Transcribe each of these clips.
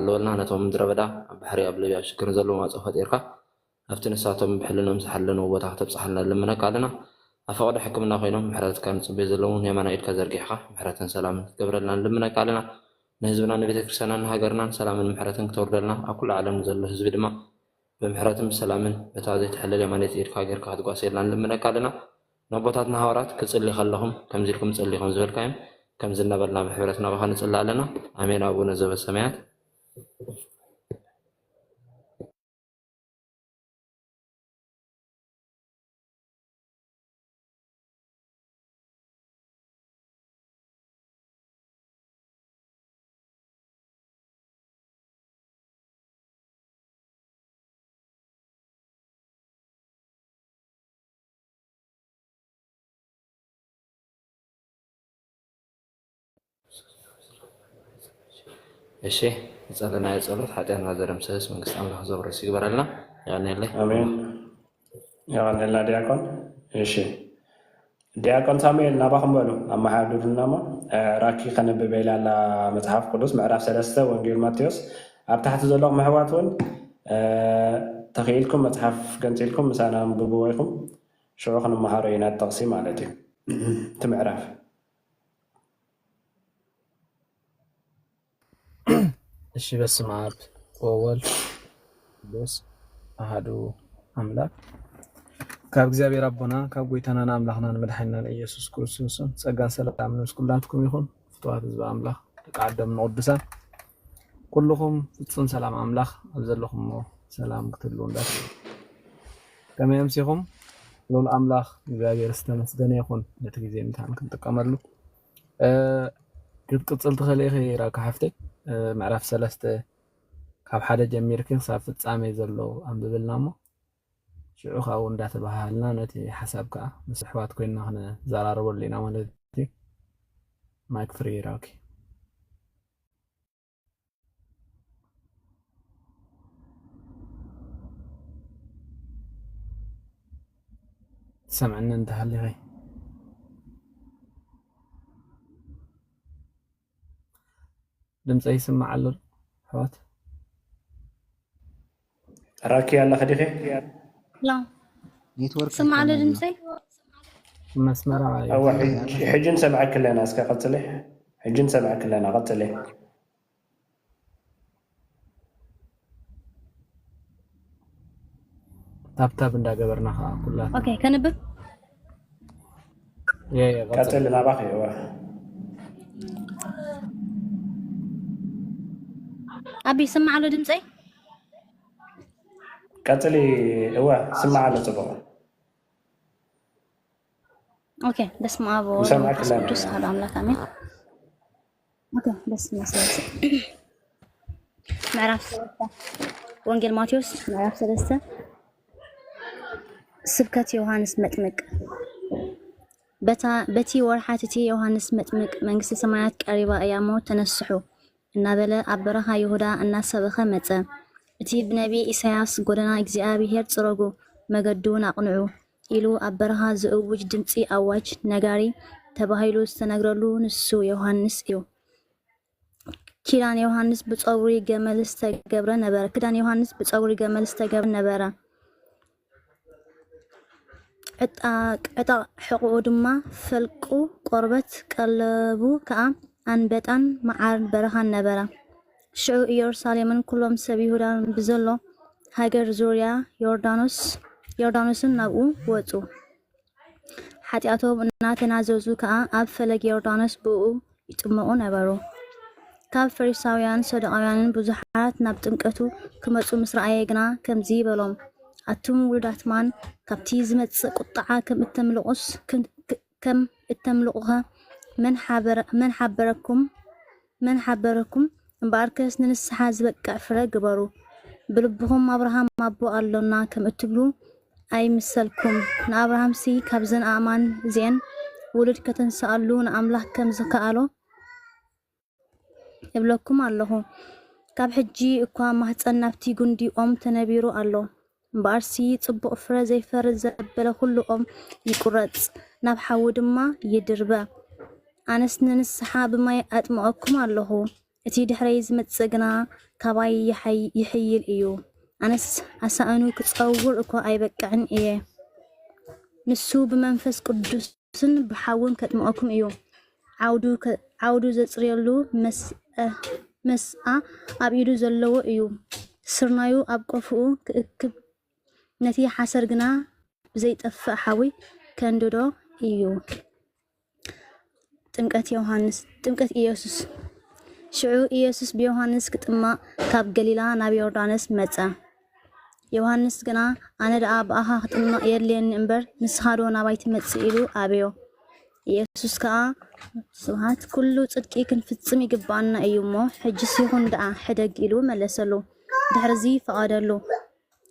ተሓልወልና፣ ነቶም ምድረ በዳ ኣብ ባሕሪ ኣብ ሊብያ ኣብ ሽግርን ዘለዎም ኣፀው ፈጢርካ ኣብቲ ንሳቶም ብሕልኖም ዝሓለንዎ ቦታ ክተብፅሓልና ንልምነካ ኣለና። ኣብ ፈቐዶ ሕክምና ኮይኖም ምሕረትካ ንፅበዩ ዘለውን የማናይ ኢድካ ዘርጊሕካ ምሕረትን ሰላምን ክትገብረልና ንልምነካ ኣለና። ንህዝብና ንቤተ ክርስቲያናን ንሃገርናን ሰላምን ምሕረትን ክተውርደልና ኣብ ኩሉ ዓለም ንዘሎ ህዝቢ ድማ ብምሕረትን ብሰላምን በታ ዘይትሕለል የማነይቲ ኢድካ ጌርካ ክትጓስየልና ንልምነካ ኣለና። ነቦታትና ሃዋርያት ክጽሊ ከለኹም ከምዚ ኢልኩም ጸሊኹም ዝበልካዮም ከምዚ እናበልና ብሕብረት ናባኻ ንጽሊ ኣለና። ኣሜን። ኣቡነ ዘበሰማያት። እሺ፣ ዝጸለናዮ ጸሎት ሓጢኣትና ዘደምስስ መንግስቲ ኣምላኽ ዘውርስ ይግበረልና። የቐንየለይ። ኣሜን። የቐንየልና ዲያቆን። እሺ፣ ዲያቆን ሳሙኤል ናባኹም በሉ፣ ኣመሓድሩልና እሞ። እ፣ ራኪ ከነብብ ኢላ ኣላ መጽሓፍ ቅዱስ ምዕራፍ ሰለስተ ወንጌል ማቴዎስ። ኣብ ታሕቲ ዘለኹም ኣሕዋት እውን፣ እ፣ ተኽኢልኩም መጽሓፍ ገንጺልኩም ምሳና ኣንብብዎ ኢኹም። ሽዑ ክንመሃሮ ኢና ጥቕሲ ማለት እዩ። እቲ ምዕራፍ። እሺ፣ በስመ አብ ወወልድ ቅዱስ አሐዱ አምላክ። ካብ እግዚኣብሔር ኣቦና ካብ ጎይታና ንኣምላኽና ንመድሓኒና ንኢየሱስ ክርስቶስን ጸጋን ሰላምን ምስ ኩላትኩም ይኹን። ፍቱዋት ህዝቢ ኣምላኽ፣ ደቂ ዓዶም ንቅዱሳን፣ ኩልኹም ፍጹም ሰላም ኣምላኽ ኣብ ዘለኹሞ ሰላም ክትህልዉ እንዳት። ከመይ ኣምሲኹም? ልዑል ኣምላኽ እግዚኣብሔር ዝተመስገነ ይኹን ነቲ ግዜ ምትሓን ክንጥቀመሉ። እ፣ ክትቅጽል ትኽእሊ ኢኺ ራካ ሓፍተይ። እ፣ ምዕራፍ ሰለስተ ካብ ሓደ ጀሚርኪ ክሳብ ፍጻሜ ዘሎ ኣንብብልና እሞ፣ ሽዑ ካብኡ እንዳተበሃሃልና ነቲ ሓሳብ ከኣ ምስ ኣሕዋት ኮይንና ክንዘራረበሉ ኢና ማለት እዩ። ማይክ ፍሪ ራኪ። ትሰምዕኒ እንተሃሊኺ? ድምፀይ ይስማዕ ኣሎ ዶ ኣሕዋት? ራኪ ኣለኺ ዲኺ? ሄሎ። ኔትወርክ ስማዕ ኣሎ ኣይኮነን። ድምፀይ? መስመራ እዋ፣ ሕጂ፣ ሕጂ ንሰምዐኪ ኣለና። እስከ ቀፅሊ። ሕጂ ንሰምዐኪ ኣለና። ቀፅሊ። ታብታብ እንዳገበርና ከዓ ኩላትና። ኦኬ፣ ከንብብ? የ፣ የ፣ ቀፅል። ቀፅል፣ ናባኺ። እዋ። ኣቢ፣ ይስማዕ ኣሎ ድምፀይ? ቀፅሊ። እዋ፣ ስማዕ ኣሎ ፅቡቕ። ኦኬ፣ በስመ አብ ወወልድ ንሰምዓኪ ወመንፈስ ኣለና። ቅዱስ አሐዱ አምላክ አሜን። ኦኬ፣ በስመ አብ። ምዕራፍ ሰለስተ ወንጌል ማቴዎስ ምዕራፍ ሰለስተ። ስብከት ዮሃንስ መጥምቅ። በታ፣ በቲ ወርሓት እቲ ዮሃንስ መጥምቅ መንግስተ ሰማያት ቀሪባ እያ እሞ ተነስሑ እናበለ ኣብ በረኻ ይሁዳ እናሰበኸ መጸ። እቲ ብነቢ ኢሳያስ ጎደና እግዚኣብሔር ጽረጉ፣ መገዱ እውን ኣቕንዑ ኢሉ ኣብ በረኻ ዝእውጅ ድምጺ ኣዋጅ ነጋሪ ተባሂሉ ዝተነግረሉ ንሱ ዮሃንስ እዩ። ኪዳን ዮሃንስ ብጸጉሪ ገመል ዝተገብረ ነበረ። ክዳን ዮሃንስ ብጸጉሪ ገመል ዝተገብረ ነበረ። ዕጣ-፣ ዕጣቕ ሕቖኡ ድማ ፈልቁ ቆርበት፣ ቀለቡ ከኣ ኣንበጣን መዓር በረኻን ነበረ። ሽዑ ኢየሩሳሌምን ኩሎም ሰብ ይሁዳን ብዘሎ ሃገር ዙርያ ዮርዳኖስ፣ ዮርዳኖስን ናብኡ ወጹ። ሓጢኣቶም እናተናዘዙ ከኣ ኣብ ፈለግ ዮርዳኖስ ብእኡ ይጥመቑ ነበሩ። ካብ ፈሪሳውያን ሰዱቃውያንን ብዙሓት ናብ ጥምቀቱ ክመጹ ምስ ረኣየ ግና ከምዚ በሎም፣ ኣቱም ውሉዳት ማን፣ ካብቲ ዝመጽእ ቁጥዓ ከም እተምልቑስ፣ ክ-፣ ክ-፣ ከም እተምልቑኸ መን ሓበረ-፣ መን ሓበረኩም? መን ሓበረኩም? እምበኣርከስ ንንስሓ ዝበቅዕ ፍረ ግበሩ። ብልብኹም፣ ኣብርሃም ኣቦ ኣሎና ከም እትብሉ ኣይምሰልኩም። ንኣብርሃምሲ ካብዘን ኣእማን እዚኤን ውሉድ ከተንስኣሉ ንኣምላኽ ከም ዝከኣሎ እብለኩም ኣለኹ። ካብ ሕጂ እኳ ማህፀን ናብቲ ጉንዲ ኦም ተነቢሩ ኣሎ። እምበኣርሲ ጽቡቕ ፍረ ዘይፈሪ ዘበለ ኩሉ ኦም ይቁረጽ፣ ናብ ሓዊ ድማ ይድርበ። ኣነስ ንንስሓ ብማይ ኣጥምቐኩም ኣለኹ፣ እቲ ድሕረይ ዝመጽእ ግና ካባይ ይሓይ-፣ ይሕይል እዩ። ኣነስ ኣሳእኑ ክጸውር እኳ ኣይበቅዕን እየ። ንሱ ብመንፈስ ቅዱስን ብሓውን ከጥምቐኩም እዩ። ዓውዱ ከ-፣ ዓውዱ ዘጽርየሉ መስአ-፣ መስኣ ኣብ ኢዱ ዘለዎ እዩ። ስርናዩ ኣብ ቆፍኡ ክእክብ፣ ነቲ ሓሰር ግና ብዘይጠፍእ ሓዊ ከንድዶ እዩ። ጥምቀት ዮሃንስ፣ ጥምቀት ኢየሱስ። ሽዑ ኢየሱስ ብዮሃንስ ክጥመቕ ካብ ገሊላ ናብ ዮርዳኖስ መጸ። ዮሃንስ ግና፣ ኣነ ደኣ ብኣኻ ክጥመቕ የድልየኒ እምበር፣ ንስኻ ዶ ናባይ ትመጽእ? ኢሉ ኣበዮ። ኢየሱስ ከኣ፣ ስብሃት፣ ኩሉ ጽድቂ ክንፍጽም ይግብኣና እዩ እሞ፣ ሕጅስ ይኹን ደኣ፣ ሕደግ፣ ኢሉ መለሰሉ። ድሕርዚ ፈቐደሉ።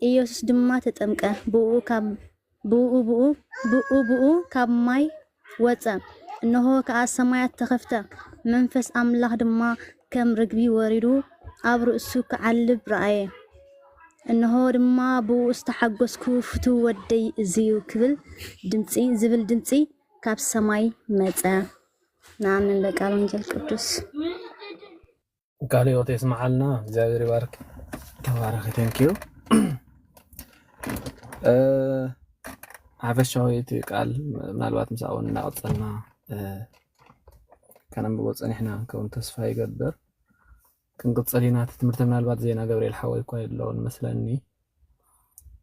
ኢየሱስ ድማ ተጠምቀ፣ ብእኡ ካብ፣ ብእኡ፣ ብእኡ፣ ብእኡ፣ ብእኡ ካብ ማይ ወጸ። እነሆ ከኣ ሰማያት ተኸፍተ፣ መንፈስ ኣምላኽ ድማ ከም ርግቢ ወሪዱ ኣብ ርእሱ ክዓልብ ረኣየ። እነሆ ድማ ብእኡ ዝተሓጎስኩ ፍቱው ወደይ እዚ እዩ ክብል ድምጺ፣ ዝብል ድምጺ ካብ ሰማይ መጸ። ንኣምን በቃል ወንጌል ቅዱስ። ቃለ ሕይወት የስምዓልና። እግዚኣብሔር ይባርክ። ተባረኺ። Thank you። እ፣ ሓፈሻዊ እቲ ቃል ምናልባት ምስ ኣብኡ እናቐጸልና፣ እ፣ ከነንብቦ ጸኒሕና ክኸውን ተስፋ ይገብር። ክንቅጽል ኢና። እቲ ትምህርቲ ምናልባት ዜና ገብርኤል ሓወይ እኳ የለውን መስለኒ።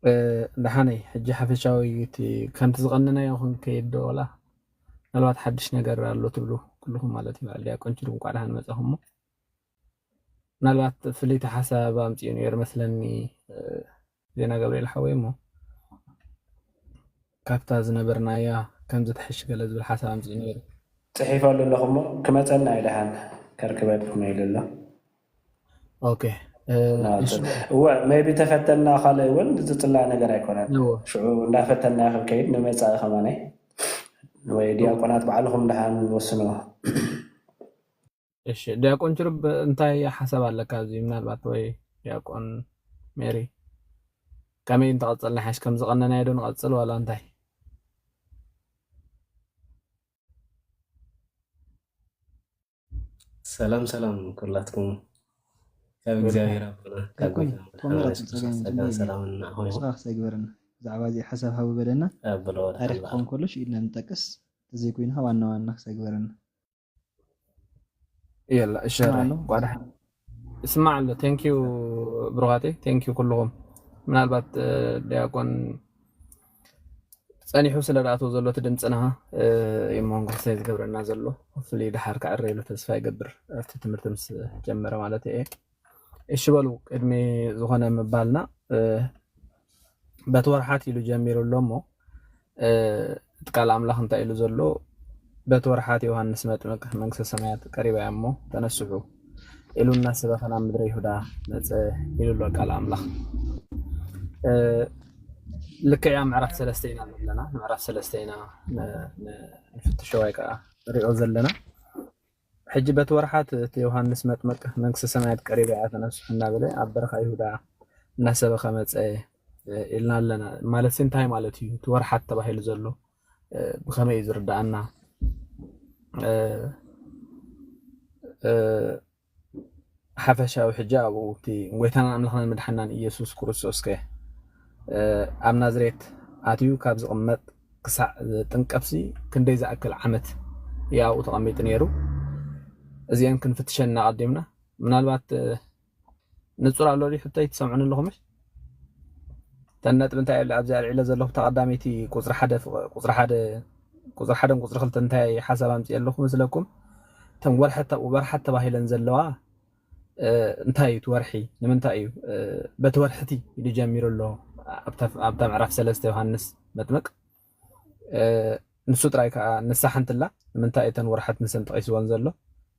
እ፣ ደሓነይ፣ ሕጂ ሓፈሻዊ እቲ ከምቲ ዝቐነናዮ ክንከይድ ዶ ዋላ? ምናልባት ሓድሽ ነገር ኣሎ ትብሉ ኩልኹም ማለት እዩ። በዓል ዲያቆን ችሩ እንኳዕ ደሓን መጻኹም። ምናልባት ፍልይቲ ሓሳብ ኣምጺኡ ነይሩ መስለኒ፣ እ፣ ዜና ገብርኤል ሓወይ እሞ ካብታ ዝነበርናያ ከምዚ ትሕሽ ገለ ዝብል ሓሳብ ኣምጺኡ ነይሩ። ጽሒፈሉ ኣለኹ እሞ ክመጸልና እዩ ደሓን ከርክበኩም ኢሉ ኣሎ። ኦኬ፣ እ፣ እሺ። እወ፣ maybe ተፈተና ካልእ እውን ዝጽላእ ነገር ኣይኮነን። እወ። ሽዑ እንዳፈተና ክንከይድ ንመጻኢ ከማነይ ወይ ዲያቆናት ባዕልኹም ደሓን ወስንዎ። እሺ፣ ዲያቆን ችሩብ እንታይ ሓሳብ ኣለካ ኣብዚ? ምናልባት ወይ ዲያቆን ሜሪ ከመይ እንተቐጸልና ሓሽ ከም ዝቐነናዮ ዶ ንቐጽል ዋላ እንታይ? ሰላም ሰላም ኩላትኩም ካብ እግዚኣብሔር ኣቦና ካብ ጎይታና መድሓኒና የሱስ ክርስቶስ ጸጋን ሰላምን ንዓኹም ይኹን። ንስኻ ክሳይ ግበረና። ብዛዕባ እዚ ሓሳብ ሃቡ በለና። ኣበሎ ወደ ታሪኽ ክኸውን ከሎ ሽኢልና ንጠቅስ፣ ተዘይኮይንኻ ዋና ዋና ክሳይ ግበረና። የላ እሸራይ ጓዳ ይስማዕ ኣሎ። Thank you ብሩኻተይ፣ thank you ኩልኹም። ምናልባት ዲያቆን ጸኒሑ ስለ ዝኣተው ዘሎ እቲ ድምፅና እሞ ንጉሰይ ዝገብረና ዘሎ ፍሉይ ደሓር ክዕረ ኢሉ ተስፋ ይገብር ኣብቲ ትምህርቲ ምስ ጀመረ ማለት እየ። እሺ በሉ ቅድሚ ዝኾነ ምባልና በቲ ወርሓት ኢሉ ጀሚሩ ኣሎ እሞ እቲ ቃል ኣምላኽ እንታይ ኢሉ ዘሎ በቲ ወርሓት ዮሃንስ መጥምቅ መንግስተ ሰማያት ቀሪባ እያ እሞ ተነስሑ ኢሉ እናሰበኸ ናብ ምድረ ይሁዳ መፀ ኢሉ ኣሎ ቃል ኣምላኽ። ልክዕ እያ ምዕራፍ ሰለስተ ኢና ዘለና። ምዕራፍ ሰለስተ ኢና ንፍትሾ ወይ ከዓ ንሪኦ ዘለና። ሕጂ በቲ ወርሓት እቲ ዮሃንስ መጥምቅ መንግስተ ሰማያት ቀሪባ እያ ተነስሑ እናበለ ኣብ በረኻ ይሁዳ እናሰበኸ መፀ ኢልና ኣለና። ማለት እንታይ ማለት እዩ እቲ ወርሓት ተባሂሉ ዘሎ? ብኸመይ እዩ ዝርዳኣና? ሓፈሻዊ ሕጂ ኣብኡ እቲ ጎይታናን ኣምላኽናን መድሓናን ኢየሱስ ክርስቶስ ከ ኣብ ናዝሬት ኣትዩ ካብ ዝቕመጥ ክሳዕ ጥንቀትሲ ክንደይ ዝኣክል ዓመት እዩ ኣብኡ ተቐሚጡ ነይሩ? እዚአን ክንፍትሸን እናቐዲምና ምናልባት ንጹር ኣሎ ድዩ ሕቶይ? ትሰምዑኒ ኣለኹምሽ? እተን ነጥቢ እንታይ ኣብዚ ኣልዒለ ዘለኹ እታ ቀዳመይቲ ቁፅሪ ሓደ ቁፅሪ ሓደ ቁፅሪ ሓደን ቁፅሪ ክልተ እንታይ ሓሳብ ኣምፅእ ኣለኹ መስለኩም? እተን ወርሐት ተባሂለን ዘለዋ እንታይ እዩ እቲ ወርሒ? ንምንታይ እዩ በቲ ወርሒ እቲ ኢሉ ጀሚሩ ኣሎ? ኣብታ ምዕራፍ ሰለስተ ዮሃንስ መጥምቅ ንሱ ጥራይ ከዓ ንሳ ሓንትላ ንምንታይ እተን ወርሓት ንሰን ጠቂስወን ዘሎ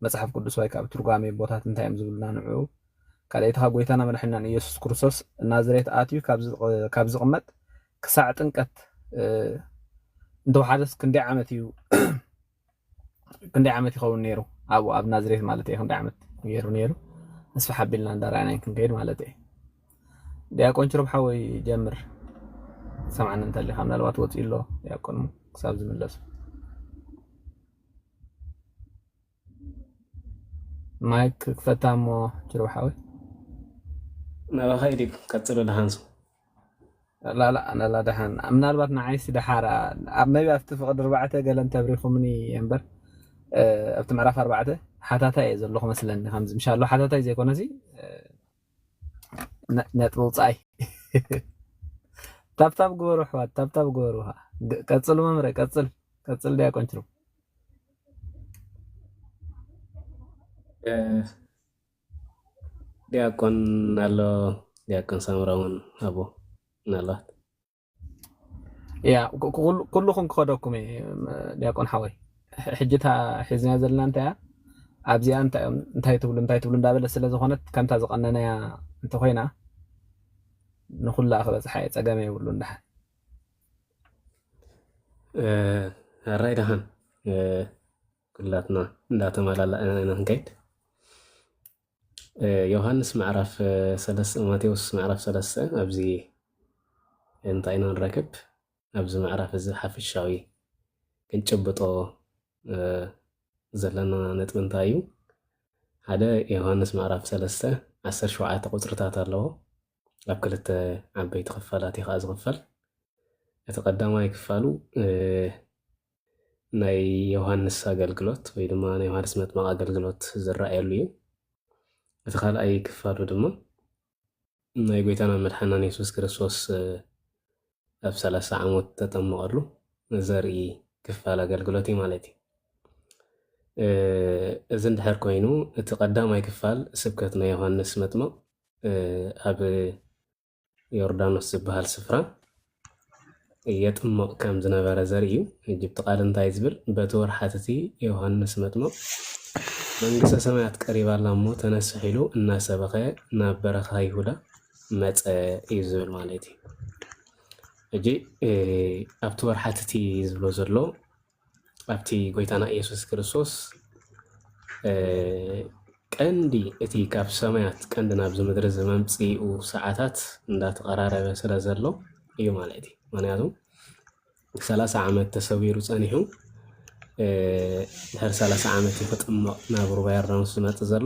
መፅሓፍ ቅዱስ ወይ ከዓ ትርጓሜ ቦታት እንታይ እዮም ዝብሉና ንዕኡ ካልኣይቲ ካብ ጎይታና መድሓኒናን ኢየሱስ ክርስቶስ ናዝሬት ኣትዩ ካብ ዝቕመጥ ክሳዕ ጥንቀት እንተወሓደስ ክንደይ ዓመት እዩ? ክንደይ ዓመት ይኸውን ነይሩ ኣብኡ ኣብ ናዝሬት ማለት እየ? ክንደይ ዓመት ገይሩ ነይሩ? ኣስፍሕ ኣቢልና እንዳረኣናይ ክንከይድ ማለት እየ። ዲያቆን ችሩብ ሓወይ ጀምር። ሰምዓኒ እንተሊኻ ምናልባት ወፂኡ ኣሎ ዲያቆን ክሳብ ዝምለሱ። ማይክ ክፈታ እሞ ጅርብ ሓወይ። ናባኻ ኢድ ቀጽሎ ደሓንሱ ላላ ናላ ደሓን ምናልባት ንዓይሲ ደሓር ኣብ መቢ ኣብቲ ፍቕዲ ኣርባዕተ ገለን ተብሪኹምኒ እምበር ኣብቲ ምዕራፍ ኣርባዕተ ሓታታይ እየ ዘለኹ መስለኒ። ከምዚ ምሻሎ ሓታታይ ዘይኮነሲ ነጥቢ ውፃይ። ታብታብ ግበሩ ኣሕዋት፣ ታብታብ ግበሩ። ቀፅሉ መምረ፣ ቀፅል ቀፅል ዲያቆን ችሩ። ዲያቆን ኣሎ፣ ዲያቆን ሳምራ እውን ኣቦ ምናልባት ያ ኩልኹም ክኸደኩም እየ ዲያቆን ሓወይ። ሕጂ እታ ሒዝና ዘለና እንታይ እያ ኣብዚኣ እንታይ ትብሉ እንታይ ትብሉ እንዳበለ ስለ ዝኾነት ከምታ ዝቐነነያ እንተኮይና ንኩላ ክበፅሓ እየ፣ ፀገም የብሉ። እንዳሓ ኣራይ ደሓን ኩላትና እንዳተመላላእና ኢና ክንከይድ። ዮሃንስ ምዕራፍ ሰለስተ፣ ማቴዎስ ምዕራፍ ሰለስተ ኣብዚ እንታይ ኢና ንረክብ? ኣብዚ ምዕራፍ እዚ ሓፈሻዊ ክንጭብጦ ዘለና ነጥቢ እንታይ እዩ? ሓደ ዮሃንስ ምዕራፍ ሰለስተ ዓሰርተ ሸውዓተ ቁፅርታት ኣለዎ። ኣብ ክልተ ዓበይቲ ክፋላት እዩ ከዓ ዝኽፈል። እቲ ቀዳማይ ክፋሉ ናይ ዮሃንስ ኣገልግሎት ወይ ድማ ናይ ዮሃንስ መጥመቕ ኣገልግሎት ዝረኣየሉ እዩ። እቲ ካልኣይ ክፋሉ ድማ ናይ ጎይታና መድሓናን የሱስ ክርስቶስ ኣብ ሰላሳ ዓመት ተጠመቐሉ ዘርኢ ክፋል ኣገልግሎት እዩ ማለት እዩ። እዚ እንድሕር ኮይኑ እቲ ቀዳማይ ክፋል ስብከት ናይ ዮሃንስ መጥመቕ ኣብ ዮርዳኖስ ዝበሃል ስፍራ የጥምቕ ከም ዝነበረ ዘርኢ እዩ። ሕጂ እቲ ቃል እንታይ ዝብል? በቲ ወርሓት እቲ ዮሃንስ መጥምቕ መንግስተ ሰማያት ቀሪባ ኣላ እሞ ተነስሕ ኢሉ እናሰበኸ ናብ በረኻ ይሁዳ መጸ እዩ ዝብል ማለት እዩ። ሕጂ ኣብቲ ወርሓት እቲ ዝብሎ ዘሎ ኣብቲ ጎይታና ኢየሱስ ክርስቶስ ቀንዲ እቲ ካብ ሰማያት ቀንዲ ናብዚ ምድሪ ዝመምፅኡ ሰዓታት እንዳተቐራረበ ስለ ዘሎ እዩ ማለት እዩ። ምክንያቱ ሰላሳ ዓመት ተሰዊሩ ፀኒሑ ድሕሪ ሰላሳ ዓመት እዩ ክጥመቕ ናብ ሩባ ዮርዳኖስ ዝመፅእ ዘሎ።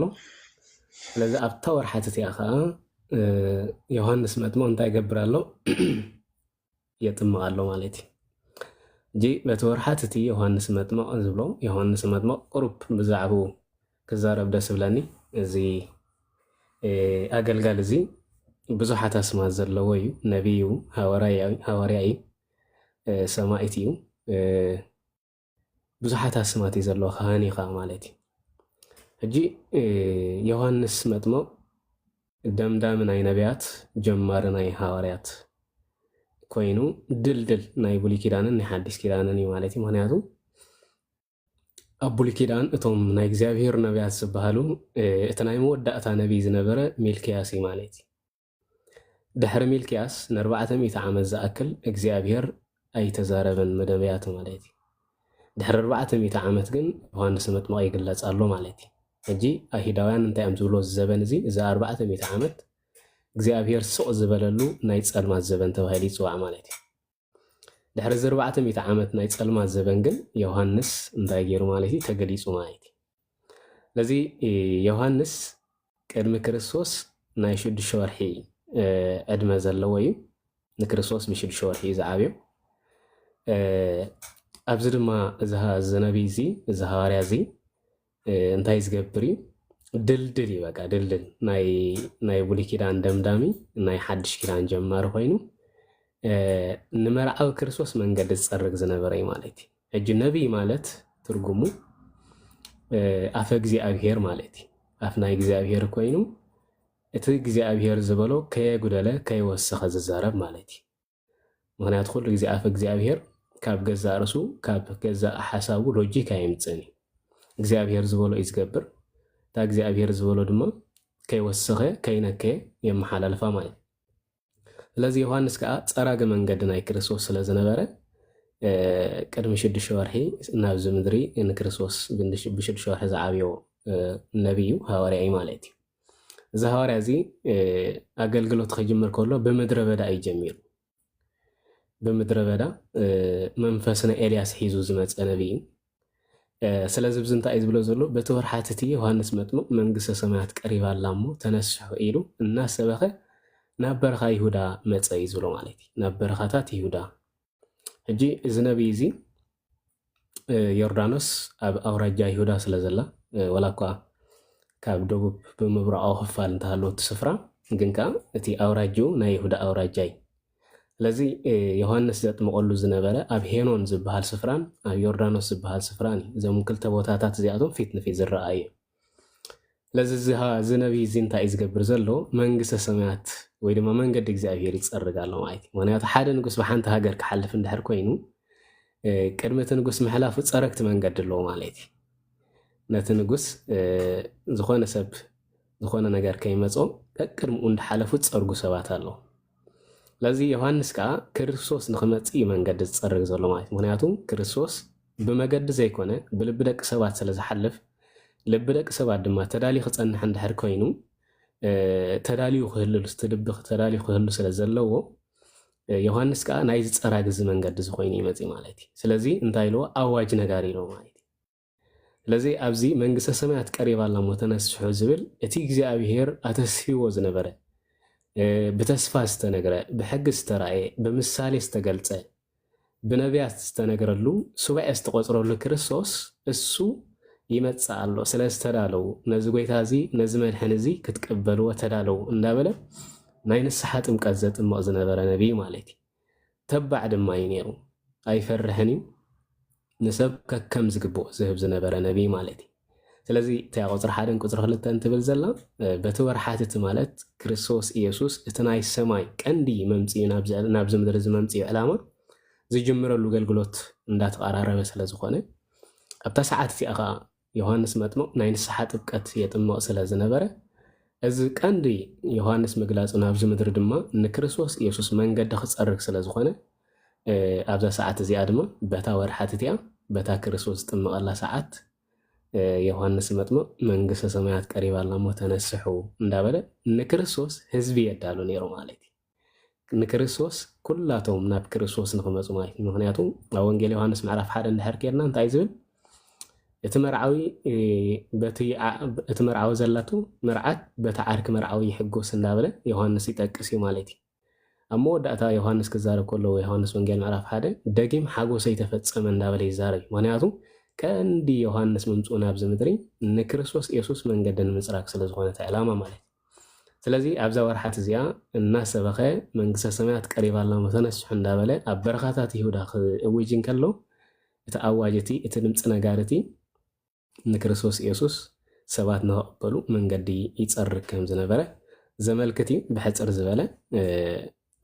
ስለዚ ኣብታ ወርሓት እቲኣ ከዓ ዮሃንስ መጥምቕ እንታይ ይገብር ኣሎ? የጥምቕ ኣሎ ማለት እዩ። ሕጂ በቲ ወርሓት እቲ ዮሃንስ መጥምቕ ዝብሎ ዮሃንስ መጥምቕ ቁሩብ ብዛዕባኡ ክዛረብ ደስ ብለኒ። እዚ ኣገልጋል እዚ ብዙሓት ኣስማት ዘለዎ እዩ። ነቢይ እዩ፣ ሃዋርያ እዩ፣ ሰማዒት እዩ። ብዙሓት ኣስማት እዩ ዘለዎ፣ ካህን እዩ ከዓ ማለት እዩ። ሕጂ ዮሃንስ መጥምቕ ደምዳሚ ናይ ነቢያት፣ ጀማሪ ናይ ሃዋርያት ኮይኑ ድልድል ናይ ብሉይ ኪዳንን ናይ ሓዲስ ኪዳንን እዩ ማለት እዩ። ምክንያቱ ኣብ ብሉይ ኪዳን እቶም ናይ እግዚኣብሔር ነቢያት ዝበሃሉ እቲ ናይ መወዳእታ ነቢይ ዝነበረ ሚልክያስ እዩ ማለት እዩ። ድሕሪ ሚልክያስ ንኣርባዕተ ሚእቲ ዓመት ዝኣክል እግዚኣብሔር ኣይተዛረበን መደብያቱ ማለት እዩ። ድሕሪ ኣርባዕተ ሚእቲ ዓመት ግን ዮሃንስ መጥምቕ ይግለጽ ኣሎ ማለት እዩ። ሕጂ ኣይሁዳውያን እንታይ እዮም ዝብሎ? እዚ ዘበን እዚ፣ እዚ ኣርባዕተ ሚእቲ ዓመት እግዚኣብሔር ስቕ ዝበለሉ ናይ ጸልማት ዘበን ተባሂሉ ይጽዋዕ ማለት እዩ። ድሕሪ እዚ ኣርባዕተ ሚእቲ ዓመት ናይ ጸልማት ዘበን ግን ዮሃንስ እንታይ ገይሩ ማለት እዩ? ተገሊጹ ማለት እዩ። ስለዚ ዮሃንስ ቅድሚ ክርስቶስ ናይ ሽዱሽተ ወርሒ ዕድመ ዘለዎ እዩ። ንክርስቶስ ብሽዱሽተ ወርሒ እዩ ዝዓብዮ። ኣብዚ ድማ እዚ ነቢይ እዚ፣ እዚ ሃዋርያ እዚ እንታይ ዝገብር እዩ? ድልድል እዩ፣ በቃ ድልድል ናይ ብሉይ ኪዳን ደምዳሚ፣ ናይ ሓድሽ ኪዳን ጀማሪ ኮይኑ ንመርዓዊ ክርስቶስ መንገዲ ዝፀርግ ዝነበረ እዩ ማለት እዩ። ሕጂ ነቢይ ማለት ትርጉሙ ኣፈ እግዚኣብሔር ማለት እዩ። ኣፍ ናይ እግዚኣብሔር ኮይኑ እቲ እግዚኣብሔር ዝበሎ ከየጉደለ ከይወሰኸ ዝዛረብ ማለት እዩ። ምክንያቱ ኩሉ ግዜ ኣፈ እግዚኣብሔር ካብ ገዛእ ርእሱ ካብ ገዛእ ሓሳቡ ሎጂክ ኣየምፅእን እዩ። እግዚኣብሔር ዝበሎ እዩ ዝገብር። እታ እግዚኣብሔር ዝበሎ ድማ ከይወሰኸ ከይነከየ የመሓላልፋ ማለት እዩ። ስለዚ ዮሃንስ ከዓ ፀራጊ መንገዲ ናይ ክርስቶስ ስለ ዝነበረ ቅድሚ ሽዱሽተ ወርሒ ናብዚ ምድሪ ንክርስቶስ ብሽዱሽተ ወርሒ ዝዓብዮ ነቢይ እዩ፣ ሃዋርያ እዩ ማለት እዩ። እዚ ሃዋርያ እዚ ኣገልግሎት ክጅምር ከሎ ብምድረ በዳ እዩ ጀሚሩ። ብምድረ በዳ መንፈስ ናይ ኤልያስ ሒዙ ዝመፀ ነቢይ እዩ። ስለዚ ብዚ እንታይ እዩ ዝብሎ ዘሎ? በቲ ወርሓት እቲ ዮሃንስ መጥምቕ መንግስተ ሰማያት ቀሪባ ኣላ እሞ ተነስሑ ኢሉ እናሰበኸ ናብ በረኻ ይሁዳ መጸ እዩ ዝብሎ ማለት እዩ። ናብ በረኻታት ይሁዳ። ሕጂ እዚ ነቢይ እዚ ዮርዳኖስ ኣብ ኣውራጃ ይሁዳ ስለ ዘላ፣ ወላ እኳ ካብ ደቡብ ብምብራቓዊ ክፋል እንተሃለወ እቲ ስፍራ፣ ግን ከኣ እቲ ኣውራጅኡ ናይ ይሁዳ ኣውራጃ እዩ። ስለዚ ዮሃንስ ዘጥምቐሉ ዝነበረ ኣብ ሄኖን ዝበሃል ስፍራን ኣብ ዮርዳኖስ ዝበሃል ስፍራን እዩ። እዞም ክልተ ቦታታት እዚኣቶም ፊት ንፊት ዝረኣዩ እዮም። ስለዚ እዚ ነቢይ እዚ እንታይ እዩ ዝገብር ዘሎ? መንግስተ ሰማያት ወይ ድማ መንገዲ እግዚኣብሔር ይፀርግ ኣሎ ማለት እዩ። ምክንያቱ ሓደ ንጉስ ብሓንቲ ሃገር ክሓልፍ እንድሕር ኮይኑ ቅድሚ እቲ ንጉስ ምሕላፉ ፀረግቲ መንገዲ ኣለዎ ማለት እዩ። ነቲ ንጉስ ዝኾነ ሰብ ዝኾነ ነገር ከይመፆ ቀቅድምኡ እንዳሓለፉ ዝፀርጉ ሰባት ኣለዉ። ስለዚ ዮሃንስ ከዓ ክርስቶስ ንክመፅእ እዩ መንገዲ ዝፀርግ ዘሎ ማለት እዩ። ምክንያቱ ክርስቶስ ብመገዲ ዘይኮነ ብልቢ ደቂ ሰባት ስለ ዝሓልፍ፣ ልቢ ደቂ ሰባት ድማ ተዳልዩ ክፀንሕ እንድሕር ኮይኑ ተዳልዩ ክህልሉ እቲ ልቢ ተዳልዩ ክህሉ ስለ ዘለዎ ዮሃንስ ከዓ ናይዚ ፀራጊ እዚ መንገዲ እዚ ኮይኑ ይመፅእ ማለት እዩ። ስለዚ እንታይ ኢልዎ? ኣዋጅ ነጋሪ ኢልዎ ማለት እዩ። ስለዚ ኣብዚ መንግስተ ሰማያት ቀሪባ ኣላ እሞ ተነስሑ ዝብል እቲ እግዚኣብሔር ኣተስፊዎ ዝነበረ ብተስፋ ዝተነግረ ብሕጊ ዝተራእየ ብምሳሌ ዝተገልጸ ብነቢያት ዝተነግረሉ ሱባኤ ዝተቆጽረሉ ክርስቶስ እሱ ይመጽእ ኣሎ። ስለ ዝተዳለዉ ነዚ ጎይታ እዚ ነዚ መድሕን እዚ ክትቅበልዎ ተዳለዉ እንዳበለ ናይ ንስሓ ጥምቀት ዘጥምቕ ዝነበረ ነቢይ ማለት እዩ። ተባዕ ድማ እዩ ነይሩ። ኣይፈርሕን እዩ። ንሰብ ከከም ዝግብኦ ዝህብ ዝነበረ ነቢይ ማለት እዩ። ስለዚ እቲያ ቁፅሪ ሓደን ቁፅሪ ክልተን ትብል ዘላ በቲ ወርሓት እቲ ማለት ክርስቶስ ኢየሱስ እቲ ናይ ሰማይ ቀንዲ መምፅኡ ናብዚ ምድሪ እዚ መምፅኡ ዕላማ ዝጅምረሉ ኣገልግሎት እንዳተቐራረበ ስለ ዝኾነ ኣብታ ሰዓት እቲኣ ከዓ ዮሃንስ መጥምቕ ናይ ንስሓ ጥብቀት የጥምቕ ስለ ዝነበረ እዚ ቀንዲ ዮሃንስ ምግላፁ ናብዚ ምድሪ ድማ ንክርስቶስ ኢየሱስ መንገዲ ክፀርግ ስለ ዝኾነ ኣብዛ ሰዓት እዚኣ ድማ በታ ወርሓት እቲኣ በታ ክርስቶስ ዝጥምቐላ ሰዓት ዮሃንስ መጥምቕ መንግስተ ሰማያት ቀሪባ ኣላ እሞ ተነስሑ እንዳበለ ንክርስቶስ ህዝቢ የዳሉ ነይሩ ማለት እዩ። ንክርስቶስ ኩላቶም ናብ ክርስቶስ ንክመፁ ማለት እዩ። ምክንያቱ ኣብ ወንጌል ዮሃንስ ምዕራፍ ሓደ እንድሕር ኬድና እንታይ ዝብል እቲ መርዓዊ እቲ መርዓዊ ዘላቱ መርዓት በቲ ዓርኪ መርዓዊ ይሕጎስ እንዳበለ ዮሃንስ ይጠቅስ እዩ ማለት እዩ። ኣብ መወዳእታ ዮሃንስ ክዛረብ ከለዎ ዮሃንስ ወንጌል ምዕራፍ ሓደ ደጊም ሓጎሰይ ተፈጸመ እንዳበለ ይዛረብ እዩ። ምክንያቱ ቀንዲ ዮሃንስ ምምፅኡ ናብዚ ምድሪ ንክርስቶስ ኢየሱስ መንገዲ ንምፅራግ ስለዝኾነ እቲ ዕላማ ማለት እዩ። ስለዚ ኣብዛ ወርሓት እዚኣ እናሰበኸ መንግስተ ሰማያት ቀሪባ ኣላ ተነስሑ እንዳበለ ኣብ በረኻታት ይሁዳ ክእውጅ እንከሎ እቲ ኣዋጅ እቲ እቲ ድምፂ ነጋሪ እቲ ንክርስቶስ ኢየሱስ ሰባት ንክቕበሉ መንገዲ ይፀርግ ከም ዝነበረ ዘመልክት እዩ። ብሕፅር ዝበለ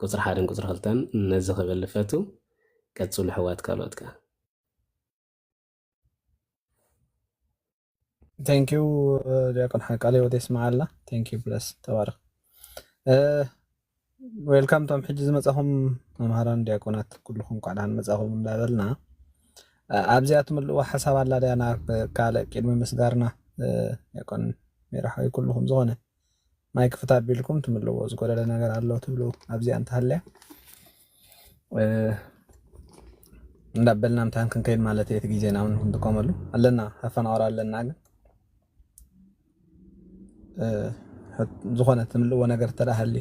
ቁፅሪ ሓደን ቁፅሪ ክልተን ነዚ ክብል ፈቱ። ቀፅሉ ኣሕዋት ካልኦት ከ Thank you ዲያቆን ሓቃለ ወደ ስማዓላ thank you bless ተባረኽ። Welcome ቶም ሕጂ ዝመጻኹም መምሃራን ዲያቆናት ኩልኹም እንኳዕ ደሓን መጻኹም እንዳበልና ኣብዚኣ ትምልእዋ ሓሳብ ኣላ ድያ ናብ ካልእ ቅድሚ ምስጋርና ዲያቆን ሜራሓዊ ኩልኹም ዝኾነ ማይክ ፍታ ኣቢልኩም ትምልእዎ ዝጎደለ ነገር ኣሎ ትብሉ ኣብዚኣ እንተሃልያ እንዳበልና ምታን ክንከይድ ማለት እቲ ግዜና እውን ክንጥቀመሉ ኣለና ሃፈናወራ ኣለና ግን ዝኾነ ትምልእዎ ነገር ተዳሃሊ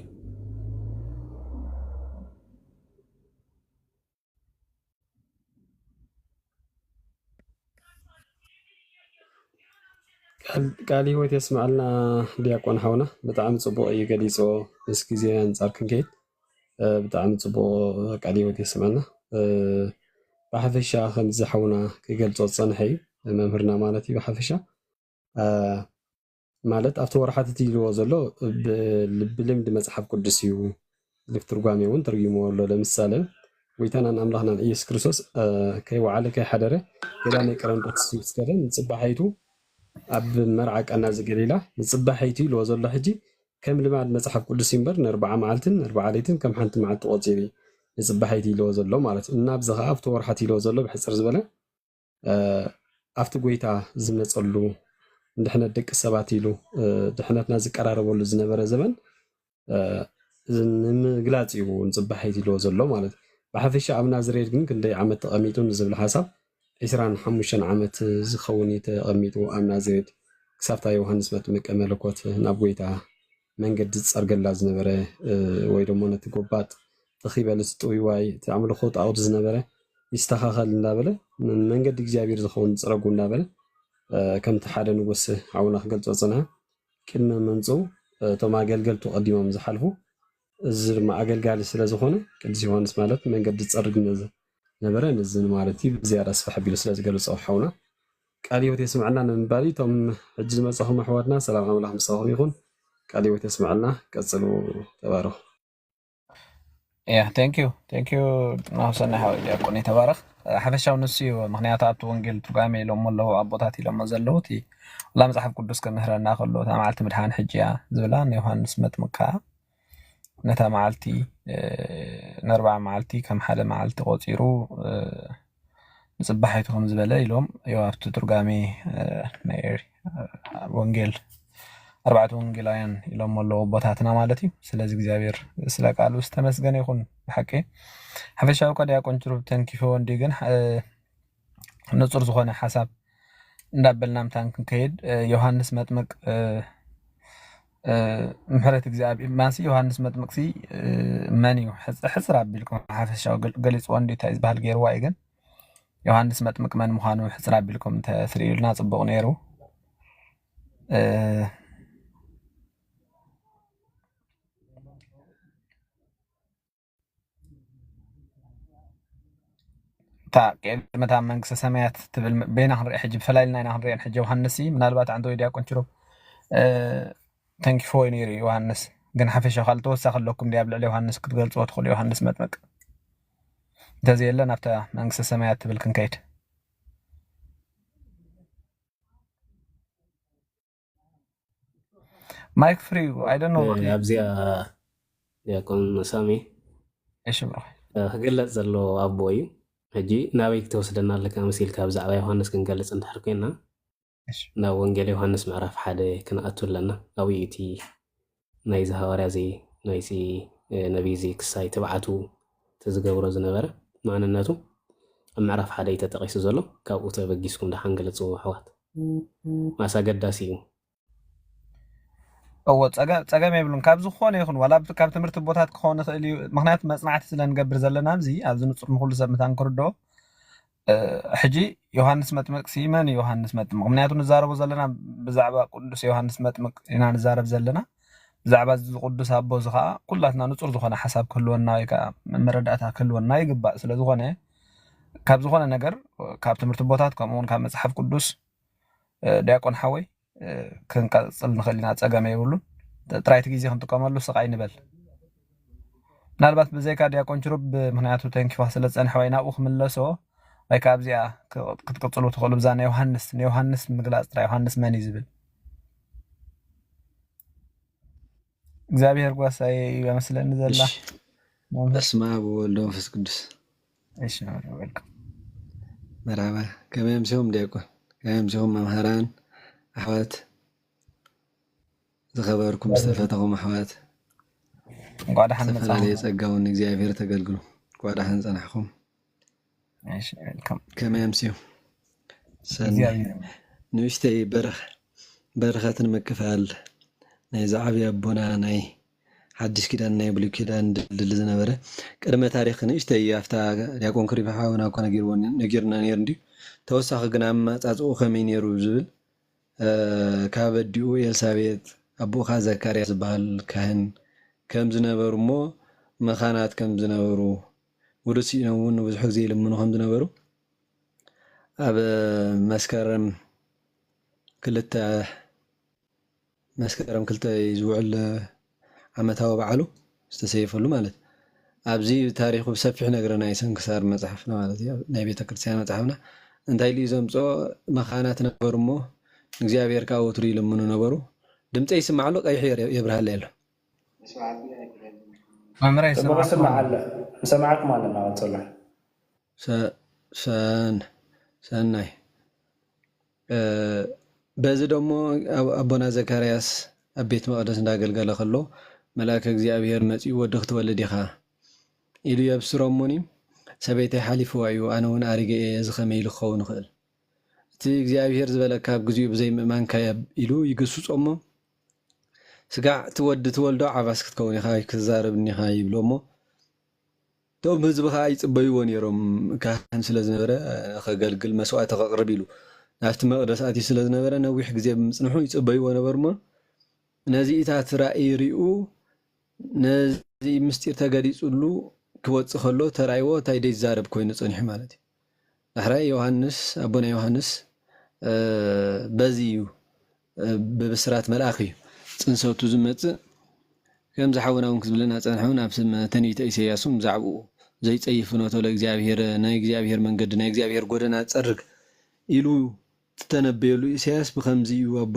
ቃል ህይወት የስማዓልና ዲያቆን ሓውና ብጣዕሚ ፅቡቅ እዩ ገሊፆ ምስ ግዜ ኣንፃር ክንከይድ ብጣዕሚ ፅቡቅ ቃል ህይወት የስማዓልና ብሓፈሻ ከምዚ ሓውና ክገልፆ ዝፀንሐ እዩ መምህርና ማለት እዩ ብሓፈሻ ማለት ኣብቲ ወርሓት እቲ ኢልዎ ዘሎ ብልምዲ መፅሓፍ ቅዱስ እዩ ልክ ትርጓሜ እውን ተርጉምዎ ኣሎ ለምሳሌ ጎይታናን ኣምላኽናን ኢየሱስ ክርስቶስ ከይወዓለ ከይሓደረ ገዳመ ቀረንጦስ ምስ ከደ ንፅባሐይቱ ኣብ መርዓ ቃና ዘገሊላ ንፅባሐይቱ ኢልዎ ዘሎ ሕጂ ከም ልማድ መፅሓፍ ቅዱስ እምበር ንኣርብዓ መዓልትን ኣርብዓ ለይትን ከም ሓንቲ መዓልቲ ቆፂሩ ንፅባሐይቲ ኢልዎ ዘሎ ማለት እዩ እናብዚ ከዓ ኣብቲ ወርሓት ኢልዎ ዘሎ ብሕፅር ዝበለ ኣብቲ ጎይታ ዝመፀሉ ንድሕነት ደቂ ሰባት ኢሉ ድሕነትና ዝቀራረበሉ ዝነበረ ዘመን ንምግላፅ እዩ ንፅባሐይቲ ኢልዎ ዘሎ ማለት እዩ። ብሓፈሻ ኣብ ናዝሬት ግን ክንደይ ዓመት ተቐሚጡ ንዝብል ሓሳብ ዒስራን ሓሙሽተን ዓመት ዝኸውን እዩ ተቐሚጡ ኣብ ናዝሬት፣ ክሳብታ ዮሃንስ መጥምቀ መለኮት ናብ ጎይታ መንገዲ ዝጸርገላ ዝነበረ፣ እ፣ ወይ ደሞ ነቲ ጎባጥ፣ ትኽ ይበል፣ እዚ ጥውይዋይ፣ እቲ ኣምልኾ ጣኦት ዝነበረ ይስተኻኸል እንዳበለ፣ ን-፣ መንገዲ እግዚኣብሔር ዝኸውን ጽረጉ እንዳበለ፣ እ፣ ከምቲ ሓደ ንጉስ ሓውና ክገልጾ ዝጸንሐ፣ ቅድሚ ምምጽኡ፣ እ፣ እቶም ኣገልገልቱ ቀዲሞም ዝሓልፉ፣ እዚ ድማ ኣገልጋሊ ስለ ዝኾነ፣ ቅዱስ ዮሃንስ ማለት መንገዲ ዝጸርግ ነዚ ነበረ፣ ነዚ ማለት እዩ። ብዝያዳ ስፍሕ ኣቢሉ ስለ ዝገልጾ ሓውና፣ ቃለ ህይወት የስምዐልና ንምባል እዩ። እቶም ሕጂ ዝመጻኹም ኣሕዋትና፣ ሰላም ኣምላኽ ምሳኹም ይኹን። ቃለ ህይወት የስምዐልና። ቀጽሉ፣ ተባረኹ። ያ፣ thank you፣ thank you ናሁሰናይ ሓወይ ዲያቆን፣ ተባረኽ። ሓፈሻዊ ንሱ እዩ፣ ምኽንያቱ ኣብቲ ወንጌል ትርጓሜ ኢሎሞ ኣለዉ ኣቦታት፣ ኢሎሞ ዘለዉ፣ እቲ ዋላ መጽሓፍ ቅዱስ ከምህረና ከሎ፣ እታ መዓልቲ ምድሓን ሕጂ እያ ዝብላ ንዮሃንስ መጥምቅ ከኣ፣ ነታ መዓልቲ፣ እ፣ ንኣርብዓ መዓልቲ ከም ሓደ መዓልቲ ቆጺሩ፣ እ፣ ንጽባሒቱ ከም ዝበለ ኢሎም፣ ያው ኣብቲ ትርጓሜ፣ እ፣ ናይ፣ እ፣ ወንጌል፣ ኣርባዕተ ወንጌላውያን ኢሎም ኣለዉ ኣቦታትና ማለት እዩ። ስለዚ እግዚኣብሔር ስለ ቃሉ ዝተመስገነ ይኹን። ብሓቂ ሓፈሻዊ እኳ ዲያቆን ችሩብ ተንኪፎ እንዲ፣ ግን፣ እ፣ ንጹር ዝኾነ ሓሳብ እንዳበልና ምታን ክንከይድ፣ እ፣ ዮሃንስ መጥምቅ፣ እ፣ እ፣ ምሕረት እግዚኣብሔር ማሲ ዮሃንስ መጥምቅሲ፣ እ፣ መን እዩ? ሕጽ-፣ ሕጽር ኣቢልኩም ሓፈሻዊ ገል-፣ ገሊጽዎ እንዲ እንታይ ዝበሃል ገይርዋ እዩ፣ ግን ዮሃንስ መጥምቅ መን ምዃኑ ሕጽር ኣቢልኩም እንተትርእዩልና ጽቡቕ ነይሩ። እ፣ እታ ቅድሚ እታ መንግስተ ሰማያት ትብል በይና ክንሪኣ ሕጂ፣ ብፈላሊና ኢና ክንሪአን ሕጂ። ዮሃንስ ሲ ምናልባት ኣንተ ወይ ዲያቆን ችሮብ፣ እ፣ ተንኪፎ እዩ ነይሩ ዮሃንስ። ግን ሓፈሻ ካልእ ተወሳኺ ኣለኩም ድያ ኣብ ልዕሊ ዮሃንስ ክትገልጽዎ ትኽእሉ? ዮሃንስ መጥምቅ እንተዘየለ ናብታ መንግስተ ሰማያት ትብል ክንከይድ። ማይክ ፍሪ፣ I don't know። እ፣ ኣብዚኣ ዲያቆን ሳሚ፣ እሺ ብሩኽ። እ፣ ክግለጽ ዘለዎ ኣቦ እዩ። ሕጂ ናበይ ክትወስደና ኣለካ መሲልካ? ብዛዕባ ዮሃንስ ክንገልጽ እንድሕር ኮይና፣ እሺ። ናብ ወንጌል ዮሃንስ ምዕራፍ ሓደ ክንኣቱ ኣለና። ኣብኡ እዩ እቲ ናይዚ ሃዋርያ እዚ፣ ናይዚ፣ እ፣ ነቢይ እዚ ክሳይ ትብዓቱ እቲ ዝገብሮ ዝነበረ ማንነቱ ኣብ ምዕራፍ ሓደ እዩ ተጠቒሱ ዘሎ። ካብኡ ተበጊስኩም ደሓን ግለጽዎ ኣሕዋት። ማስ ኣገዳሲ እዩ። እዎ፣ ጸገ-፣ ጸገም የብሉን። ካብ ዝኾነ ይኹን፣ ዋላ ኣብ-፣ ካብ ትምህርቲ ቦታት ክኸውን ይኽእል እዩ። ምኽንያቱ መጽናዕቲ ስለ ንገብር ዘለና ኣብዚ፣ ኣብዚ ንጹር ንኹሉ ሰብ ምታን ክርድኦ። እ፣ ሕጂ ዮሃንስ መጥምቅ ሲ መን እዩ ዮሃንስ መጥምቅ? ምኽንያቱ ንዛረቦ ዘለና ብዛዕባ ቅዱስ ዮሃንስ መጥምቅ ኢና ንዛረብ ዘለና። ብዛዕባ እዚ ቅዱስ ኣቦ እዚ ኸኣ ኩላትና ንጹር ዝኾነ ሓሳብ ክህልወና ወይ ከኣ መረዳእታ ክህልወና ይግባእ። ስለ ዝኾነ፣ ካብ ዝኾነ ነገር፣ ካብ ትምህርቲ ቦታት፣ ከምኡ እውን ካብ መጽሓፍ ቅዱስ፣ እ፣ ዲያቆን ሓወይ፣ እ፣ ክንቀጽል ንኽእል ኢና፣ ጸገም የብሉን። ጥ-፣ ጥራይ እቲ ግዜ ክንጥቀመሉ ስቕ ኣይንበል። ምናልባት ብዘይካ ዲያቆን ችሩብ፣ ምኽንያቱ ተንኪፋ ስለ ዝጸንሐ ወይ ናብኡ ክምለሶ፣ ወይ ከኣ ኣብዚኣ ክ-፣ ክትቅጽሉ ትኽእሉ፣ ብዛ ናይ ዮሃንስ፣ ንዮሃንስ ምግላጽ ጥራይ፣ ዮሃንስ መን እዩ ዝብል? እግዚኣብሔር ጓሳይ እያ መስለኒ ዘላ። እሺ። መምህር። በስመ ኣብ ወወልድ ወመንፈስ ቅዱስ። እሺ፣ መምህር፣ welcome። መርሓባ። ከመይ ኣምሲኹም ዲያቆን? ከመይ ኣምሲኹም መምሃራን ኣሕዋት? ዝኸበርኩም፣ ዝተፈተኹም ኣሕዋት፣ እንኳዕ ደሓን መጻኹም። ዝተፈላለየ ጸጋ እውን እግዚኣብሔር ተገልግሉ። እንኳዕ ደሓን ጸናሕኩም። እሺ፣ welcome። ከመይ ኣምስዩ? ሰኒ። እግዚኣብሔር ይመስገን። ንእሽተይ በረኸ-፣ በረኸት ንምክፋል ናይ ዝዓብይ ኣቦና ናይ ሓድሽ ኪዳን ናይ ብሉይ ኪዳን ድልድል ዝነበረ ቅድመ ታሪኽ ንእሽተይ ኣብታ ዲያቆን ክሪፍ ሓውና እኳ ነጊርዎ-፣ ነጊርና ነይሩ እንድዩ። ተወሳኺ ግን ኣመጻጽኡ ከመይ ነይሩ ዝብል፣ እ፣ ካብ ኣዲኡ ኤልሳቤጥ ኣቦኡ ኸኣ ዘካርያስ ዝበሃል ካህን ከም ዝነበሩ እሞ መኻናት ከም ዝነበሩ፣ ውሉድ ስኢኖም እውን ንብዙሕ ግዜ ይልምኑ ከም ዝነበሩ ኣብ መስከረም ክልተ መስከረም ክልተ እዩ ዝውዕል ዓመታዊ በዓሉ ዝተሰየፈሉ ማለት። ኣብዚ ታሪኹ ብሰፊሕ ነግረና እዩ ስንክሳር መጽሓፍና ማለት እዩ፣ ናይ ቤተ ክርስቲያን መጽሓፍና። እንታይ ኢሉ እዩ ዘምጽኦ? መኻናት ነበሩ እሞ እግዚኣብሔር ከኣ ወትሩ ይልምኑ ነበሩ። ድምፀይ ይስማዕ ኣሎ? ቀይሑ የር-፣ የብርሃለይ ኣሎ። መምህር ጽቡቕ ይስማዕ ኣሎ። ንሰማዓኩም ኣለና፣ ቀጽሎ። ሰ-፣ ሰን-፣ ሰናይ። እ፣ በዚ ደሞ ኣብ-፣ ኣቦና ዘካርያስ ኣብ ቤት መቕደስ እንዳገልገለ ከሎ፣ መልኣከ እግዚኣብሔር መጺኡ፣ "ወዲ ክትወልድ ኢኻ" ኢሉ የብስሮም እሞኒ፣ ሰበይተይ ሓሊፍዋ እዩ፣ ኣነ እውን ኣሪገ እየ፣ እዚ ከመይ ኢሉ ክኸውን ይኽእል? እቲ እግዚኣብሔር ዝበለካ ኣብ ግዜኡ ብዘይምእማንካ እያ ኢሉ ይግስጾ እሞ፣ ስጋዕ እቲ ወዲ ትወልዶ ዓባስ ክትከውን ኢኻ፣ ኣይክትዛረብን ኢኻ ይብሎ እሞ፣ እቶም ህዝቢ ኸዓ ይጽበይዎ ነይሮም። ካህን ስለ ዝነበረ፣ ከገልግል መስዋእቲ ከቕርብ ኢሉ ናብቲ መቕደስ ኣትዩ ስለ ዝነበረ፣ ነዊሕ ግዜ ብምጽንሑ ይጽበይዎ ነበሩ እሞ፣ ነዚኢታት ራእይ ሪኡ፣ ነዚ ምስጢር ተገሊጹሉ ክወጽእ ከሎ ተራእይዎ እንታይ ደይዛረብ ኮይኑ ጸኒሑ ማለት እዩ። ዳሕራይ ዮሃንስ፣ ኣቦና ዮሃንስ፣ እ፣ በዚ እዩ፣ እ፣ ብብስራት መልኣኽ እዩ ጽንሰቱ ዝመጽእ። ከምዚ ሓውና እውን ክዝብለና ጸንሐ እውን ኣብ ስም ትንቢተ ኢሳይያስ እውን ብዛዕባኡ ዘይጸይፍ ፍኖተ ለእግዚኣብሔር፣ ናይ እግዚኣብሔር መንገዲ፣ ናይ እግዚኣብሔር ጎደና ጸርግ ኢሉ ዝተነበየሉ ኢሳይያስ ብኸምዚ እዩ ኣቦ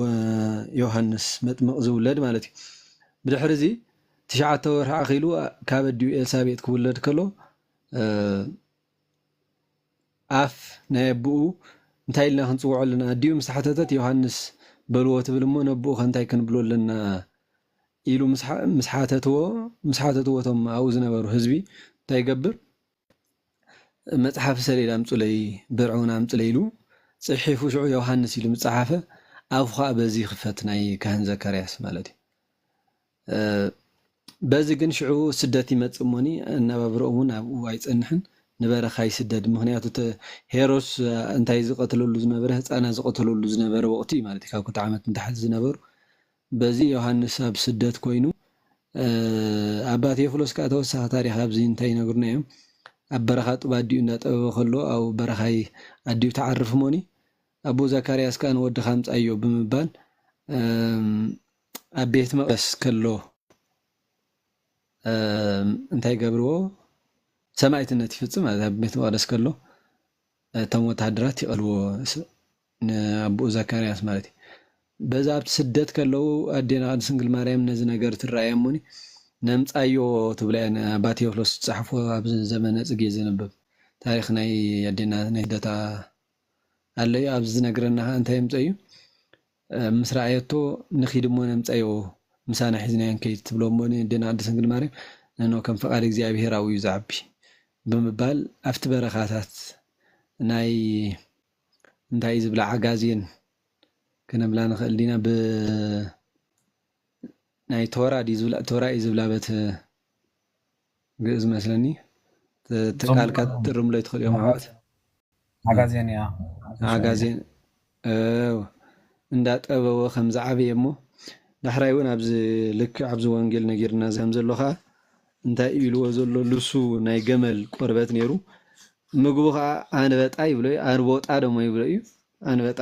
ዮሃንስ መጥምቕ ዝውለድ ማለት እዩ። ብድሕሪ እዚ ትሽዓተ ወርሒ ኣኺሉ ካብ ኣዲኡ ኤልሳቤጥ ክውለድ ከሎ፣ እ፣ ኣፍ ናይ ኣቦኡ እንታይ ኢልና ክንጽውዖ ኣለና? ኣዲኡ ምስ ተሓተተት ዮሃንስ በልዎ ትብል እሞ ነቦኡ ከ እንታይ ክንብሎ ኣለና? ኢሉ ምስ ሓ-፣ ምስ ሓተትዎ፣ ምስ ሓተትዎ እቶም ኣብኡ ዝነበሩ ህዝቢ እንታይ ይገብር? መጽሓፍ ሰሌዳ ኣምጹለይ፣ ብርዒ እውን ኣምጹለይ ኢሉ ጽሒፉ ሽዑ ዮሃንስ ኢሉ ምስ ጸሓፈ ኣፉ ኸኣ በዚ ይኽፈት ናይ ካህን ዘካርያስ ማለት እዩ። እ፣ በዚ ግን ሽዑ ስደት ይመጽእ እሞኒ ኣነባብርኦም እውን ኣብኡ ኣይጸንሕን፣ ንበረኻ ይስደድ። ምኽንያቱ ተ-፣ ሄሮድስ እንታይ ዝቐትለሉ ዝነበረ፣ ህጻናት ዝቐትለሉ ዝነበረ ወቕቲ እዩ ማለት እዩ። ካብ ክልተ ዓመት ንታሕቲ ዝነበሩ በዚ ዮሃንስ ኣብ ስደት ኮይኑ፣ እ፣ ኣባ ቴዎፍሎስ ከኣ ተወሳኺ ታሪኽ ኣብዚ እንታይ ይነግሩና እዮም? ኣብ በረኻ ጡብ ኣዲኡ እንዳጠበበ ከሎ ኣብ በረኻ ኣዲኡ ትዓርፍ እሞኒ፣ ኣቦኡ ዘካርያስ ከኣ ንወድኻ ኣምጻዮ ብምባል፣ እም፣ ኣብ ቤት መቕደስ ከሎ፣ እም፣ እንታይ ይገብርዎ? ሰማዕትነት ይፍጽም ማለት ኣብ ቤት መቕደስ ከሎ እቶም ወተሃደራት ይቐልዎ ስ-፣ ንኣቦኡ ዘካርያስ ማለት እዩ። በዛ ኣብቲ ስደት ከለዉ ኣዴና ቅድስት ድንግል ማርያም ነዚ ነገር ትረኣያ እሞኒ፣ "ነምጻዮ" ትብላ እያ። ንኣባ ቴዎፍሎስ ዝጸሓፎ ኣብ ዘመነ ጽጌ ዘንብብ ታሪኽ ናይ ኣዴና ናይ ስደታ ኣሎ እዩ። ኣብዚ ዝነግረና ኸኣ እንታይ የምጽኦ እዩ? እ፣ ምስ ረኣየቶ፣ "ንኺድ እሞ ነምጻዮ፣ ምሳና ሒዝናዮ ንከይድ" ትብሎ እሞ ንኣዴና ቅድስት ድንግል ማርያም፣ "ንኖ ከም ፍቓድ እግዚኣብሔር ኣብኡ እዩ ዝዓቢ" ብምባል ኣብቲ በረኻታት ናይ እንታይ እዩ ዝብላ ዓጋዜን ክነብላ ንኽእል ዲና? ብ-፣ ናይ ቶራ ድዩ ዝብላ? ቶራ እዩ ዝብላ በት ግእዝ መስለኒ። ተ-፣ እቲ ጽቡቕ ቃልካ ትርምሎ ይትኽእል እዮም ኣሕዋት። ዓጋዜን እያ። ዓጋዜን። እው። እንዳጠበወ ከም ዝዓበየ እሞ ዳሕራይ እውን ኣብዚ ልክዕ ኣብዚ ወንጌል ነጊርና ከም ዘሎ ኸዓ እንታይ ኢልዎ ዘሎ ልሱ ናይ ገመል ቆርበት ነይሩ። ምግቡ ኸዓ ኣንበጣ ይብሎ እዩ። ኣንቦጣ ደሞ ይብሎ እዩ። ኣንበጣ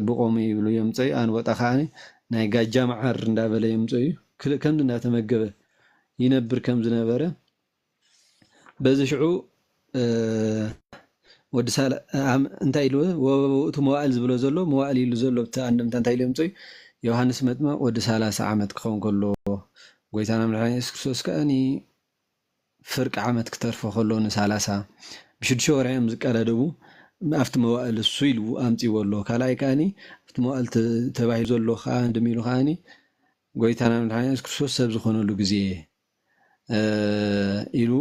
ብቆሙ ይብሉ የምፀዩ። ኣንበጣ ኸዓ ናይ ጋጃ መዓር እንዳበለ የምፀዩ። ክል-፣ ከምዚ እንዳተመገበ ይነብር ከም ዝነበረ በዚ ሽዑ፣ እ፣ ወዲ ሳላ-፣ ኣም-፣ እንታይ ኢሉ ወበውእቱ መዋእል ዝብሎ ዘሎ፣ መዋእል ኢሉ ዘሎ ኣብቲ ኣንድምታ እንታይ ኢሉ የምፅኡ? ዮሃንስ መጥምቕ ወዲ ሰላሳ ዓመት ክኸውን ከሎ፣ ጎይታና መድሓኒና የሱስ ክርስቶስ ከኣኒ ፍርቂ ዓመት ክተርፎ ከሎ ንሳላሳ፣ ብሽዱሽተ ወርሒ እዮም ዝቀዳደቡ። ኣብቲ መዋእል እሱ ኢሉ ኣምፅዎ ኣሎ። ካልኣይ ከኣኒ ኣብቲ መዋእል ተ-፣ ተባሂሉ ዘሎ ከኣ፣ እንድም ኢሉ ከኣኒ ጎይታና መድሓኒና የሱስ ክርስቶስ ሰብ ዝኾነሉ ግዜ፣ እ፣ ኢሉ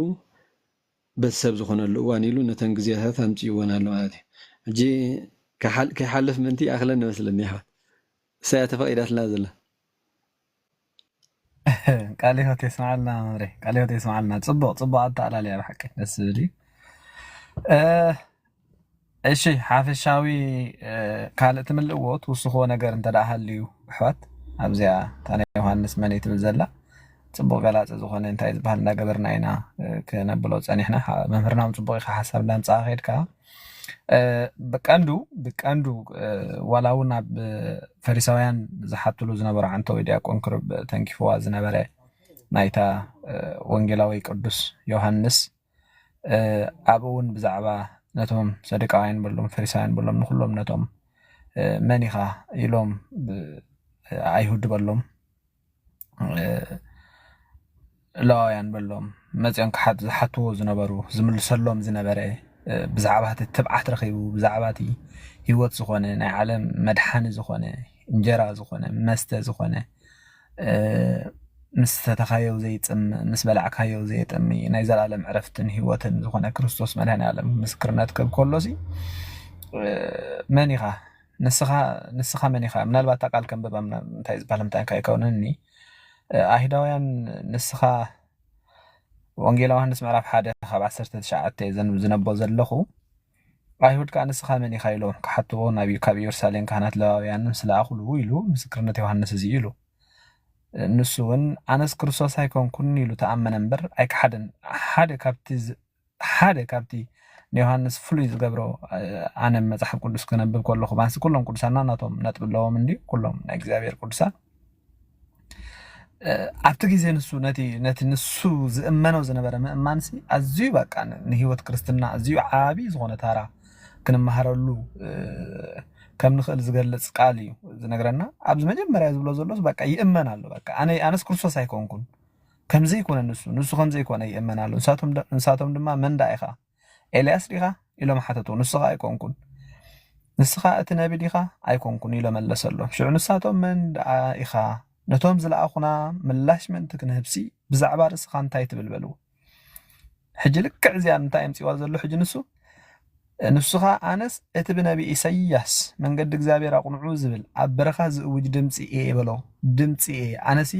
በቲ ሰብ ዝኾነሉ እዋን ኢሉ ነተን ግዜታት ኣምፅእወን ኣሎ ማለት እዩ። ሕጂ ከሓል-፣ ከይሓልፍ ምእንቲ ይኣኽለኒ መስለኒ፣ ይሓ-፣ እሳ እያ ተፈቒዳትና ዘላ። ቃለ ሕይወት የስምዓልና መምህረይ፣ ቃለ ሕይወት የስምዓልና። ጽቡቕ፣ ጽቡቕ ኣተኣላልያ ብሓቂ ደስ ዝብል እዩ። እ፣ እሺ፣ ሓፈሻዊ፣ እ፣ ካልእ ትምልእዎ ትውስኽዎ ነገር እንተ ደኣ ሃልዩ ኣሕዋት፣ ኣብዚኣ እታ ናይ ዮሃንስ መን እያ ትብል ዘላ ጽቡቕ ገላጺ ዝኾነ እንታይ ዝበሃል እንዳገበርና ኢና፣ እ፣ ክነብሎ ጸኒሕና። ሓ-፣ መምህርና እውን ጽቡቕ ኢኻ ሓሳብ እንዳምጻኻ ከይድካ። እ፣ ብቀንዱ፣ ብቀንዱ፣ እ፣ ዋላ እውን ኣብ ፈሪሳውያን ዝሓትሉ ዝነበሩ ዓንተዊ ዲያቆን ክሩብ ተንኪፍዋ ዝነበረ ናይታ፣ እ፣ ወንጌላዊ ቅዱስ ዮሃንስ፣ እ፣ ኣብኡ እውን ብዛዕባ ነቶም ሰዱቃውያን በሎም፣ ፈሪሳውያን በሎም፣ ንኹሎም ነቶም፣ እ፣ መን ኢኻ ኢሎም ብ-፣ ኣይሁድ በሎም፣ እ፣ ለዋውያን በሎም፣ መጺኦም ክሓት-፣ ዝሓትዎ ዝነበሩ፣ ዝምልሰሎም ዝነበረ፣ እ፣ ብዛዕባ እቲ ትብዓት ረኺቡ፣ ብዛዕባ እቲ ህይወት ዝኾነ፣ ናይ ዓለም መድሓኒ ዝኾነ፣ እንጀራ ዝኾነ፣ መስተ ዝኾነ፣ እ፣ ምስ ሰተኻዮ ዘይጽምእ፣ ምስ በላዕካዮ ዘየጥሚ፣ ናይ ዘላለም ዕረፍትን ህይወትን ዝኾነ ክርስቶስ መድኃኔ ዓለም ምስክርነት ክህብ ከሎሲ፣ እ፣ መን ኢኻ? ንስኻ፣ ንስኻ መን ኢኻ? ምናልባት እታ ቃል ከንብባ ምና-፣ እንታይ ዝበሃል ምታንካ ኣይከውንን እኒ፣ እ፣ ኣይሁዳውያን ንስኻ ወንጌል ዮሃንስ ምዕራፍ ሓደ ካብ ዓሰርተ ትሽዓተ ዘን-፣ ዝነቦ ዘለኹ፣ ኣይሁድ ከኣ ንስኻ መን ኢኻ ኢሎም ክሓትዎ ናብ፣ ካብ ኢየሩሳሌም ካህናት ለዋውያንን ስለኣኹሉ ኢሉ ምስክርነት ዮሃንስ እዚ ኢሉ። ንሱ እውን ኣነስ ክርስቶስ ኣይኮንኩን ኢሉ ተኣመነ እምበር ኣይከሓደን። ሓደ ካብቲ ዝ-፣ ሓደ ካብቲ ንዮሃንስ ፍሉይ ዝገብሮ፣ እ፣ ኣነ መጽሓፍ ቅዱስ ክነብብ ከለኹ ባንሲ ኩሎም ቅዱሳና ናቶም ነጥቢ ኣለዎም እንዲ ኩሎም ናይ እግዚኣብሔር ቅዱሳን። እ፣ ኣብቲ ግዜ ንሱ ነቲ፣ ነቲ ንሱ ዝእመኖ ዝነበረ ምእማንሲ ኣዝዩ በቃ ን-፣ ንህይወት ክርስትና ኣዝዩ ዓቢ ዝኾነ ታራ ክንመሃረሉ፣ እ፣ ከም ንኽእል ዝገልጽ ቃል እዩ ዝነግረና። ኣብዚ መጀመርያ ዝብሎ ዘሎስ በቃ ይእመን ኣሎ። በቃ ኣነ፣ ኣነስ ክርስቶስ ኣይኮንኩን። ከም ዘይኮነ ንሱ፣ ንሱ ከም ዘይኮነ ይእመን ኣሎ። ንሳቶም ደ-፣ ንሳቶም ድማ መን ደኣ ኢኻ? ኤልያስ ዲኻ? ኢሎም ሓተትዎ። ንሱ ኸኣ ኣይኮንኩን። ንስኻ እቲ ነቢ ዲኻ? ኣይኮንኩን ኢሎ መለሰሎም። ሽዑ ንሳቶም መን ደኣ ኢኻ? ነቶም ዝለኣኹና ምላሽ ምእንቲ ክንህብሲ ብዛዕባ ርእስኻ እንታይ ትብል በልዎ። ሕጂ ልክዕ እዚኣ እንታይ ኣምጺዋ ዘሎ ሕጂ ንሱ? ንሱ ኸኣ ኣነስ እቲ ብነቢ ኢሳይያስ መንገዲ እግዚኣብሔር ኣቕንዑ ዝብል ኣብ በረኻ ዝእውጅ ድምጺ እየ በሎ። ድምጺ እየ። ኣነሲ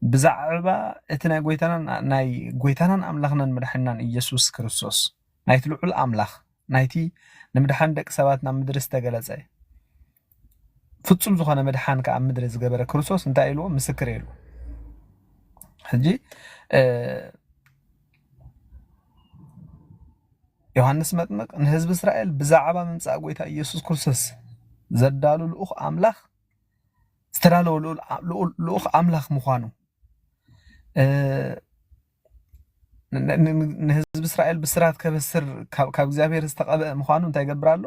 ብዛዕባ እቲ ናይ ጎይታናን፣ ናይ ጎይታናን ኣምላኽናን መድሓኒናን ኢየሱስ ክርስቶስ፣ ናይቲ ልዑል ኣምላኽ፣ ናይቲ ንምድሓን ደቂ ሰባት ናብ ምድሪ ዝተገለጸ፣ ፍጹም ዝኾነ ምድሓን ከኣ ኣብ ምድሪ ዝገበረ ክርስቶስ እንታይ ኢልዎ? ምስክር ኢልዎ። ሕጂ፣ እ፣ ዮሃንስ መጥምቅ ንህዝቢ እስራኤል ብዛዕባ ምምጻእ ጎይታ ኢየሱስ ክርስቶስ ዘዳሉ ልኡኽ ኣምላኽ፣ ዝተዳለወ ልኡል-፣ ልኡል-፣ ልኡኽ ኣምላኽ ምዃኑ፣ እ፣ ን-፣ ን-፣ ን-፣ ንህዝቢ እስራኤል ብስራት ከበስር ካብ፣ ካብ እግዚኣብሔር ዝተቐብአ ምዃኑ እንታይ ይገብር ኣሎ?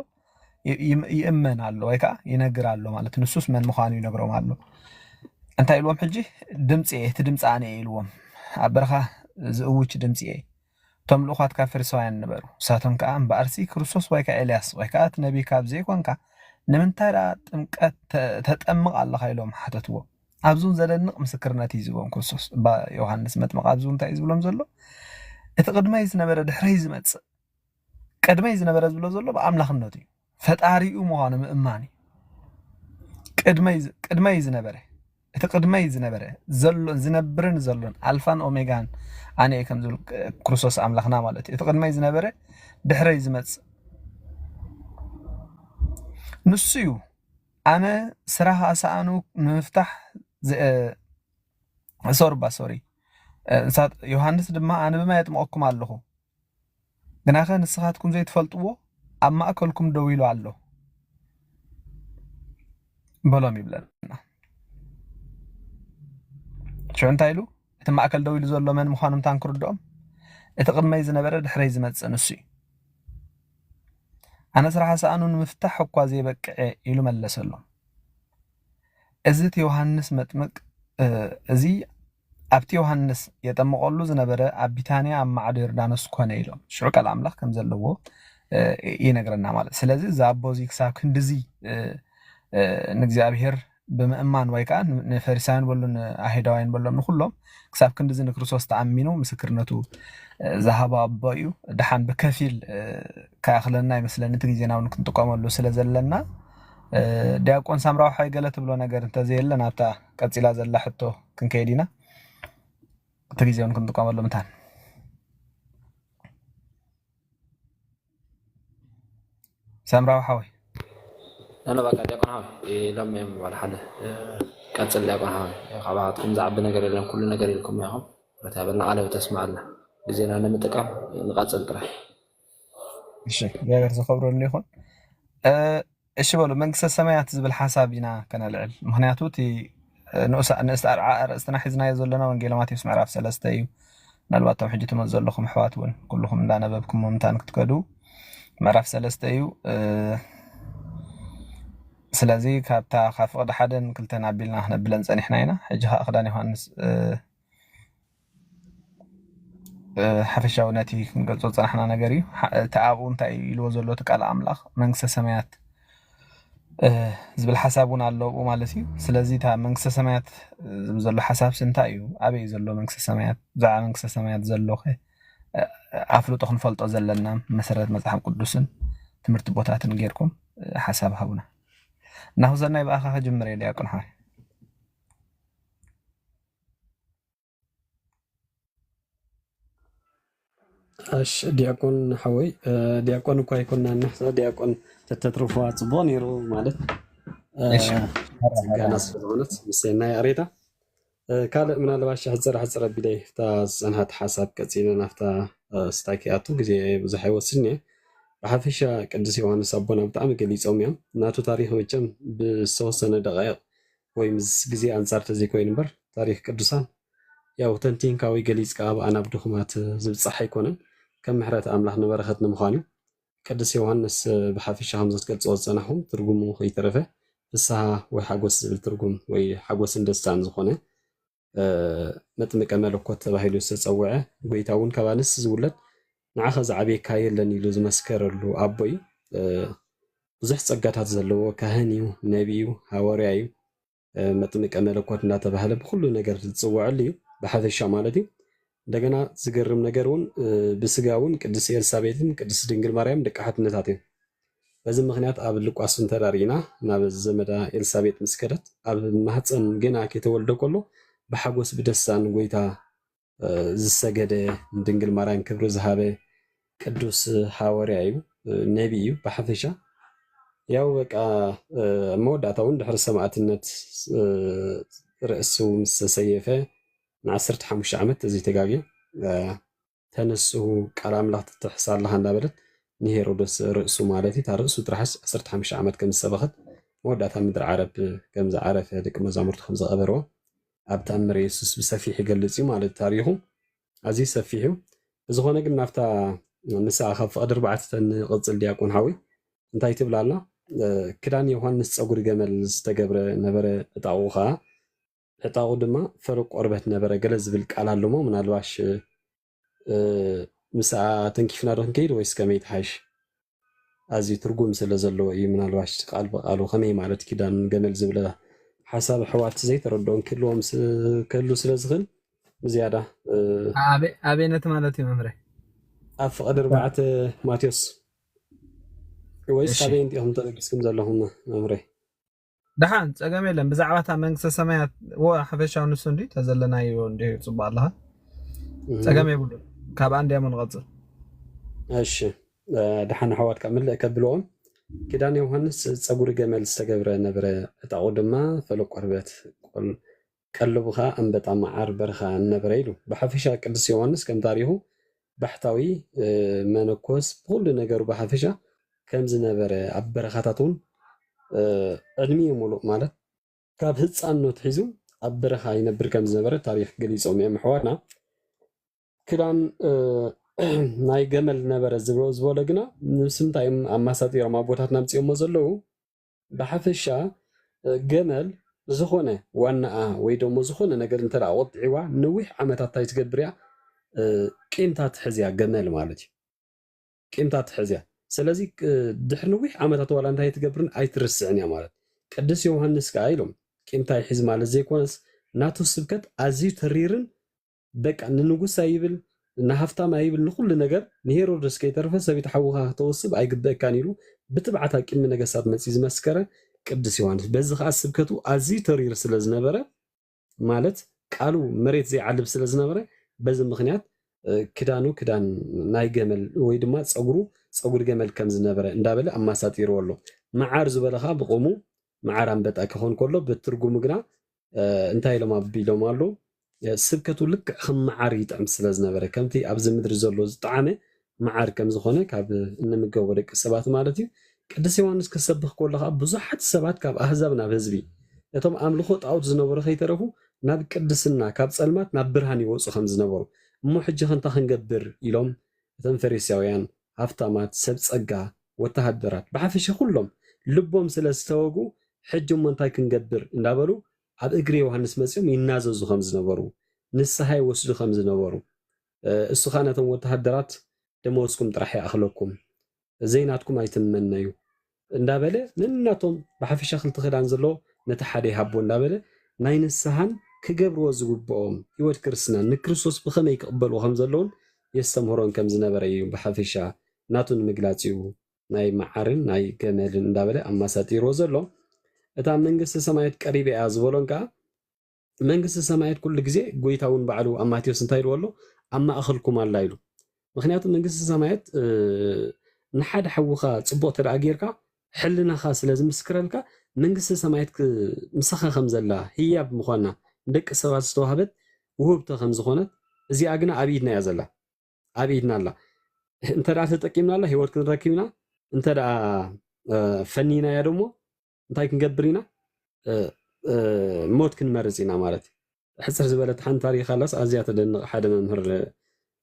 ይ-፣ ይም-፣ ይእመን ኣሎ ወይ ከዓ ይነግር ኣሎ ማለት፣ ንሱስ መን ምዃኑ ይነግሮም ኣሎ። እንታይ ኢልዎም ሕጂ? ድምፂ እየ፣ እቲ ድምፂ ኣነ እየ ኢልዎም። ኣብ በረኻ ዝእውጅ ድምፂ እየ። እቶም ልኡኻት ካብ ፈሪሳውያን ነበሩ። ንሳቶም ከኣ፣ እምበኣርሲ ክርስቶስ ወይ ከኣ ኤልያስ ወይ ከኣ እቲ ነቢይ ካብ ዘይኮንካ፣ ንምንታይ ደኣ ጥምቀት ተ-፣ ተጠምቕ ኣለኻ? ኢሎም ሓተትዎ። ኣብዚ እውን ዘደንቕ ምስክርነት እዩ ዝህቦም ክርስቶስ። እባ ዮሃንስ መጥምቕ ኣብዚ እውን እንታይ እዩ ዝብሎም ዘሎ? እቲ ቅድመይ ዝነበረ ድሕረይ ዝመጽእ፣ ቅድመይ ዝነበረ ዝብሎ ዘሎ ብኣምላኽነቱ እዩ። ፈጣሪኡ ምዃኑ ምእማን እዩ። ቅድመይ ዝ-፣ ቅድመይ ዝነበረ፣ እቲ ቅድመይ ዝነበረ፣ ዘሎን ዝነብርን ዘሎን፣ ኣልፋን ኦሜጋን ኣነ እየ ከም ዝብል ክርስቶስ ኣምላኽና ማለት እዩ። እቲ ቅድመይ ዝነበረ ድሕረይ ዝመጽእ ንሱ እዩ። ኣነ ስራሕ ኣሳእኑ ንምፍታሕ ዝ-፣ ሶሪ እባ፣ ሶሪ። እ፣ ንሳ-፣ ዮሃንስ ድማ ኣነ ብማይ የጥምቐኩም ኣለኹ፣ ግናኸ ንስኻትኩም ዘይትፈልጥዎ ኣብ ማእከልኩም ደው ኢሉ ኣሎ በሎም ይብለና። ሽዑ እንታይ ኢሉ? እቲ ማእከል ደው ኢሉ ዘሎ መን ምዃኑ እንታን ክርድኦም፣ እቲ ቅድመይ ዝነበረ ድሕረይ ዝመጽእ ንሱ እዩ። ኣነ ስራሕ ኣሳእኑ ንምፍታሕ እኳ ዘይበቅዐ ኢሉ መለሰሎም። እዚ እቲ ዮሃንስ መጥምቅ፣ እ፣ እዚ ኣብቲ ዮሃንስ የጠምቐሉ ዝነበረ ኣብ ቢታንያ ኣብ ማዕዶ ዮርዳኖስ ኮነ ኢሎም። ሽዑ ቃል ኣምላኽ ከም ዘለዎ፣ እ፣ ይነግረና ማለት። ስለዚ እዚ ኣቦ እዚ ክሳብ ክንድዚ፣ እ፣ እ፣ ንእግዚኣብሔር ብምእማን ወይ ከዓ ን-፣ ንፈሪሳውያን በሉ ንኣይሁዳውያን በሎም ንኩሎም ክሳብ ክንድዚ ንክርስቶስ ተኣሚኑ ምስክርነቱ፣ እ፣ ዝሃበ ኣቦ እዩ። ደሓን ብከፊል፣ እ፣ ክኣኽለና ይመስለኒ እቲ ግዜና እውን ክንጥቀመሉ ስለ ዘለና፣ እ፣ ዲያቆን ሳምራዊ ሓይ ገለ ትብሎ ነገር እንተዘየለ ናብታ ቀጺላ ዘላ ሕቶ ክንከይድ ኢና። እቲ ግዜ እውን ክንጥቀመሉ ምታን። ሳምራዊ ሓወይ። ኣነ በቃ ዲያቆን ሓወይ ኢሎም እዮም በዓል ሓደ። እ፣ ቀጽል ዲያቆን ሓወይ። ካባትኩም ዝዓቢ ነገር የለን፣ ኩሉ ነገር ኢልኩም ኢኹም። ረታ በልና ቃለ ተስማዕልና። ግዜና ንምጥቃም ንቐጽል ጥራይ። እሺ፣ እግዚኣብሔር ዝኸብረሉ ይኹን። እ፣ እሺ በሉ፣ መንግስተ ሰማያት ዝብል ሓሳብ ኢና ከነልዕል። ምኽንያቱ እቲ፣ እ፣ ንኡስ፣ ንእስቲ ኣርዓ ኣርእስትና ሒዝናዮ ዘለና ወንጌል ማቴዎስ ምዕራፍ ሰለስተ እዩ። ምናልባት እቶም ሕጂ ትመፁ ዘለኹም ኣሕዋት እውን ኩልኹም እንዳነበብኩሞ ምታን ክትከዱ ምዕራፍ ሰለስተ እዩ። እ፣ ስለዚ ካብታ ካብ ፍቕዲ ሓደን ክልተን ኣቢልና ክነብለን ጸኒሕና ኢና። ሕጂ ኸኣ ክዳን ዮሃንስ፣ እ፣ እ፣ ሓፈሻዊ ነቲ ክንገልጾ ዝጸናሕና ነገር እዩ። ሓ-፣ እቲ ኣብኡ እንታይ ኢልዎ ዘሎ እቲ ቃል ኣምላኽ፣ መንግስተ ሰማያት ዝብል ሓሳብ እውን ኣሎ ኣብኡ ማለት እዩ። ስለዚ እታ መንግስተ ሰማያት ዝብል ዘሎ ሓሳብሲ እንታይ እዩ? ኣበይ እዩ ዘሎ መንግስተ ሰማያት? ብዛዕባ መንግስተ ሰማያት ዘሎ ከ ኣፍልጦ ክንፈልጦ ዘለና መሰረት መፅሓፍ ቅዱስን ትምህርቲ ቦታትን ጌርኩም ሓሳብ ሃቡና። ናሁ ሰናይ ብኣኻ ክጅምር እየ ዲያቆን ሓወይ። እሺ ዲያቆን ሓወይ፣ ዲያቆን እኳ ኣይኮናን ንሕና ዲያቆን ተተትርፉዋ ጽቡቕ ነይሩ ማለት እሺ። ጽጋና ስለዝኾነት ምስና ያሬዳ። ካልእ ምናልባሽ ሕጽር ሕጽር ኣቢለ እታ ዝጸንሓት ሓሳብ ቀጺለ ናብታ ስታይ ክኣቱ ግዜ ብዙሕ ኣይወስድን እየ። ብሓፈሻ ቅዱስ ዮሃንስ ኣቦና ብጣዕሚ ገሊጾም እዮም። ናቱ ታሪኽ መቸም ብዝተወሰነ ደቃይቕ ወይ ምስ ግዜ ኣንጻር ተዘይኮይኑ እምበር ታሪኽ ቅዱሳን ያው ተንቲንካ ወይ ገሊጽካ ብኣናብ ድኹማት ዝብጻሕ ኣይኮነን። ከም ምሕረት ኣምላኽ ንበረኸት ንምዃን እዩ። ቅዱስ ዮሃንስ ብሓፈሻ ከም ዘትገልጽዎ ዝጸናሕኩም ትርጉሙ ከይተረፈ ፍስሃ ወይ ሓጎስ ዝብል ትርጉም ወይ ሓጎስን ደስታን ዝኾነ መጥምቀ መለኮት ተባሂሉ ዝተጸውዐ ጎይታ እውን ካብ ኣንስ ዝውለድ ንዓኸ ዝዓብየካ የለን ኢሉ ዝመስከረሉ ኣቦ እዩ። ብዙሕ ጸጋታት ዘለዎ ካህን እዩ፣ ነቢ እዩ፣ ሃዋርያ እዩ። መጥምቀ መለኮት እናተባህለ ብኩሉ ነገር ዝፅወዐሉ እዩ፣ ብሓፈሻ ማለት እዩ። እንደገና ዝገርም ነገር እውን ብስጋ እውን ቅድስት ኤልሳቤጥን ቅድስት ድንግል ማርያም ደቂ ሓትነታት እዮም። በዚ ምክንያት ኣብ ሉቃስ እንተዳሪእና ናብ ዘመዳ ኤልሳቤጥ ምስ ከደት ኣብ ማህፀን ገና ከይተወልደ ከሎ ብሓጎስ ብደስታ ንጎይታ ዝሰገደ ንድንግል ማርያም ክብሪ ዝሃበ ቅዱስ ሃዋርያ እዩ፣ ነቢ እዩ ብሓፈሻ። ያው በቃ መወዳእታ እውን ድሕሪ ሰማዕትነት ርእሱ ምስ ተሰየፈ ንዓሰርተ ሓሙሽተ ዓመት ተዘይተጋግየ ተነስኡ ቃል ኣምላኽ ትጥሕስ ኣለኻ እንዳበለት ንሄሮደስ ርእሱ ማለት እዩ። እታ ርእሱ ጥራሕስ ዓሰርተ ሓሙሽተ ዓመት ከም ዝሰበኸት መወዳእታ ምድሪ ዓረብ ከም ዝዓረፈ ደቂ መዛሙርቱ ከም ዝቐበርዎ ኣብ ተኣምር የሱስ ብሰፊሕ ይገልጽ እዩ ማለት ታሪኹ ኣዝዩ ሰፊሕ እዩ። ብዝኾነ ግን ናብታ ንስኣ ካብ ፍቕዲ ኣርባዕተ ንቕጽል ዲያቆን ሓዊ እንታይ ትብል ኣላ? ክዳን ዮሃንስ ጸጉሪ ገመል ዝተገብረ ነበረ ዕጣቑ ኸዓ ዕጣቑ ድማ ፈለግ ቆርበት ነበረ ገለ ዝብል ቃል ኣሎ እሞ ምናልባሽ ምስኣ ተንኪፍና ዶ ክንከይድ ወይስ ከመይ ትሓይሽ? ኣዝዩ ትርጉም ስለ ዘለዎ እዩ ምናልባሽ ቃል ብቃሉ ከመይ ማለት ኪዳን ገመል ዝብለ ሓሳብ ኣሕዋት ዘይተረድኦም ክህልዎም ክህሉ ስለ ዝኽእል ብዝያዳ ኣበይ ነቲ ማለት እዩ መምህረይ? ኣብ ፍቐድ ኣርባዕተ ማቴዎስ ወይስ ካበይ እንዲኹም ተበጊስኩም ዘለኹም መምህረይ? ደሓን ጸገም የለን። ብዛዕባ እታ መንግስተ ሰማያት ወ ሓፈሻዊ ንሱ እንዲ ተዘለናዮ እንዲ ጽቡቅ ኣለኻ ጸገም የብሉ። ካብ ኣንድ ያሞ ንቐጽል። እሺ ደሓን ኣሕዋትካ ምልእ ከብልዎም ኪዳን ዮሃንስ ጸጉሪ ገመል ዝተገብረ ነበረ ዕጣቑ ድማ ፈለግ ቆርበት ቀለቡ ኸዓ ኣንበጣ መዓር በረኻ ነበረ ኢሉ። ብሓፈሻ ቅዱስ ዮሃንስ ከም ታሪኹ ባሕታዊ መነኮስ ብኩሉ ነገሩ ብሓፈሻ ከም ዝነበረ ኣብ በረኻታት እውን ዕድሚኡ ሙሉእ ማለት ካብ ህፃንነቱ ሒዙ ኣብ በረኻ ይነብር ከም ዝነበረ ታሪኽ ገሊፆም እዮም ኣሕዋትና። ክዳን ናይ ገመል ነበረ ዝበሎ ግና ንስምንታይ እዮም ኣማሳጢሮም ኣቦታትና ኣምፂኦሞ ዘለዉ ብሓፈሻ ገመል ዝኾነ ዋናኣ ወይ ደሞ ዝኾነ ነገር እንተ ቆጥዒዋ ነዊሕ ዓመታት እንታይ ትገብር እያ ቂምታ ትሕዝ እያ ገመል ማለት እዩ ቂምታ ትሕዝ እያ ስለዚ ድሕሪ ነዊሕ ዓመታት ዋላ እንታይ ትገብርን ኣይትርስዕን እያ ማለት ቅዱስ ዮሃንስ ከዓ ኢሎም ቂምታ ይሕዝ ማለት ዘይኮነስ ናቱ ስብከት ኣዝዩ ተሪርን በቃ ንንጉስ ኣይብል ንሃፍታም ኣይብል ንኩሉ ነገር ንሄሮድስ ከይተርፈ ሰበይቲ ሓውካ ክተወስብ ኣይግበእካን ኢሉ ብትብዓት ኣብ ቅድሚ ነገስታት መፂኡ ዝመስከረ ቅዱስ ዮሃንስ በዚ ከዓ ስብከቱ ኣዝዩ ተሪር ስለ ዝነበረ ማለት ቃሉ መሬት ዘይዓልብ ስለ ዝነበረ በዚ ምክንያት ክዳኑ ክዳን ናይ ገመል ወይ ድማ ፀጉሩ ፀጉሪ ገመል ከም ዝነበረ እንዳበለ ኣማሳጢርዎ ኣሎ መዓር ዝበለ ከዓ ብቆሙ መዓር ኣንበጣ ክኾን ከሎ ብትርጉሙ ግና እንታይ ኢሎም ኣቢሎም ኣለዉ? ስብከቱ ልክዕ ከም መዓር ይጥዕም ስለ ዝነበረ ከምቲ ኣብዚ ምድሪ ዘሎ ዝጠዓመ መዓር ከም ዝኾነ ካብ እንምገቦ ደቂ ሰባት ማለት እዩ። ቅዱስ ዮሃንስ ክሰብኽ ከሎ ከዓ ብዙሓት ሰባት ካብ ኣህዛብ ናብ ህዝቢ እቶም ኣምልኾ ጣዖት ዝነበሩ ከይተረፉ ናብ ቅድስና ካብ ጸልማት ናብ ብርሃን ይወፁ ከም ዝነበሩ እሞ ሕጂ ከንታ ክንገብር ኢሎም እቶም ፈሪሳውያን ሃፍታማት ሰብ ጸጋ ወተሃደራት ብሓፈሻ ኩሎም ልቦም ስለ ዝተወጉ ሕጂ እሞ እንታይ ክንገብር እንዳበሉ ኣብ እግሪ ዮሃንስ መጺኦም ይናዘዙ ከም ዝነበሩ ንስሓ ይወስዱ ከም ዝነበሩ እሱ ኸዓ ነቶም ወተሃደራት ደመወዝኩም ጥራሕ ይኣኽለኩም ዘይናትኩም ኣይትመነዩ እንዳበለ፣ ነናቶም ብሓፈሻ ክልተ ክዳን ዘለዎ ነቲ ሓደ ይሃቦ እንዳበለ፣ ናይ ንስሓን ክገብርዎ ዝግብኦም ህይወት ክርስትናን ንክርስቶስ ብኸመይ ክቕበልዎ ከም ዘለውን የስተምህሮን ከም ዝነበረ እዩ ብሓፈሻ ናቱ ንምግላጽ እዩ ናይ መዓርን ናይ ገመልን እንዳበለ ኣማሳጢርዎ ዘሎ። እታ መንግስቲ ሰማያት ቀሪበ እያ ዝበሎን ከኣ፣ መንግስቲ ሰማያት ኩሉ ግዜ፣ ጎይታ እውን ባዕሉ ኣብ ማቴዎስ እንታይ ኢልዎ ኣሎ? ኣብ ማእኸልኩም ኣላ ኢሉ። ምኽንያቱ መንግስቲ ሰማያት፣ እ፣ ንሓደ ሓውኻ ጽቡቕ ተደኣ ጌርካ፣ ሕልናኻ ስለ ዝምስክረልካ፣ መንግስቲ ሰማያት ክ-፣ ምሳኻ ከም ዘላ፣ ህያብ ምዃና፣ ንደቂ ሰባት ዝተዋህበት ውህብቶ ከም ዝኾነት፣ እዚኣ ግና ኣብ ኢድና እያ ዘላ። ኣብ ኢድና ኣላ። እንተ ደኣ ተጠቂምናላ፣ ህይወት ክንረክብ ኢና። እንተ ደኣ፣ እ፣ ፈኒናያ ደሞ፣ እንታይ ክንገብር ኢና? እ፣ እ፣ ሞት ክንመርጽ ኢና ማለት እዩ። ሕጽር ዝበለት ሓንቲ ታሪኽ ኣላስ ኣዝያ ተደንቕ። ሓደ መምህር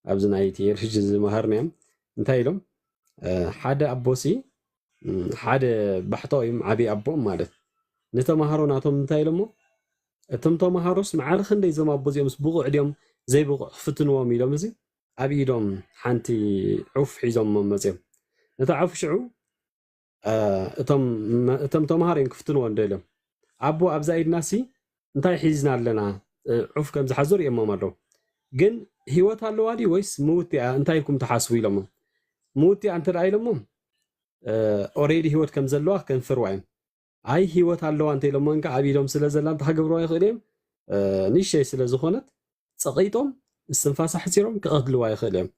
ኣብዚ ናይ ቲኤልጂ ዝመሃርናዮም እንታይ ኢሎም? እ፣ ሓደ ኣቦሲ፣ እም፣ ሓደ ባሕታዊ እዮም፣ ዓብዪ ኣቦኦም ማለት። ንተማሃሮ ናቶም እንታይ ኢሎሞ? እቶም ተማሃሮስ ማዕረ ክንደይ እዞም ኣቦ እዚኦምስ ብቑዕ ድዮም ዘይብቑዕ ክፍትንዎም ኢሎም፣ እዚ ኣብ ኢዶም ሓንቲ ዑፍ ሒዞሞ መጽዮም። ነታ ዑፍ ሽዑ፣ እ፣ እቶም መ-፣ እቶም ተማሃሮ እዮም ክፍትንዎ እንደ ኢሎም። ኣቦ ኣብዛ ኢድናሲ እንታይ ሒዝና ኣለና? እ፣ ዑፍ ከም ዝሓዙ ርእዮሞም ኣለዉ። ግን ህይወት ኣለዋ ድዩ ወይስ ምውት እያ? እንታይ ኢልኩም ትሓስቡ ኢሎሞም። ምውት እያ እንተ ደኣ ኢሎሞም፣ እ፣ ኦሬዲ ህይወት ከም ዘለዋ ከንፍርዋ እዮም። ኣይ ህይወት ኣለዋ እንተ ኢሎሞም ከ ኣብ ኢዶም ስለ ዘላ እንታይ ክገብርዋ ይኽእሉ እዮም? እ፣ ንእሽተይ ስለ ዝኾነት ጸቒጦም እስትንፋሳ ሕጺሮም ክቐትልዋ ይኽእሉ እዮም።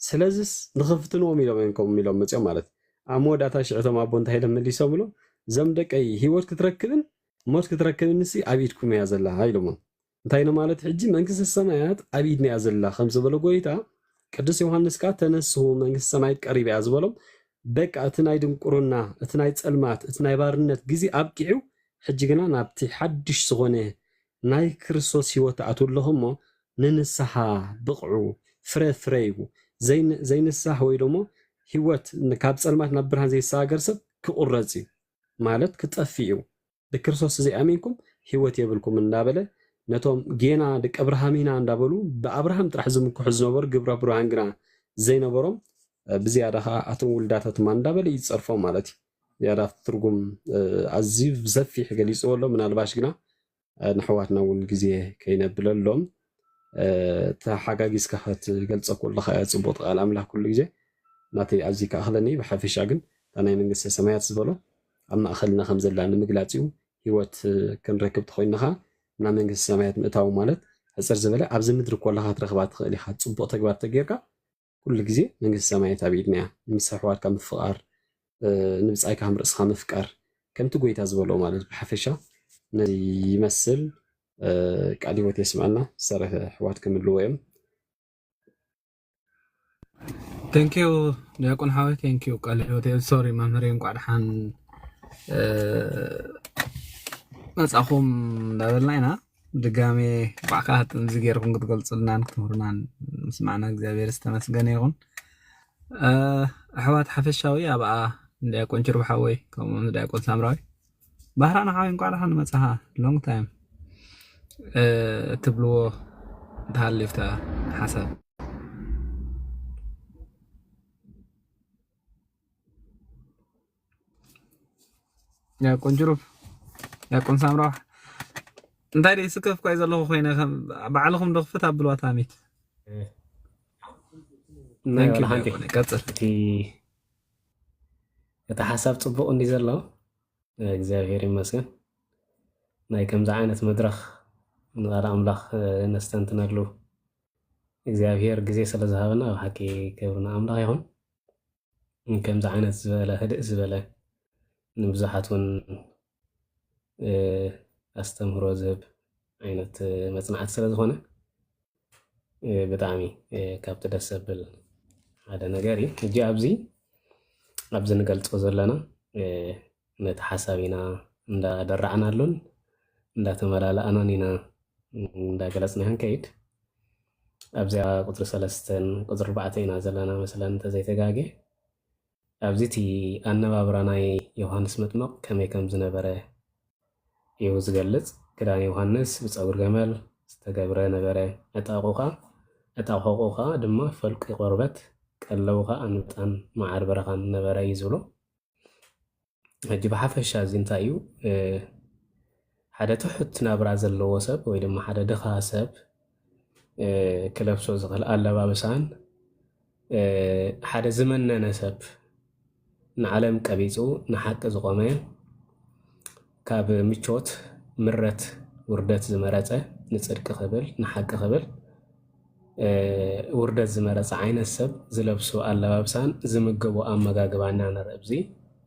ስለዚስ ንኽፍትንዎም ኢሎም እዮም ከምኡ ኢሎም መጺኦም ማለት እዩ። ኣብ መወዳእታ ሽዑ እቶም ኣቦ እንታይ ኢሎም መሊሶምሉ? እዞም ደቀይ ህይወት ክትረክብን ሞት ክትረክብንሲ ኣብ ኢድኩም እያ ዘላ ኢሎሞም። እንታይ ንማለት ሕጂ መንግስቲ ሰማያት ኣብ ኢድና እያ ዘላ ከም ዝበሎ ጎይታ፣ ቅዱስ ዮሃንስ ከኣ ተነስሑ መንግስቲ ሰማያት ቀሪባ እያ ዝበሎም። በቃ እቲ ናይ ድንቁርና፣ እቲ ናይ ጸልማት፣ እቲ ናይ ባርነት ግዜ ኣብቂዑ፣ ሕጂ ግና ናብቲ ሓድሽ ዝኾነ ናይ ክርስቶስ ህይወት ትኣትዉ ኣለኹም እሞ ንንስሓ ብቕዑ፣ ፍረ ፍረዩ። ዘይን-፣ ዘይንሳህ ወይ ደሞ ህይወት ን-፣ ካብ ጸልማት ናብ ብርሃን ዘይሰጋገር ሰብ ክቑረጽ እዩ፣ ማለት ክጠፍእ እዩ። ብክርስቶስ ዘይኣሚንኩም ህይወት የብልኩም እንዳበለ ነቶም ጌና ደቂ ኣብርሃም ኢና እንዳበሉ ብኣብርሃም ጥራሕ ዝምክሑ ዝነበሩ ግብረ ብሩሃን ግና ዘይነበሮም፣ እ፣ ብዝያዳ ኸዓ ኣቶም ውልዳት ኣትማ እንዳበለ እዩ ዝጸርፎም ማለት እዩ። ዝያዳ ትርጉም፣ እ፣ ኣዝዩ ብሰፊሕ ገሊጽዎ ኣሎ። ምናልባሽ ግና፣ እ፣ ንሕዋትና እውን ግዜ ከይነብለሎም፣ እ፣ ተሓጋጊዝካ ክትገልጾ ከለኻ እያ ጽቡቕ ቃል ኣምላኽ ኩሉ ግዜ ናተይ ኣዝዩ ክኣኽለኒ። ብሓፈሻ ግን እታ ናይ መንግስተ ሰማያት ዝበሎ ኣብ ማእኸልና ከም ዘላ ንምግላጽ እዩ። ህይወት፣ እ፣ ክንረክብ ተኾይንና ኸዓ ናብ መንግስተ ሰማያት ምእታው ማለት ሕጽር ዝበለ ኣብዚ ምድሪ ኮለኻ ክትረኽባ ትኽእል ኢኻ። ጽቡቕ ተግባር ተጌርካ ኩሉ ግዜ መንግስቲ ሰማያት ኣብ ኢድና እያ። ንምስራሕ ኣሕዋትካ ምፍቓር፣ እ፣ ንብጻይካ ከም ርእስኻ ምፍቃር፣ ከምቲ ጎይታ ዝበሎ ማለት ብሓፈሻ ነዚ ይመስል። እ፣ ቃል ህይወት የስምዐልና። ዝተረፈ ኣሕዋት ክምልዎ እዮም። ቴንኪዩ ዲያቆን ሓወይ፣ ቴንኪዩ ቃል ህይወት። ሶሪ መምህር፣ እንቋዕ ደሓን፣ እ፣ መጻኹም እንዳበልና ኢና። ድጋሜ ባዕካ ጥምዚ ጌርኩም ክትገልጹልናን ክትምህሩናን ምስማዕና እግዚኣብሔር ዝተመስገነ ይኹን። እ፣ ኣሕዋት ሓፈሻዊ ኣብኣ ንዲያቆን ችርብ ሓወይ ከምኡ ንዲያቆን ሳምራዊ ባህራን ሓወይ እንቋዕ ደሓን መጻኻ። ሎንግ ታይም፣ እ፣ ትብልዎ እንተሃልዩ ኣብታ ሓሳብ። ዲያቆን ችሩብ፣ ዲያቆን ሳምራዊ፣ እንታይ ደይ ስከፍ ኳይ ዘለኹ ኮይነ፣ ከም ባዕልኹም ዶ ክፍት ኣብልዋ ታሚት። ናይ ቴንክ ዩ ወላ ሓንቲ ዲያቆን፣ ቀጽል። እቲ፣ እቲ ሓሳብ ጽቡቕ እንዲ ዘሎ፣ እግዚኣብሔር ይመስገን። ናይ ከምዚ ዓይነት መድረኽ ንቓል ኣምላኽ ነስተንትነሉ እግዚኣብሔር ግዜ ስለ ዝሃበና፣ ብሓቂ ክብሪ ንኣምላኽ ይኹን። ከምዚ ዓይነት ዝበለ ህድእ ዝበለ ንብዙሓት እውን፣ እ፣ ኣስተምህሮ ዝህብ ዓይነት መጽናዕቲ ስለ ዝኾነ፣ እ፣ ብጣዕሚ፣ እ፣ ካብቲ ደስ ዘብል ሓደ ነገር እዩ። ሕጂ ኣብዚ፣ ኣብዚ ንገልጾ ዘለና፣ እ፣ ነቲ ሓሳብ ኢና እንዳደራዕናሉን እንዳተመላላእናን ኢና እንዳገለጽናዮ ንከይድ። ኣብዚኣ ቁጽሪ ሰለስተን ቁጽሪ ኣርባዕተ ኢና ዘለና መስለን እንተዘይተጋግየ። ኣብዚ እቲ ኣነባብራ ናይ ዮሃንስ መጥምቕ ከመይ ከም ዝነበረ እዩ ዝገልጽ። ክዳን ዮሃንስ ብጸጉሪ ገመል ዝተገብረ ነበረ፣ ዕጣቑ ኸኣ፣ ዕጣቕ ሕቖኡ ኸኣ ድማ ፈልቂ ቆርበት፣ ቀለቡ ኸኣ ኣንበጣን መዓር በረኻን ነበረ እዩ ዝብሎ። ሕጂ ብሓፈሻ እዚ እንታይ እዩ? ሓደ ትሑት ናብራ ዘለዎ ሰብ ወይ ድማ ሓደ ድኻ ሰብ ክለብሶ ዝኽእል ኣለባብሳን ሓደ ዝመነነ ሰብ ንዓለም ቀቢጹ ንሓቂ ዝቖመ፣ ካብ ምቾት ምረት ውርደት ዝመረጸ፣ ንጽድቂ ክብል ንሓቂ ክብል ውርደት ዝመረጸ ዓይነት ሰብ ዝለብሶ ኣለባብሳን ዝምገቦ ኣመጋግባን ኢና ንርኢ ኣብዚ።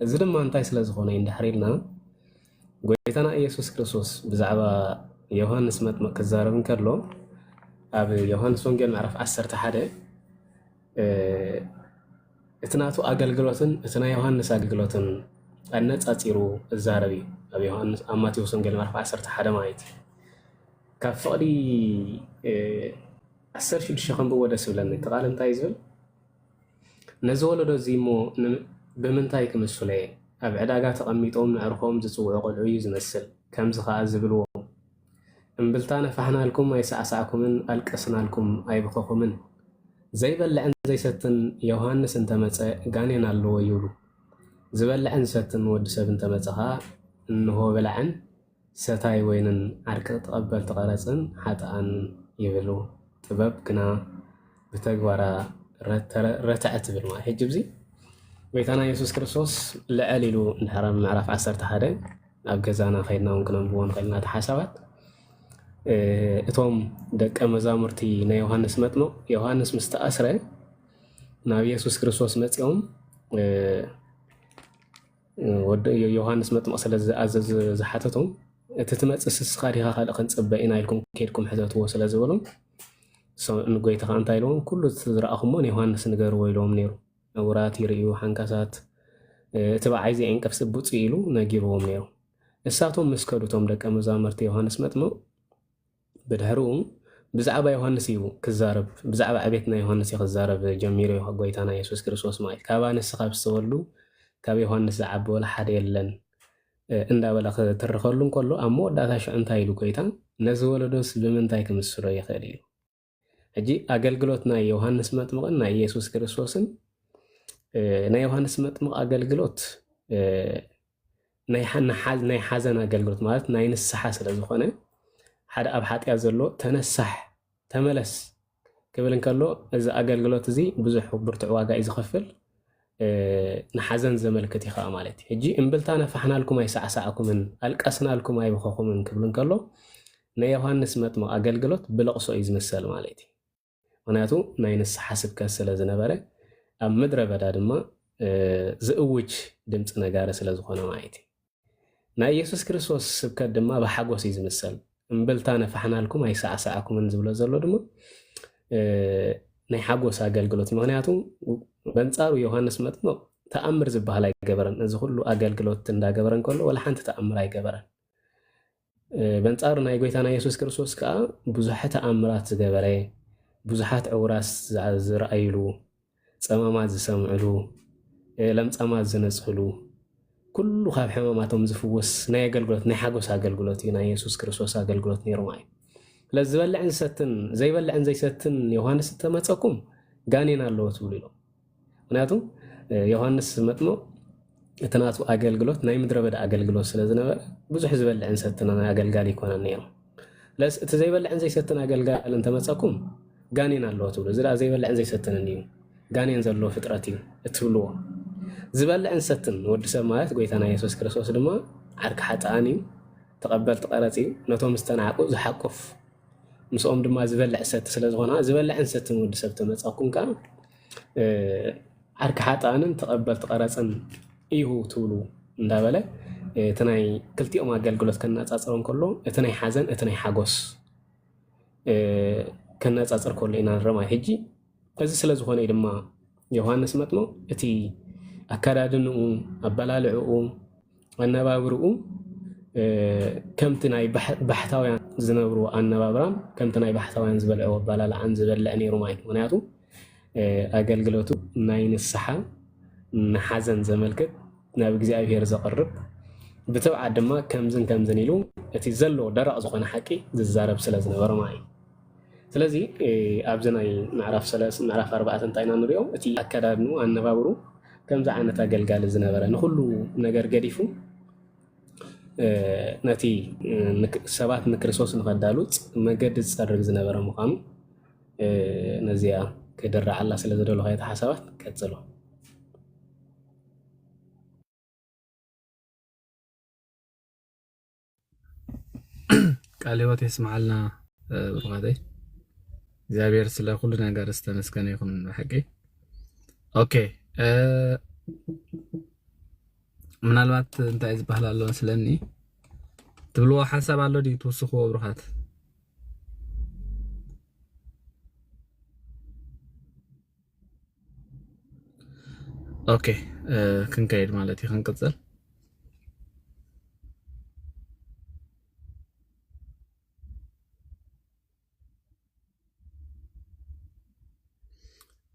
እዚ ድማ እንታይ ስለ ዝኾነ እዩ እንድሕር ኢልና፣ ጎይታና ኢየሱስ ክርስቶስ ብዛዕባ ዮሃንስ መጥምቕ ክዛረብ እንከሎ፣ ኣብ ዮሃንስ ወንጌል ምዕራፍ ዓሰርተ ሓደ እቲ ናቱ ኣገልግሎትን እቲ ናይ ዮሃንስ ኣገልግሎትን ኣነጻጺሩ እዛረብ እዩ። ኣብ ዮሃንስ ኣብ ማቴዎስ ወንጌል ምዕራፍ ዓሰርተ ሓደ ማለት እዩ። ካብ ፍቕዲ ዓሰርተ ሽዱሽተ ከንብቦ ደስ ይብለኒ። እቲ ቃል እንታይ እዩ ዝብል? ነዚ ወለዶ እዚ እሞ ን- ብምንታይ ክምስሎ እየ? ኣብ ዕዳጋ ተቐሚጦም ንዕርኾም ዝጽውዑ ቆልዑ እዩ ዝመስል። ከምዚ ኸኣ ዝብልዎ፣ እምብልታ ነፋሕናልኩም ኣይሰዕሳዕኩምን፣ ኣልቀስናልኩም ኣይብኸኹምን። ዘይበልዕን ዘይሰትን ዮሃንስ እንተመጸ ጋኔን ኣለዎ ይብሉ። ዝበልዕን ዝሰትን ወዲ ሰብ እንተመጸ ኸኣ እንሆ በላዕን ሰታይ ወይንን ዓርቂ ተቐበልቲ ቀረጽን ሓጥኣን ይብሉ። ጥበብ ግና ብተግባራ ረተ- ረትዐ ትብል ማለት። ሕጂ እዚ ጎይታና የሱስ ክርስቶስ ልዕል ኢሉ እንድሕር ኣብ ምዕራፍ ዓሰርተ ሓደ ኣብ ገዛና ከይድና እውን ክነንብቦ ንኽእል ኢና እቲ ሓሳባት። እቶም ደቀ መዛሙርቲ ናይ ዮሃንስ መጥምቕ፣ ዮሃንስ ምስ ተኣስረ ናብ የሱስ ክርስቶስ መጺኦም፣ ወዲ ዮሃንስ መጥምቕ ስለ ዝኣዘዘ ዝሓተቶም፣ እቲ ትመጽእ ስስኻ ዲኻ ካልእ ክንጽበ ኢና ኢልኩም ከይድኩም ሕተትዎ ስለ ዝበሎም፣ ንጎይታ ኸዓ እንታይ ኢልዎም? ኩሉ እቲ ዝረኣኹሞ ንዮሃንስ ንገርዎ ኢልዎም ነይሩ። ዕውራት ይርእዩ፣ ሓንካሳት፣ እቲ በዓይ ዘይዕንቀፍ ጽቡጽ ኢሉ ነጊርዎም ነይሩ። እሳቶም ምስ ከዱ እቶም ደቀ መዛሙርቲ ዮሃንስ መጥምቕ ብድሕሪኡ ብዛዕባ ዮሃንስ እዩ ክዛረብ፣ ብዛዕባ ዕቤት ናይ ዮሃንስ እዩ ክዛረብ ጀሚሩ እዩ ጎይታና የሱስ ክርስቶስ ማለት። ካባ ንስኻ ብዝተወልዱ ካብ ዮሃንስ ዝዓቢ ወላ ሓደ የለን እንዳበለ ክትርኸሉ እንከሎ ኣብ መወዳእታ ሽዑ እንታይ ኢሉ ጎይታ? ነዚ ወለዶስ ብምንታይ ክምስሎ ይኽእል እዩ? ሕጂ ኣገልግሎት ናይ ዮሃንስ መጥምቕን ናይ ኢየሱስ ክርስቶስን ናይ ዮሃንስ መጥምቕ ኣገልግሎት ናይ ሓዘን ኣገልግሎት ማለት ናይ ንስሓ ስለ ዝኾነ ሓደ ኣብ ሓጢኣት ዘሎ ተነሳሕ ተመለስ ክብል እንከሎ እዚ ኣገልግሎት እዚ ብዙሕ ብርቱዕ ዋጋ እዩ ዝኸፍል። ንሓዘን ዘመልክት እዩ ከዓ ማለት እዩ። ሕጂ እምብልታ ነፋሕናልኩም ኣይሰዕሳዕኩምን ኣልቀስናልኩም ኣይበኸኹምን ክብል እንከሎ ናይ ዮሃንስ መጥምቕ ኣገልግሎት ብለቕሶ እዩ ዝምሰል ማለት እዩ። ምክንያቱ ናይ ንስሓ ስብከት ስለ ዝነበረ ኣብ ምድረ በዳ ድማ ዝእውጅ ድምፂ ነጋሪ ስለ ዝኾነ ማለት እዩ። ናይ ኢየሱስ ክርስቶስ ስብከት ድማ ብሓጎስ እዩ ዝምሰል። እምብልታ ነፋሕናልኩም ኣይሰዕሳዕኩምን ዝብሎ ዘሎ ድማ ናይ ሓጎስ ኣገልግሎት እዩ። ምክንያቱ በንፃሩ ዮሃንስ መጥምቕ ተኣምር ዝበሃል ኣይገበረን። እዚ ኩሉ ኣገልግሎት እንዳገበረ እንከሎ ወላ ሓንቲ ተኣምር ኣይገበረን። በንጻሩ ናይ ጎይታና የሱስ ክርስቶስ ከኣ ብዙሐ ተኣምራት ዝገበረ፣ ብዙሓት ዕውራት ዝረኣይሉ፣ ጸማማት ዝሰምዕሉ፣ ለምጻማት ዝነጽህሉ፣ ኩሉ ካብ ሕማማቶም ዝፍወስ ናይ ኣገልግሎት ናይ ሓጎስ ኣገልግሎት እዩ ናይ የሱስ ክርስቶስ ኣገልግሎት ነይሩ ማለት እዩ። ስለዚ ዝበልዕን ዝሰትን ዘይበልዕን ዘይሰትን ዮሃንስ እንተመጸኩም ጋኔን ኣለዎ ትብሉ ኢሎም። ምክንያቱ ዮሃንስ መጥምቕ እቲ ናቱ ኣገልግሎት ናይ ምድረ በዳ ኣገልግሎት ስለ ዝነበረ ብዙሕ ዝበልዕን ዝሰትን ኣገልጋሊ ኣይኮነን ነይሩ። ስለዚ እቲ ዘይበልዕን ዘይሰትን ኣገልጋሊ እንተመፀኩም ጋኔን ኣለዎ ትብሉ። እዚ ደኣ ዘይበልዕን ዘይሰትንን እዩ፣ ጋኔን ዘለዎ ፍጥረት እዩ እትብልዎ። ዝበልዕን ዝሰትን ወዲ ሰብ ማለት ጎይታና የሱስ ክርስቶስ ድማ ዓርኪ ሓጥኣን እዩ፣ ተቐበልቲ ቀረፅ እዩ፣ ነቶም ዝተናዕቁ ዝሓቁፍ ምስኦም ድማ ዝበልዕ ዝሰቲ ስለ ዝኾነ ዝበልዕን ዝሰትን ወዲ ሰብ ተመፀኩም ከዓ ዓርኪ ሓጥኣንን ተቐበልቲ ቀረፅን እዩ ትብሉ እንዳበለ እቲ ናይ ክልቲኦም ኣገልግሎት ከነፃፅሮ እንከሎ እቲ ናይ ሓዘን እቲ ናይ ሓጎስ ከነፃፅር ከሎ ኢና ንረማይ። ሕጂ እዚ ስለ ዝኾነ እዩ ድማ ዮሃንስ መጥምቕ እቲ ኣከዳድንኡ፣ ኣበላልዕኡ፣ ኣነባብርኡ ከምቲ ናይ ባሕታውያን ዝነብርዎ ኣነባብራን ከምቲ ናይ ባሕታውያን ዝበልዕዎ ኣበላልዓን ዝበልዕ ነይሩ ማለት እዩ። ምክንያቱ ኣገልግሎቱ ናይ ንስሓ ንሓዘን ዘመልክት ናብ እግዚኣብሔር ዘቕርብ ብትብዓት ድማ ከምዝን ከምዝን ኢሉ እቲ ዘሎ ደረቕ ዝኾነ ሓቂ ዝዛረብ ስለ ዝነበረ ማለት እዩ። ስለዚ ኣብዚ ናይ ምዕራፍ ሰለስ ምዕራፍ ኣርባዕተ እንታይ ኢና ንሪኦ? እቲ ኣከዳድኑ ኣነባብሩ ከምዚ ዓይነት ኣገልጋሊ ዝነበረ፣ ንኹሉ ነገር ገዲፉ፣ እ፣ ነቲ፣ እ፣ ንክ-፣ ሰባት ንክርስቶስ ንኸዳልው ፅ-፣ መገዲ ዝፀርግ ዝነበረ ምዃኑ፣ እ፣ ነዚኣ ክድርዓላ ስለ ዝደለኹ እታ ሓሳባት ቀጽሎ። ቃለ ህይወት የስምዓልና፣ እ፣ ብሩኻተይ። እግዚኣብሔር ስለ ኩሉ ነገር ዝተመስገነ ይኹን ብሓቂ። ኦኬ፣ እ፣ ምናልባት እንታይ ዝበሃል ኣሎ መስለኒ፣ ትብልዎ ሓሳብ ኣሎ ድዩ ትውስኽዎ ብሩኻት? ኦኬ፣ እ፣ ክንከይድ ማለት እዩ፣ ክንቅጽል።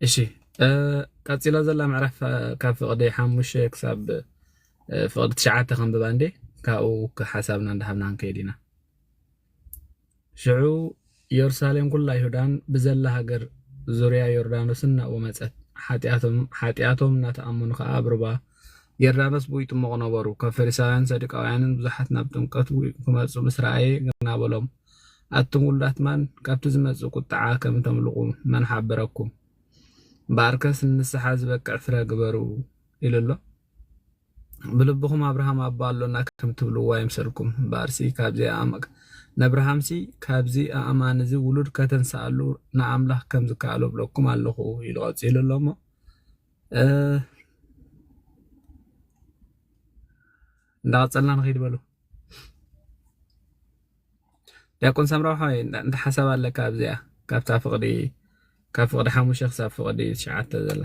እሺ፣ እ፣ ቀጺላ ዘላ ምዕራፍ፣ እ፣ ካብ ፍቕዲ ሓሙሽተ ክሳብ፣ እ፣ ፍቕዲ ትሽዓተ ከንብባ እንዴ፣ ካብኡ ሓሳብና እንዳሃብና ክንከይድ ኢና። ሽዑ ኢየሩሳሌም ኩላ ይሁዳን ብዘላ ሃገር ዙርያ ዮርዳኖስን ናብኡ መጸት። ሓጢኣቶም፣ ሓጢኣቶም እናተኣመኑ ከኣ ኣብ ሩባ ዮርዳኖስ ብኡ ይጥመቑ ነበሩ። ካብ ፈሪሳውያን ሰዱቃውያንን ብዙሓት ናብ ጥምቀት ክመጹ ምስ ረኣየ ግና በሎም፣ ኣቱም ውሉዳት ማን፣ ካብቲ ዝመጽእ ቁጥዓ ከም ተምልቑ መን ሓበረኩም? እምበኣርከስ ንንስሓ ዝበቅዕ ፍረ ግበሩ ኢሉ ኣሎ። ብልብኹም ኣብርሃም ኣቦ ኣሎና ከም ትብልዎ ኣይምሰልኩም። እምበኣርሲ ካብዚ ኣእማ-፣ ንኣብርሃምሲ ካብዚ ኣእማን እዚ ውሉድ ከተንስኣሉ ንኣምላኽ ከም ዝከኣሎ እብለኩም ኣለኹ ኢሉ ቀጺሉ ኣሎ እሞ፣ እ፣ እንዳቐጸልና ንኸይድ በሉ። ዲያቆን ሳምራዊ ሓወይ፣ እንታ፣ እንታ ሓሳብ ኣለካ ኣብዚኣ? ካብታ ፍቕዲ፣ ካብ ፍቕዲ ሓሙሽተ ክሳብ ፍቕዲ ትሽዓተ ዘላ።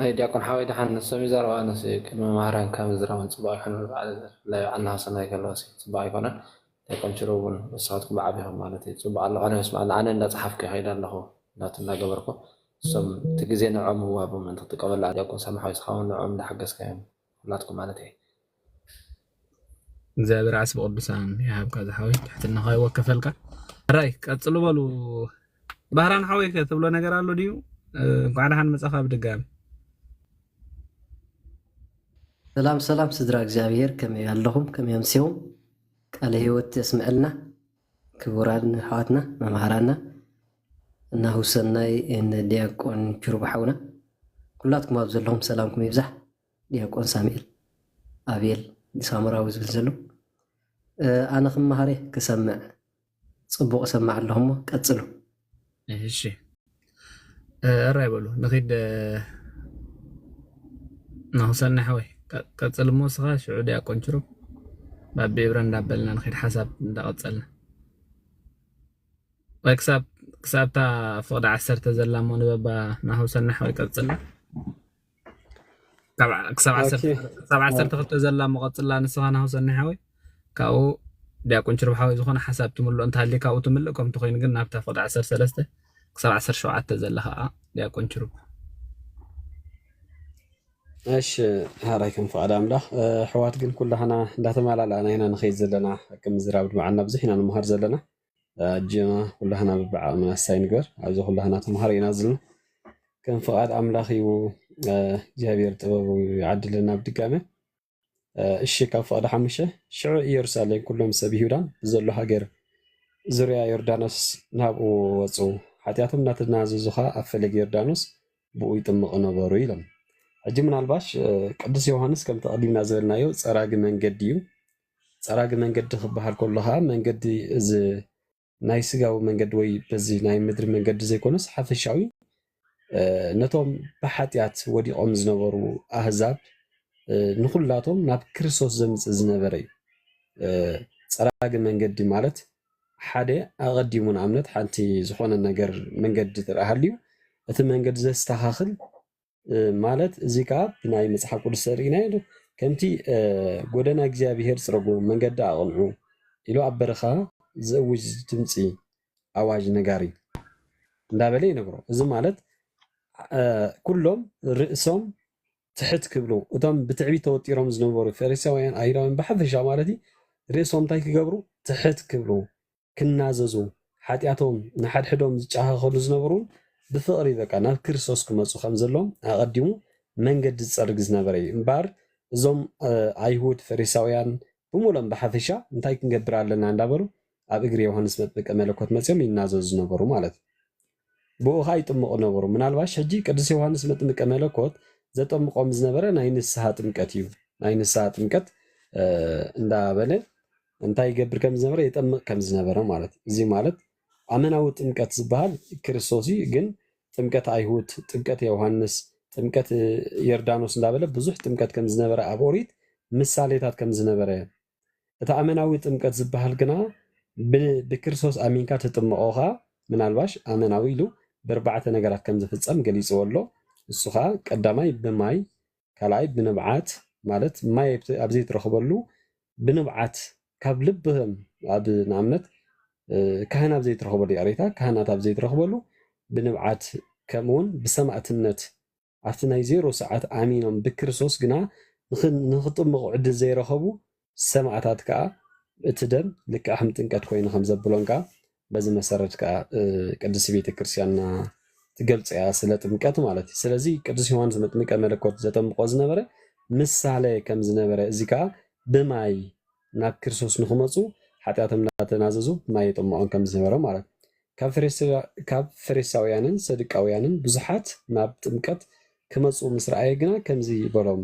ኣይ፣ ዲያቆን ሓወይ፣ ደሓን ንሶም ይዛረቡ፣ ኣነስ ቅድሚ መምህራን ካብ ዝረመን ጽቡቕ ኣይኮነን። በዓል፣ ብፍላይ በዓል ናሆሰናይ ከለዎሲ ጽቡቕ ኣይኮነን። ዲያቆን ችሩ እውን ንስኻትኩም ብዓቢኹም ማለት እዩ። ጽቡቕ ኣሎ፣ ኣነ መስማዕ፣ ኣነ እንዳጸሓፍኩ ይኸይድ ኣለኹ፣ ናቱ እንዳገበርኩ። እሶም እቲ ግዜ ንዕኦም ምዋቦም እንተ ትጥቀመላ፣ ዲያቆን ሳምሓዊ፣ ንስኻ እውን ንዕኦም እንዳሓገዝካዮም፣ ኩላትኩም ማለት እየ። እግዚኣብሔር ዓስቢ ቅዱሳን ይሃብካ ዝሓወይ፣ ትሕትናኻ ይወከፈልካ። ሕራይ ቀጽሉ በሉ። ባህራን ሓወይ ከ ትብሎ ነገር ኣሎ ድዩ? እ፣ እንኳዕ ደሓን መጻኻ ብድጋሚ። ሰላም ሰላም ስድራ እግዚኣብሔር፣ ከመይ ኣለኹም? ከመይ ኣምሲኹም? ቃለ ህይወት የስምዐልና። ክቡራን ኣሕዋትና መምሃራና፣ ናሁ ሰናይ፣ ን ዲያቆን ችሩብ ሓውና፣ ኩላትኩም ኣብ ዘለኹም ሰላምኩም ይብዛሕ። ዲያቆን ሳሙኤል፣ ኣቤል፣ ሳሙራዊ ዝብል ዘሎ፣ እ፣ ኣነ ክመሃር እየ፣ ክሰምዕ፣ ጽቡቕ እሰምዕ ኣለኹ እሞ ቀጽሉ። እሺ፣ እ፣ እራይ በሉ፣ ንኺድ፣ እ፣ ናሁ ሰናይ ሓወይ፣ ቀ-፣ ቀጽል እሞ ንስኻ፣ ሽዑ ዲያቆን ችሩብ፣ ባቢ እብረ እንዳበልና ንኺድ ሓሳብ እንዳቐጸልና። ወይ ክሳብ፣ ክሳብ እታ ፍቕዲ ዓሰርተ ዘላ እሞ ንበባ ናሁ ሰናይ ሓወይ ቀጽልና። ካብ ዓ-፣ ክሳብ ዓሰርተ፣ ኦኬ። ክሳብ ዓሰርተ ክልተ ዘላ እሞ ቀጽላ ንስኻ ናሁ ሰናይ ሓወይ። ካብኡ ዲያቆን ችሩብ ሓወይ ዝኾነ ሓሳብ ትምልኦ እንተሃልዩ ካብኡ ትምልእ፣ ከምቲ ኮይኑ ግን ናብታ ፍቕዲ ዓሰርተ ሰለስተ ክሳብ ዓሰርተ ሸውዓተ ዘላ ኸዓ ዲያቆን ችሩብ። እሺ፣ ሃራይ ከም ፍቓድ ኣምላኽ። እ፣ ኣሕዋት ግን ኩላህና እንዳተማላላእና ኢና ንኸይድ ዘለና። ከም ምዝራብ ድማ ዓና ብዙሕ ኢና ንምሃር ዘለና። ኣጆና ኩላህና በብዓቕምና ኣሳይ ንግበር። ኣብዚ ኩላህና ተምሃሮ ኢና ዘለና። ከም ፍቓድ ኣምላኽ እዩ። እ፣ እግዚኣብሔር ጥበቡ ይዓድለና ብድጋሜ። እ፣ እሺ፣ ካብ ፍቓድ ሓሙሽተ፣ ሽዑ ኢየሩሳሌም ኩሎም ሰብ ይሁዳን ብዘሎ ሃገር ዙርያ ዮርዳኖስ ናብኡ ወጹ። ሓጢኣቶም እናተናዘዙ ኸኣ ኣብ ፈለግ ዮርዳኖስ ብኡ ይጥምቑ ነበሩ ኢሎም። ሕጂ ምናልባሽ፣ እ፣ ቅዱስ ዮሃንስ ከምቲ ቀዲምና ዝበልናዮ ጸራጊ መንገዲ እዩ። ጸራጊ መንገዲ ክበሃል ከሎ ኸኣ መንገዲ እዚ ናይ ስጋዊ መንገዲ ወይ በዚ ናይ ምድሪ መንገዲ ዘይኮነስ ሓፈሻዊ፣ እ፣ ነቶም ብሓጢኣት ወዲቖም ዝነበሩ ኣህዛብ፣ እ፣ ንኹላቶም ናብ ክርስቶስ ዘምጽእ ዝነበረ እዩ። እ፣ ጸራጊ መንገዲ ማለት ሓደ ኣቐዲሙ ንኣብነት ሓንቲ ዝኾነ ነገር መንገዲ እንተ ደኣ ሃልዩ እቲ መንገዲ ዘስተኻኽል፣ እ፣ ማለት እዚ ከኣ ብናይ መጽሓፍ ቅዱስ ተሪኢናዮ ዶ? ከምቲ፣ እ፣ "ጎደና እግዚኣብሔር ጽረጉ፣ መንገዲ ኣቕንዑ" ኢሉ ኣብ በረኻ ዘእውጅ ድምጺ ኣዋጅ ነጋሪ እንዳበለ ይነግሮ። እዚ ማለት፣ እ፣ ኩሎም ርእሶም ትሕት ክብሉ፣ እቶም ብትዕቢት ተወጢሮም ዝነበሩ ፈሪሳውያን፣ ኣይሁዳውያን ብሓፈሻ ማለት እዩ፣ ርእሶም እንታይ ክገብሩ? ትሕት ክብሉ፣ ክናዘዙ፣ ሓጢኣቶም ንሓድሕዶም ዝጨኻኸሉ ዝነበሩ እውን ብፍቕሪ በቃ ናብ ክርስቶስ ክመፁ ከም ዘለዎም ኣቐዲሙ መንገዲ ዝፀርግ ዝነበረ እዩ። እምበኣር እዞም እ፣ ኣይሁድ፣ ፈሪሳውያን ብምሉኦም ብሓፈሻ እንታይ ክንገብር ኣለና እንዳበሉ ኣብ እግሪ ዮሃንስ መጥምቀ መለኮት መፅኦም ይናዘዙ ዝነበሩ ማለት እዩ። ብኡ ኸዓ ይጥምቑ ነበሩ። ምናልባሽ ሕጂ ቅዱስ ዮሃንስ መጥምቀ መለኮት ዘጠምቆም ዝነበረ ናይ ንስሓ ጥምቀት እዩ። ናይ ንስሓ ጥምቀት እ፣ እንዳበለ እንታይ ይገብር ከም ዝነበረ፣ የጠምቕ ከም ዝነበረ ማለት እዩ። እዚ ማለት ኣመናዊ ጥምቀት ዝበሃል ክርስቶስ እዩ። ግን ጥምቀት ኣይሁድ፣ ጥምቀት ዮሃንስ፣ ጥምቀት እ፣ ዮርዳኖስ እንዳበለ ብዙሕ ጥምቀት ከም ዝነበረ ኣብ ኦሪት ምሳሌታት ከም ዝነበረ፣ እቲ ኣመናዊ ጥምቀት ዝበሃል ግና ብ- ብክርስቶስ ኣሚንካ ትጥምቖ ኸዓ ምናልባሽ ኣመናዊ ኢሉ ብኣርባዕተ ነገራት ከም ዝፍጸም ገሊጽዎ ኣሎ። እሱ ኸዓ ቀዳማይ ብማይ፣ ካልኣይ ብንብዓት፣ ማለት ማይ ኣብቲ- ኣብ ዘይትረኽበሉ ብንብዓት ካብ ልብህም ኣብ ንኣብነት እ፣ ካህን ኣብ ዘይትረኽበሉ፣ ይቕሬታ፣ ካህናት ኣብ ዘይትረኽበሉ ብንብዓት፣ ከምኡውን ብሰማእትነት ኣብቲ ናይ ዜሮ ሰዓት ኣሚኖም ብክርስቶስ ግና ንኽ- ንኽጥምቑ ዕድል ዘይረኸቡ ሰማእታት ከኣ እቲ ደም ልክዕ ከም ጥምቀት ኮይኑ ከም ዘብሎም ከኣ በዚ መሰረት ከኣ እ፣ ቅድስቲ ቤተ ክርስቲያንና ትገልጽ እያ ስለ ጥምቀት ማለት እዩ። ስለዚ ቅዱስ ዮሃንስ መጥምቀ መለኮት ዘጠምቆ ዝነበረ ምሳሌ ከም ዝነበረ፣ እዚ ከኣ ብማይ ናብ ክርስቶስ ንኽመጹ ሓጢኣቶም እናተናዘዙ ብማይ የጠምቖም ከም ዝነበረ ማለት እዩ። ካብ ፈሪሳ- ካብ ፈሪሳውያንን ሰዱቃውያንን ብዙሓት ናብ ጥምቀት ክመጹ ምስ ረኣየ ግና ከምዚ በሎም፣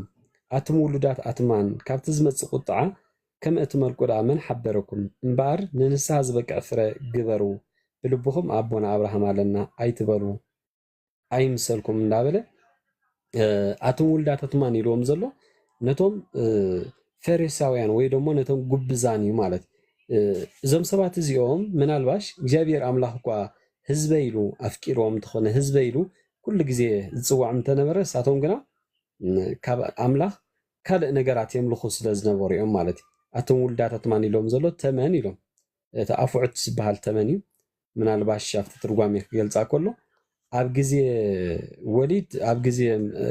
ኣቱም ውሉዳት ኣትማን፣ ካብቲ ዝመጽእ ቁጥዓ ከም እትመልቁ ደኣ መን ሓበረኩም? እምበኣር ንንስሓ ዝበቅዕ ፍረ ግበሩ፣ ብልብኹም ኣቦና ኣብርሃም ኣለና ኣይትበሉ፣ ኣይምሰልኩም እንዳበለ እ፣ ኣቱም ውሉዳት ኣትማን ኢልዎም ዘሎ ነቶም እ፣ ፈሪሳውያን ወይ ደሞ ነቶም ጉብዛን እዩ ማለት እዩ። እ፣ እዞም ሰባት እዚኦም ምናልባሽ እግዚኣብሔር ኣምላኽ እኳ ህዝበይ ኢሉ ኣፍቂርዎም እንተኾነ፣ ህዝበይ ኢሉ ኩሉ ግዜ ዝጽዋዕም እንተነበረ፣ እሳቶም ግና እ፣ ካብ ኣምላኽ ካልእ ነገራት የምልኹ ስለ ዝነበሩ እዮም ማለት እዩ። ኣቱም ውሉዳት ኣትማን ኢሎም ዘሎ ተመን ኢሎም። እቲ ኣፉዕት ዝበሃል ተመን እዩ። ምናልባሽ ኣብቲ ትርጓሜ ክገልጻ ከሎ ኣብ ግዜ ወሊድ ኣብ ግዜ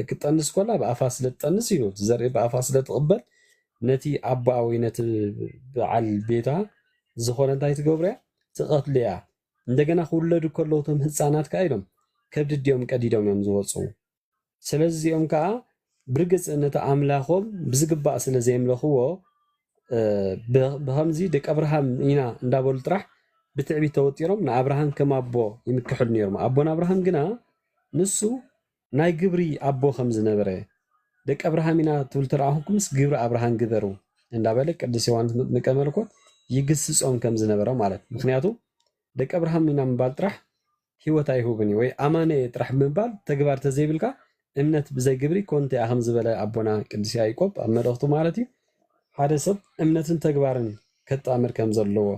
ክትጠንስ ከላ ብኣፋ ስለ ትጠንስ ኢሉ እቲ ዘርኢ ብኣፋ ስለ ትቕበል ነቲ ኣቦኣ ወይ ነቲ በዓል ቤታ ዝኾነ እንታይ ትገብሮ እያ? ትቐትሎ እያ። እንደገና ክውለዱ ከለዉ እቶም ህፃናት ከኣ ኢሎም ከብዲ ኣዲኦም ቀዲዶም እዮም ዝወፁ። ስለዚ እዚኦም ከኣ ብርግጽ ነቲ ኣምላኾም ብዝግባእ ስለ ዘየምለኽዎ እ፣ ብ- ብኸምዚ ደቂ ኣብርሃም ኢና እንዳበሉ ጥራሕ ብትዕቢት ተወጢሮም ንኣብርሃም ከም ኣቦ ይምክሕሉ ነይሮም። ኣቦና ኣብርሃም ግና ንሱ ናይ ግብሪ ኣቦ ከም ዝነበረ፣ ደቂ ኣብርሃም ኢና ትብሉ ተረኣኹምኩምስ ግብሪ ኣብርሃም ግበሩ እንዳበለ ቅዱስ ዮሃንስ መጥምቀ መለኮት ይግስጾም ከም ዝነበረ ማለት። ምኽንያቱ ደቂ ኣብርሃም ኢና ምባል ጥራሕ ህይወት ኣይህብን እዩ፣ ወይ ኣማነ እየ ጥራሕ ብምባል ተግባር ተዘይብልካ እምነት ብዘይ ግብሪ ኮንተ እያ ከም ዝበለ ኣቦና ቅዱስ ያዕቆብ ኣብ መልእኽቱ ማለት እዩ። ሓደ ሰብ እምነትን ተግባርን ከጣምር ከም ዘለዎ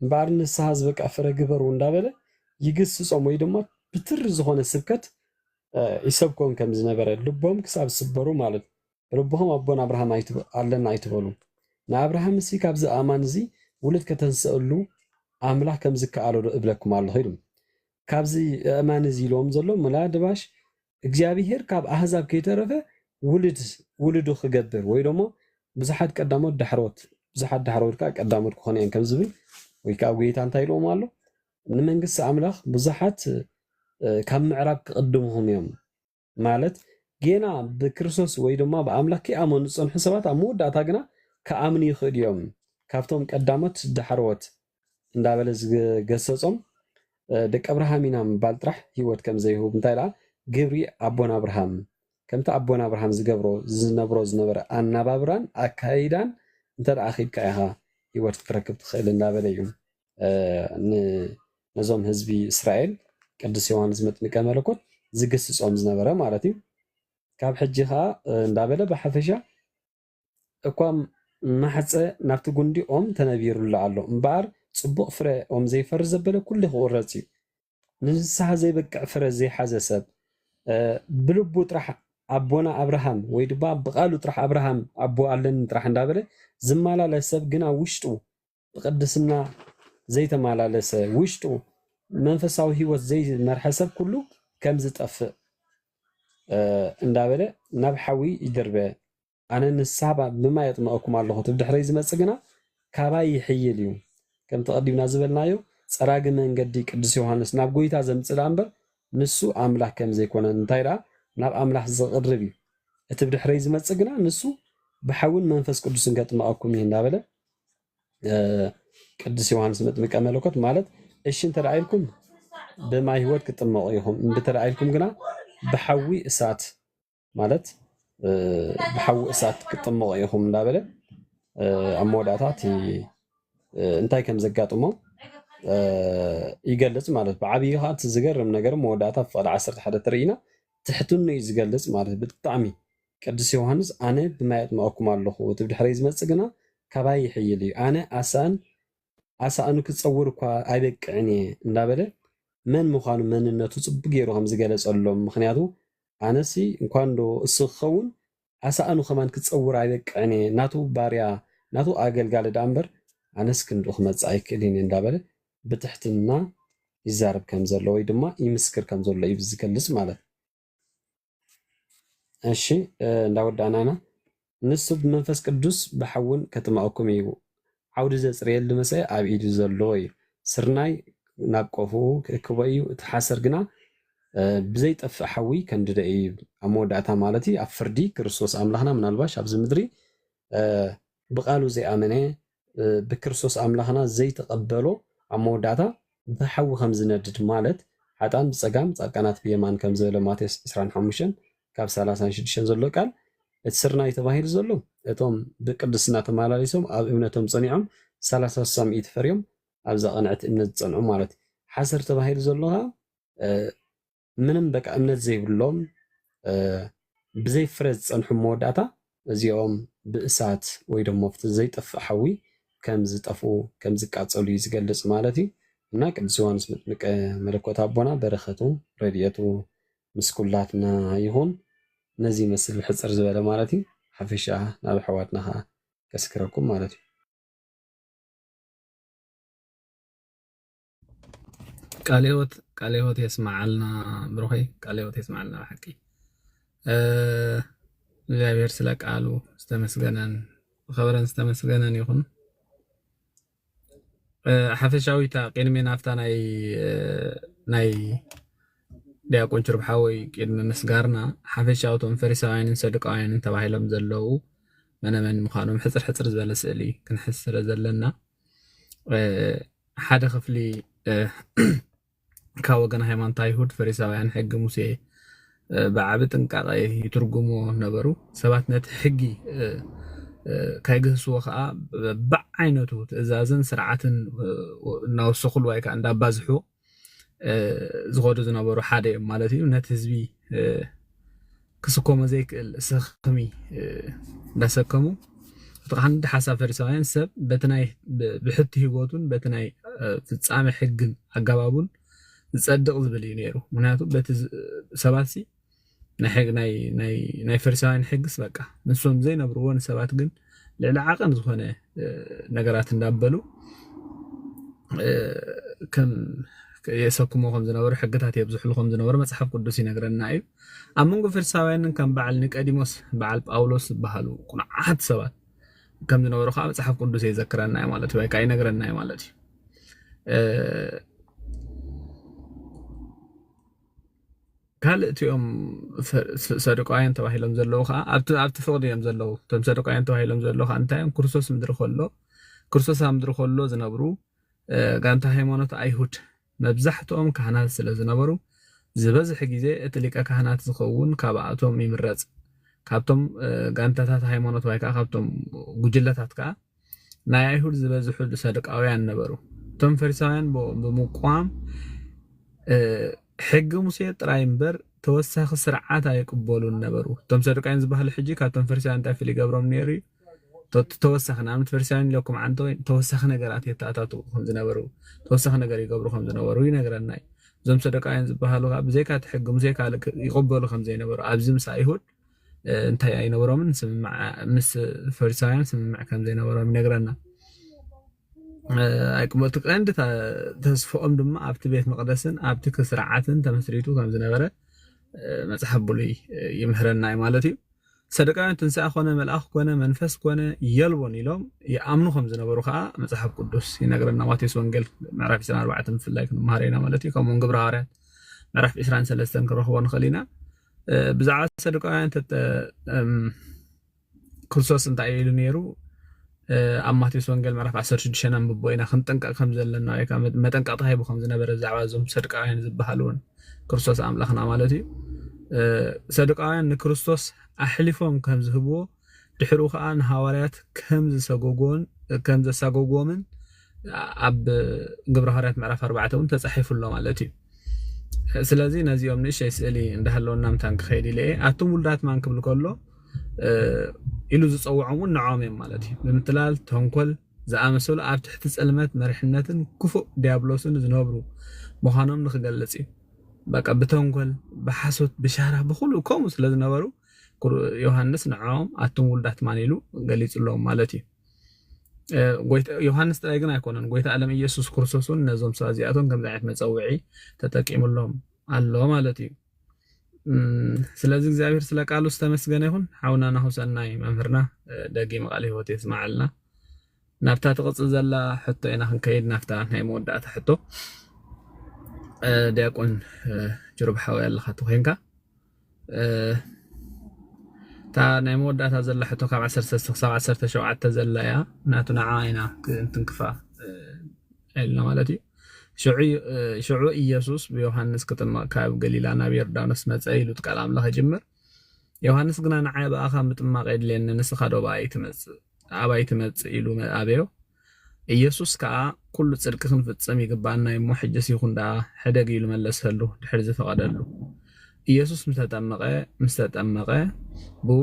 እምበኣር ንስሓ ዝበቅዕ ፍረ ግበሩ እንዳበለ ይግስጾም ወይ ድማ ብትሪ ዝኾነ ስብከት እ፣ ይሰብኮም ከም ዝነበረ ልቦም ክሳብ ዝስበሩ ማለት ብልብኹም ኣቦን ኣብርሃም ኣይትበ- ኣለና ኣይትበሉ። ንኣብርሃም እሲ ካብዚ ኣእማን እዚ ውሉድ ከተንስእሉ ኣምላኽ ከም ዝከኣሎ ዶ እብለኩም ኣለኹ ኢሉ። ካብዚ ኣእማን እዚ ኢልዎም ዘሎ ምናልባሽ እግዚኣብሄር ካብ ኣህዛብ ከይተረፈ ውሉድ ውሉዱ ክገብር ወይ ደሞ ብዙሓት ቀዳሞት ዳሕሮት ብዙሓት ዳሕሮት ከዓ ቀዳሞት ክኾኑ እዮም ከም ዝብል ወይ ከዓ ጎይታ እንታይ ኢልዎም ኣሎ? ንመንግስቲ ኣምላኽ ብዙሓት እ፣ ካብ ምዕራብ ክቕድምኹም እዮም ማለት ጌና ብክርስቶስ ወይ ድማ ብኣምላኽ ከይኣመኑ ዝጸንሑ ሰባት ኣብ መወዳእታ ግና ክኣምኑ ይኽእሉ እዮም። ካብቶም ቀዳሞት ዳሕረዎት እንዳበለ ዝገሰጾም እ፣ ደቂ ኣብርሃም ኢና ምባል ጥራሕ ህይወት ከም ዘይህቡ እንታይ ደኣ ግብሪ ኣቦና ኣብርሃም ከምቲ ኣቦና ኣብርሃም ዝገብሮ ዝነብሮ ዝነበረ ኣናባብራን ኣካይዳን እንተ ደኣ ኺድካ ኢኻ ህይወት ክትረክብ ትኽእል እንዳበለ እዩ እ፣ ን- ነዞም ህዝቢ እስራኤል ቅዱስ ዮሃንስ መጥምቀ መለኮት ዝግስጾም ዝነበረ ማለት እዩ። ካብ ሕጂ ኸዓ እ፣ እንዳበለ ብሓፈሻ እኳ ማሕፀ ናብቲ ጉንዲ ኦም ተነቢሩሉ ኣሎ እምበኣር ፅቡቕ ፍረ ኦም ዘይፈሪ ዘበለ ኩሉ ክቑረፅ እዩ። ንንስሓ ዘይበቅዕ ፍረ ዘይሓዘ ሰብ እ፣ ብልቡ ጥራሕ ኣቦና ኣብርሃም ወይ ድማ ብቃሉ ጥራሕ ኣብርሃም ኣቦ ኣለኒ ጥራሕ እንዳበለ ዝመላለስ ሰብ ግን ኣብ ውሽጡ ብቅድስና ዘይተመላለሰ ውሽጡ መንፈሳዊ ህይወት ዘይመርሐ ሰብ ኩሉ ከም ዝጠፍእ እ፣ እንዳበለ ናብ ሓዊ ይድርበ። ኣነ ንስሓ ብማይ የጥምቐኩም ኣለኹ፣ እቲ ብድሕረይ ዝመጽእ ግና ካባይ ይሕይል እዩ። ከምቲ ቀዲምና ዝበልናዮ ጸራጊ መንገዲ ቅዱስ ዮሃንስ ናብ ጎይታ ዘምጽእ ደኣ እምበር ንሱ ኣምላኽ ከም ዘይኮነ፣ እንታይ ደኣ ናብ ኣምላኽ ዝቕርብ እዩ። እቲ ብድሕረይ ዝመጽእ ግና ንሱ ብሓውን መንፈስ ቅዱስን ከጥምቐኩም እዩ እንዳበለ፣ እ፣ ቅዱስ ዮሃንስ መጥምቀ መለኮት ማለት፣ እሺ እንተ ደኣ ኢልኩም ብማይ ህይወት ክትጥመቑ ኢኹም፣ እምቢ እንተ ደኣ ኢልኩም ግና ብሓዊ እሳት ማለት፣ እ፣ ብሓዊ እሳት ክትጥመቑ ኢኹም እንዳበለ፣ እ፣ ኣብ መወዳእታ እቲ፣ እ፣ እንታይ ከም ዘጋጥሞ፣ እ፣ ይገልጽ ማለት እዩ። ብዓብዪ ኸዓ እቲ ዝገርም ነገር መወዳእታ ፍቕዲ ዓሰርተ ሓደ ተርእይና ትሕትኑ እዩ ዝገልጽ ማለት እዩ። ብጣዕሚ ቅዱስ ዮሃንስ፣ "ኣነ ብማይ ኣጥምቐኩም ኣለኹ፣ እቲ ብድሕረይ ዝመጽእ ግና ካባይ ይሕይል እዩ፣ ኣነ ኣሳእን ኣሳእኑ ክጸውር እኳ ኣይበቅዕን እየ" እንዳበለ መን ምዃኑ፣ መንነቱ ጽቡቅ ገይሩ ከም ዝገለጸሎም። ምኽንያቱ ኣነሲ እንኳን ዶ እሱ ክኸውን፣ ኣሳእኑ ከማን ክጸውር ኣይበቅዕን እየ፣ ናቱ ባርያ፣ ናቱ ኣገልጋሊ ደኣ እምበር ኣነስ ክንድኡ ክመጽእ ኣይክእልን እየ እንዳበለ ብትሕትና ይዛረብ ከም ዘሎ ወይ ድማ ይምስክር ከም ዘሎ እዩ ዝገልጽ ማለት። እሺ፣ እ፣ እንዳወዳእና ኢና። "ንሱ ብመንፈስ ቅዱስ ብሓውን ከጥምቐኩም እዩ። ዓውዲ ዘጽርየሉ መሰ ኣብ ኢዱ ዘሎ እዩ። ስርናይ ናብ ቆፍኡ ክእክቦ እዩ፣ እቲ ሓሰር ግና፣ እ፣ ብዘይጠፍእ ሓዊ ከንድዶ እዩ" ይብል። ኣብ መወዳእታ ማለት እዩ፣ ኣብ ፍርዲ ክርስቶስ ኣምላኽና ምናልባሽ ኣብዚ ምድሪ፣ እ፣ ብቃሉ ዘይኣመነ፣ እ፣ ብክርስቶስ ኣምላኽና ዘይተቐበሎ ኣብ መወዳእታ ብሓዊ ከም ዝነድድ ማለት፣ ሓጥኣን ብጸጋም ጻድቃናት ብየማን ከም ዝበለ ማቴዎስ ዕስራን ሓሙሽተን ካብ ሰላሳን ሽዱሽተን ዘሎ ቃል፣ እቲ ስርናይ ተባሂሉ ዘሎ እቶም ብቅድስና ተመላሊሶም ኣብ እምነቶም ጸኒዖም ሰላሳ ስሳ ሚእቲ ፈርዮም ኣብዛ ቅንዕቲ እምነት ዝጸንዑ ማለት እዩ። ሓሰር ተባሂሉ ዘሎ ኸኣ፣ እ፣ ምንም በቃ እምነት ዘይብሎም፣ እ፣ ብዘይ ፍረ ዝጸንሑ መወዳእታ እዚኦም ብእሳት ወይ ደሞ ኣብቲ ዘይጠፍእ ሓዊ ከም ዝጠፍኡ፣ ከም ዝቃጸሉ እዩ ዝገልጽ ማለት እዩ። እና ቅዱስ ዮሃንስ መጥምቀ መለኮት ኣቦና በረኸቱ ረድኤቱ ምስ ኩላትና ይኹን። ነዚ ይመስል ብሕጽር ዝበለ ማለት እዩ። ሓፈሻ ናብ ኣሕዋትና ኸኣ ከስክረኩም ማለት እዩ። ቃለ ህይወት፣ ቃለ ህይወት የስምዓልና ብሩኸይ፣ ቃለ ህይወት የስምዓልና ብሓቂ። እ፣ እግዚኣብሔር ስለ ቃሉ ዝተመስገነን ዝኸበረን ዝተመስገነን ይኹን። እ፣ ሓፈሻዊታ ቅድሚ ናብታ ናይ፣ እ፣ ናይ ዲያቆን ችሩብ ሓወይ ቅድሚ ምስጋርና፣ ሓፈሻዊ እቶም ፈሪሳውያንን ሰዱቃውያንን ተባሂሎም ዘለዉ መነመን ምዃኖም ሕጽር ሕጽር ዝበለ ስእሊ ክንሕዝ ስለ ዘለና፣ እ፣ ሓደ ክፍሊ፣ እ፣ ካብ ወገን ሃይማኖት ኣይሁድ፣ ፈሪሳውያን፣ ሕጊ ሙሴ፣ እ፣ ብዓቢ ጥንቃቐ ይትርጉምዎ ነበሩ። ሰባት ነቲ ሕጊ፣ እ፣ እ፣ ከይግህስዎ ከኣ ብዓይነቱ ትእዛዝን ስርዓትን፣ እ፣ እናወሰኹሉ ወይ ከኣ እንዳባዝሑ፣ እ፣ ዝኸዱ ዝነበሩ ሓደ እዮም ማለት እዩ። ነቲ ህዝቢ፣ እ፣ ክስከሞ ዘይክእል ሰኽሚ፣ እ፣ እንዳሰከሙ፣ እቲ ቀንዲ ሓሳብ ፈሪሳውያን ሰብ በቲ ናይ ብ-፣ ብሕቲ ህይወቱን በቲ ናይ፣ እ፣ ፍጻሜ ሕግን ኣገባቡን ዝጸድቕ ዝብል እዩ ነይሩ። ምኽንያቱ በቲ ዝ-፣ ሰባትሲ ናይ ሕግ-፣ ናይ፣ ናይ፣ ናይ ፈሪሳውያን ሕግስ በቃ ንሶም ዘይነብርዎ ንሰባት ግን ልዕሊ ዓቐን ዝኾነ፣ እ፣ ነገራት እንዳበሉ፣ እ፣ ከም የሰክሞ ከም ዝነበሩ፣ ሕግታት የብዝሕሉ ከም ዝነበሩ መጽሓፍ ቅዱስ ይነግረና እዩ። ኣብ መንጎ ፈሪሳውያንን ከም በዓል ኒቀዲሞስ፣ በዓል ጳውሎስ ዝበሃሉ ቁኑዓት ሰባት ከም ዝነበሩ ከዓ መጽሓፍ ቅዱስ የዘክረና እዩ ማለት እዩ፣ ወይ ከዓ ይነግረና እዩ ማለት እዩ። እ፣ ካልእ እቲኦም ፈ-፣ ሰ-፣ ሰዱቃውያን ተባሂሎም ዘለዉ ከዓ ኣብቲ፣ ኣብቲ ፍቕዲ እዮም ዘለዉ። እቶም ሰዱቃውያን ተባሂሎም ዘለዉ ከዓ እንታይ እዮም? ክርስቶስ ምድሪ ከሎ፣ ክርስቶስ ኣብ ምድሪ ከሎ ዝነብሩ፣ እ፣ ጋንታ ሃይማኖት ኣይሁድ መብዛሕትኦም ካህናት ስለ ዝነበሩ፣ ዝበዝሕ ግዜ እቲ ሊቀ ካህናት ዝኸውን ካብኣቶም ይምረጽ። ካብቶም፣ እ፣ ጋንታታት ሃይማኖት ወይ ከዓ ካብቶም ጉጅለታት ከዓ ናይ ኣይሁድ ዝበዝሑ ሰዱቃውያን ነበሩ። እቶም ፈሪሳውያን ብ-፣ ብምቋም፣ እ፣ ሕጊ ሙሴ ጥራይ እምበር ተወሳኺ ስርዓት ኣይቅበሉን ነበሩ። እቶም ሰዱቃውያን ዝበሃሉ ሕጂ ካብቶም ፈሪሳውያን እንታይ ፍልይ ይገብሮም ነይሩ እዩ? ተ-፣ ተወሳኺ፣ ንኣብነት ፈሪሳውያን ኢለኩም ዓንተ ወይ ተወሳኺ ነገራት የተኣታትዉ ከም ዝነበሩ፣ ተወሳኺ ነገር ይገብሩ ከም ዝነበሩ ይነግረና እዩ። እዞም ሰዱቃውያን ዝበሃሉ ከዓ ብዘይካ እቲ ሕጊ ሙሴ ካልእ ክ-፣ ይቕበሉ ከም ዘይነበሩ፣ ኣብዚ ምስ ኣይሁድ እ፣ እንታይ ኣይነበሮምን ስምምዕ፣ ምስ ፈሪሳውያን ስምምዕ ከም ዘይነበሮም ይነግረና። እ፣ ኣይቅበ-፣ እቲ ቀንዲ ተ-፣ ተስፍኦም ድማ ኣብቲ ቤት መቕደስን ኣብቲ ስርዓትን ተመስሪቱ ከም ዝነበረ፣ እ፣ መጽሓፍ ብሉይ፣ እ፣ ይምህረና እዩ ማለት እዩ። ሰዱቃውያን ትንሳኤ ኮነ መልኣኽ ኮነ መንፈስ ኮነ የልቦን ኢሎም ይኣምኑ ከም ዝነበሩ ከዓ መጽሓፍ ቅዱስ ይነግረና። ማቴዎስ ወንጌል ምዕራፍ ዕስራን ኣርባዕተን ብፍላይ ክንመሃር ኢና ማለት እዩ። ከምኡውን ግብረ ሃዋርያት ምዕራፍ ዕስራን ሰለስተን ክረኽቦ ንኽእል ኢና። ብዛዕባ ሰዱቃውያን ክርስቶስ እንታይ ኢሉ ነይሩ? ኣብ ማቴዎስ ወንጌል ምዕራፍ ዓሰርተ ሽዱሽተ ነንብቦ ኢና፣ ክንጥንቀቕ ከም ዘለና ወይ ከዓ መጠንቀቕታ ሂቡ ከም ዝነበረ ብዛዕባ እዞም ሰዱቃውያን ዝበሃሉ እውን ክርስቶስ ኣምላኽና ማለት እዩ። ሰዱቃውያን ንክርስቶስ ኣሕሊፎም ከም ዝህብዎ ድሕሩ ከዓ ንሃዋርያት ከም ዝሰጎጎን ከም ዘሳጎጎምን ኣብ ግብረ ሃዋርያት ምዕራፍ ኣርባዕተ እውን ተጻሒፉ ኣሎ ማለት እዩ። ስለዚ ነዚኦም ንእሽተይ ስእሊ እንዳሃለወና ምታን ክኸይድ ኢለ እየ። ኣቱም ውሉዳት ማን ክብል ከሎ ኢሉ ዝጸውዖም እውን ንዖም እዮም ማለት እዩ። ብምትላል፣ ተንኮል ዝኣመሰሉ ኣብ ትሕቲ ጸልመት መርሕነትን ክፉእ ዲያብሎስን ዝነብሩ ምዃኖም ንክገልጽ እዩ። በቃ ብተንኮል፣ ብሓሶት፣ ብሻራ፣ ብኹሉ ከምኡ ስለ ዝነበሩ ዮሃንስ ንዖም ኣቱም ውሉዳት ማን ኢሉ ገሊጹሎም ማለት እዩ። ዮሃንስ ጥራይ ግን ኣይኮነን፣ ጎይታ ኣለም ኢየሱስ ክርስቶስ እውን ነዞም ሰባት እዚኣቶም ከምዚ ዓይነት መጸውዒ ተጠቂምሎም ኣሎ ማለት እዩ። ስለዚ እግዚኣብሔር ስለ ቃሉ ዝተመስገነ ይኹን። ሓውና ናሁሰናይ መምህርና ደጊመ ቃል ህይወት የስማዓልና። ናብታ ትቕጽል ዘላ ሕቶ ኢና ክንከይድ፣ ናብታ ናይ መወዳእታ ሕቶ። ዲያቆን ጅሩብ ሓወይ ኣለኻ ተኮይንካ፣ እታ ናይ መወዳእታ ዘላ ሕቶ ካብ ዓሰርተ ክሳብ ዓሰርተ ሸውዓተ ዘላ እያ። ናቱ ንዓ ኢና ክንትንክፋ ኢልና ማለት እዩ። ሽዑ ኢየሱስ ብዮሃንስ ክጥመቕ ካብ ገሊላ ናብ ዮርዳኖስ መጸ ኢሉ ቃል ኣምላኽ ይጅምር። ዮሃንስ ግና ንዓይ ብኣኻ ምጥማቕ የድልየኒ፣ ንስኻ ዶ ብኣይ ትመጽእ ኣባይ ትመጽእ ኢሉ ኣበዮ። ኢየሱስ ከኣ ኩሉ ጽድቂ ክንፍጽም ይግብኣና እዩ እሞ ሕጅስ ይኹን ደኣ ሕደግ ኢሉ መለሰሉ። ድሕሪ ዝፈቐደሉ ኢየሱስ ምስ ተጠመቐ ምስ ተጠመቐ ብኡ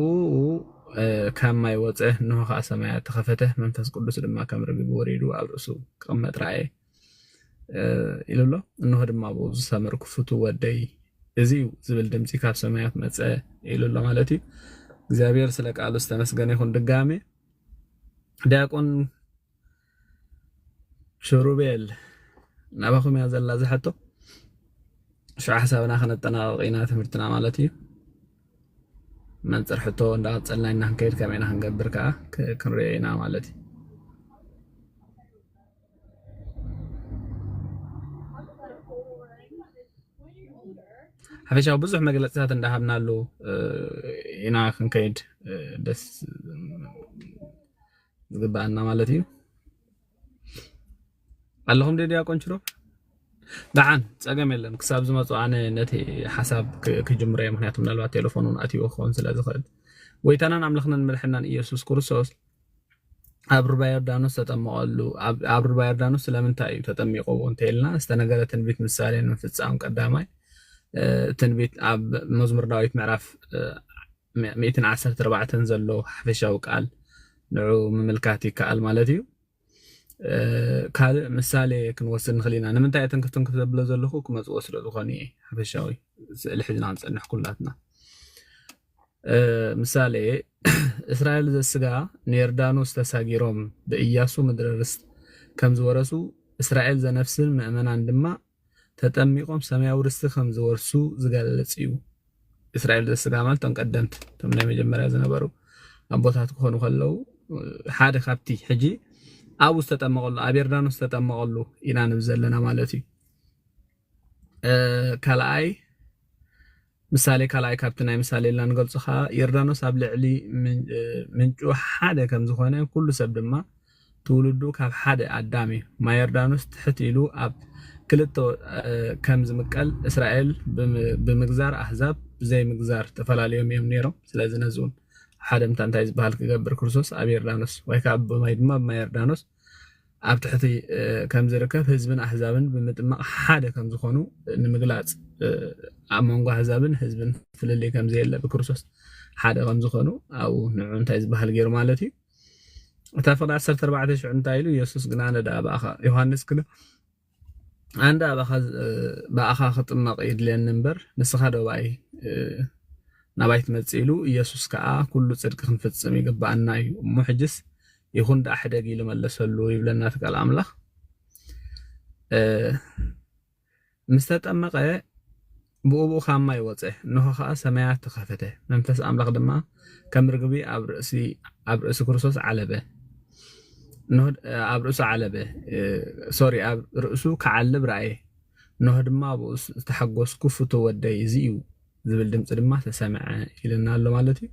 ካብ ማይ ወጸ፣ እንሆ ከኣ ሰማያት ተኸፈተ፣ መንፈስ ቅዱስ ድማ ከም ርግቢ ወሪዱ ኣብ ርእሱ ክቕመጥ ረኣየ። ኢሉ ኣሎ። እንሆ ድማ ብኡ ዝሰመርኩ ፍቱ ወደይ እዚ እዩ ዝብል ድምፂ ካብ ሰማያት መፀ ኢሉ ኣሎ ማለት እዩ። እግዚኣብሔር ስለ ቃሉ ዝተመስገነ ይኹን። ድጋሜ ዲያቆን ሽሩቤል ናባኹም እያ ዘላ ዝሕቶ። ሽዑ ሓሳብና ከነጠናቐቕ ኢና ትምህርትና ማለት እዩ። መንፅር ሕቶ እንዳቐፀልና ኢና ክንከይድ ከመይ ኢና ክንገብር ከዓ ክንሪኦ ኢና ማለት እዩ። ሓፈሻዊ ብዙሕ መግለፅታት እንዳሃብናሉ ኢና ክንከይድ ደስ ዝግበኣና ማለት እዩ። ኣለኹም ዶ ዲያቆን ችሮብ? ደሓን ፀገም የለን። ክሳብ ዝመፁ ኣነ ነቲ ሓሳብ ክጅምሮ እየ። ምክንያቱ ምናልባት ቴሌፎን እውን ኣትይዎ ክኸውን ስለ ዝኽእል። ጎይታናን ኣምላኽናን መድሕናን ኢየሱስ ክርስቶስ ኣብ ሩባ ዮርዳኖስ ተጠመቐሉ። ኣብ ሩባ ዮርዳኖስ ስለምንታይ እዩ ተጠሚቑ እንተኢልና ዝተነገረ ትንቢት ምሳሌ ንምፍፃም ቀዳማይ ትንቢት ኣብ መዝሙር ዳዊት ምዕራፍ ሚእትን ዓሰርተ ኣርባዕተን ዘሎ ሓፈሻዊ ቃል ንዑ ምምልካት ይከኣል ማለት እዩ። ካልእ ምሳሌ ክንወስድ ንኽእል ኢና። ንምንታይ እተን ክትንክፍ ዘብሎ ዘለኹ ክመፅዎ ስለ ዝኾኑ እየ። ሓፈሻዊ ስእሊ ሒዝና ክንፀንሕ ኩላትና። ምሳሌ እስራኤል ዘስጋ ንዮርዳኖስ ተሳጊሮም ብእያሱ ምድረ ርስት ከም ዝወረሱ እስራኤል ዘነፍስን ምእመናን ድማ ተጠሚቆም ሰማያዊ ርስቲ ከም ዝወርሱ ዝገልጽ እዩ። እስራኤል ዘስጋ ማለት እቶም ቀደምት እቶም ናይ መጀመርያ ዝነበሩ ኣቦታት ክኾኑ ከለዉ ሓደ ካብቲ ሕጂ ኣብኡ ዝተጠመቐሉ ኣብ ዮርዳኖስ ዝተጠመቐሉ ኢና ንብል ዘለና ማለት እዩ። ካልኣይ ምሳሌ ካልኣይ ካብቲ ናይ ምሳሌ ኢልና ንገልጾ ከዓ ዮርዳኖስ ኣብ ልዕሊ ምንጩ ሓደ ከም ዝኾነ ኩሉ ሰብ ድማ ትውልዱ ካብ ሓደ ኣዳም እዩ። ማይ ዮርዳኖስ ትሕት ኢሉ ኣብ ክልተ ከም ዝምቀል እስራኤል ብምግዛር ኣህዛብ ብዘይ ምግዛር ተፈላለዮም እዮም ነይሮም። ስለዚ ነዚ እውን ሓደ ምታ እንታይ ዝበሃል ክገብር ክርስቶስ ኣብ ዮርዳኖስ ወይ ከዓ ብማይ ድማ ብማይ ዮርዳኖስ ኣብ ትሕቲ ከም ዝርከብ ህዝብን ኣህዛብን ብምጥማቕ ሓደ ከም ዝኾኑ ንምግላፅ ኣብ መንጎ ኣህዛብን ህዝብን ፍልልይ ከም ዘየለ ብክርስቶስ ሓደ ከም ዝኾኑ ኣብኡ ንዑ እንታይ ዝበሃል ገይሩ ማለት እዩ። እታ ፍቕዲ ዓሰርተ ኣርባዕተ ሽዑ እንታይ ኢሉ? ኢየሱስ ግን ኣነ ደኣ ብኣኻ ዮሃንስ ግን ኣነ ደኣ ብኣኻ ብኣኻ ክጥመቕ ይድልየኒ እምበር ንስኻ ዶ ብኣይ ናባይ ትመጽእ ኢሉ ኢየሱስ ከኣ ኩሉ ጽድቂ ክንፍጽም ይግብኣና እዩ እሞ ሕጅስ ይኹን ደኣ ሕደግ ኢሉ መለሰሉ ይብለና እቲ ቃል ኣምላኽ። ምስ ተጠመቐ ብኡ ብኡ ካብ ማይ ወጸ፣ እንሆ ኸኣ ሰማያት ተኸፈተ፣ መንፈስ ኣምላኽ ድማ ከም ርግቢ ኣብ ርእሲ ኣብ ርእሲ ክርስቶስ ዓለበ። እንሆ ኣብ ርእሱ ዓለበ ሶሪ ኣብ ርእሱ ክዓልብ ረኣየ። ኖህ ድማ ኣብኡ ዝተሓጎስኩ ፍቱ ወደይ እዚ እዩ ዝብል ድምፂ ድማ ተሰምዐ ኢልና ኣሎ ማለት እዩ።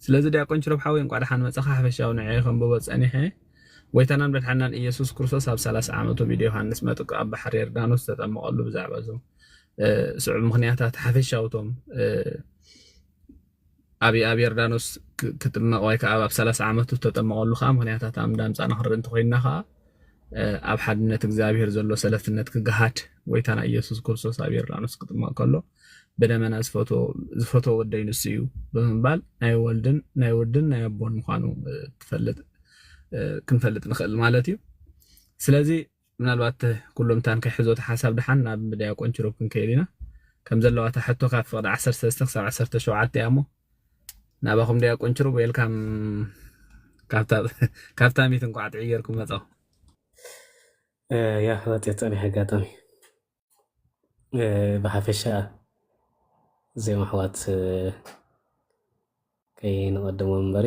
ስለዚ ዲያቆን ችሮብ ሓወይ እንቋዕ ደሓን መፀኻ። ሓፈሻዊ ንዐ ከንብቦ ፀኒሐ። ጎይታናን መድሓናን ኢየሱስ ክርስቶስ ኣብ ሰላሳ ዓመቱ ብኢድ ዮሃንስ መጥምቅ ኣብ ባሕሪ ዮርዳኖስ ዝተጠመቐሉ ብዛዕባ እዞም ስዑብ ምኽንያታት ሓፈሻውቶም ኣብ ኣብ ዮርዳኖስ ክጥመቕ ወይ ከዓ ኣብ ሰላሳ ዓመቱ ዝተጠመቐሉ ከዓ ምኽንያታት ኣምዳ ምፃና ክንርኢ እንተኮይንና ከዓ ኣብ ሓድነት እግዚኣብሔር ዘሎ ሰለስትነት ክገሃድ ጎይታና ኢየሱስ ክርስቶስ ኣብ ዮርዳኖስ ክጥመቕ ከሎ ብደመና ዝፈትዎ ወደይ ንሱ እዩ ብምባል ናይ ወልድን ናይ ወድን ናይ ኣቦን ምዃኑ ክንፈልጥ ንኽእል ማለት እዩ። ስለዚ ምናልባት ኩሎም ታን ከይሕዞ እቲ ሓሳብ ድሓን ናብ ዲያቆን ችሩብ ክንከይድ ኢና። ከም ዘለዋ እታ ሕቶ ካብ ፍቕዲ ዓሰርተ ሰለስተ ክሳብ ዓሰርተ ሸውዓተ እያ እሞ ናባኹም ዲያቆን ችሩብ ዌልካም። ካብታ ሚት እንኳዕ ጥዕየርኩም መጻኹም። ያ መጤት ጸኒሕ ኣጋጣሚ ብሓፈሻ ዜማ ኣሕዋት ከይንቐድሞ እምበሪ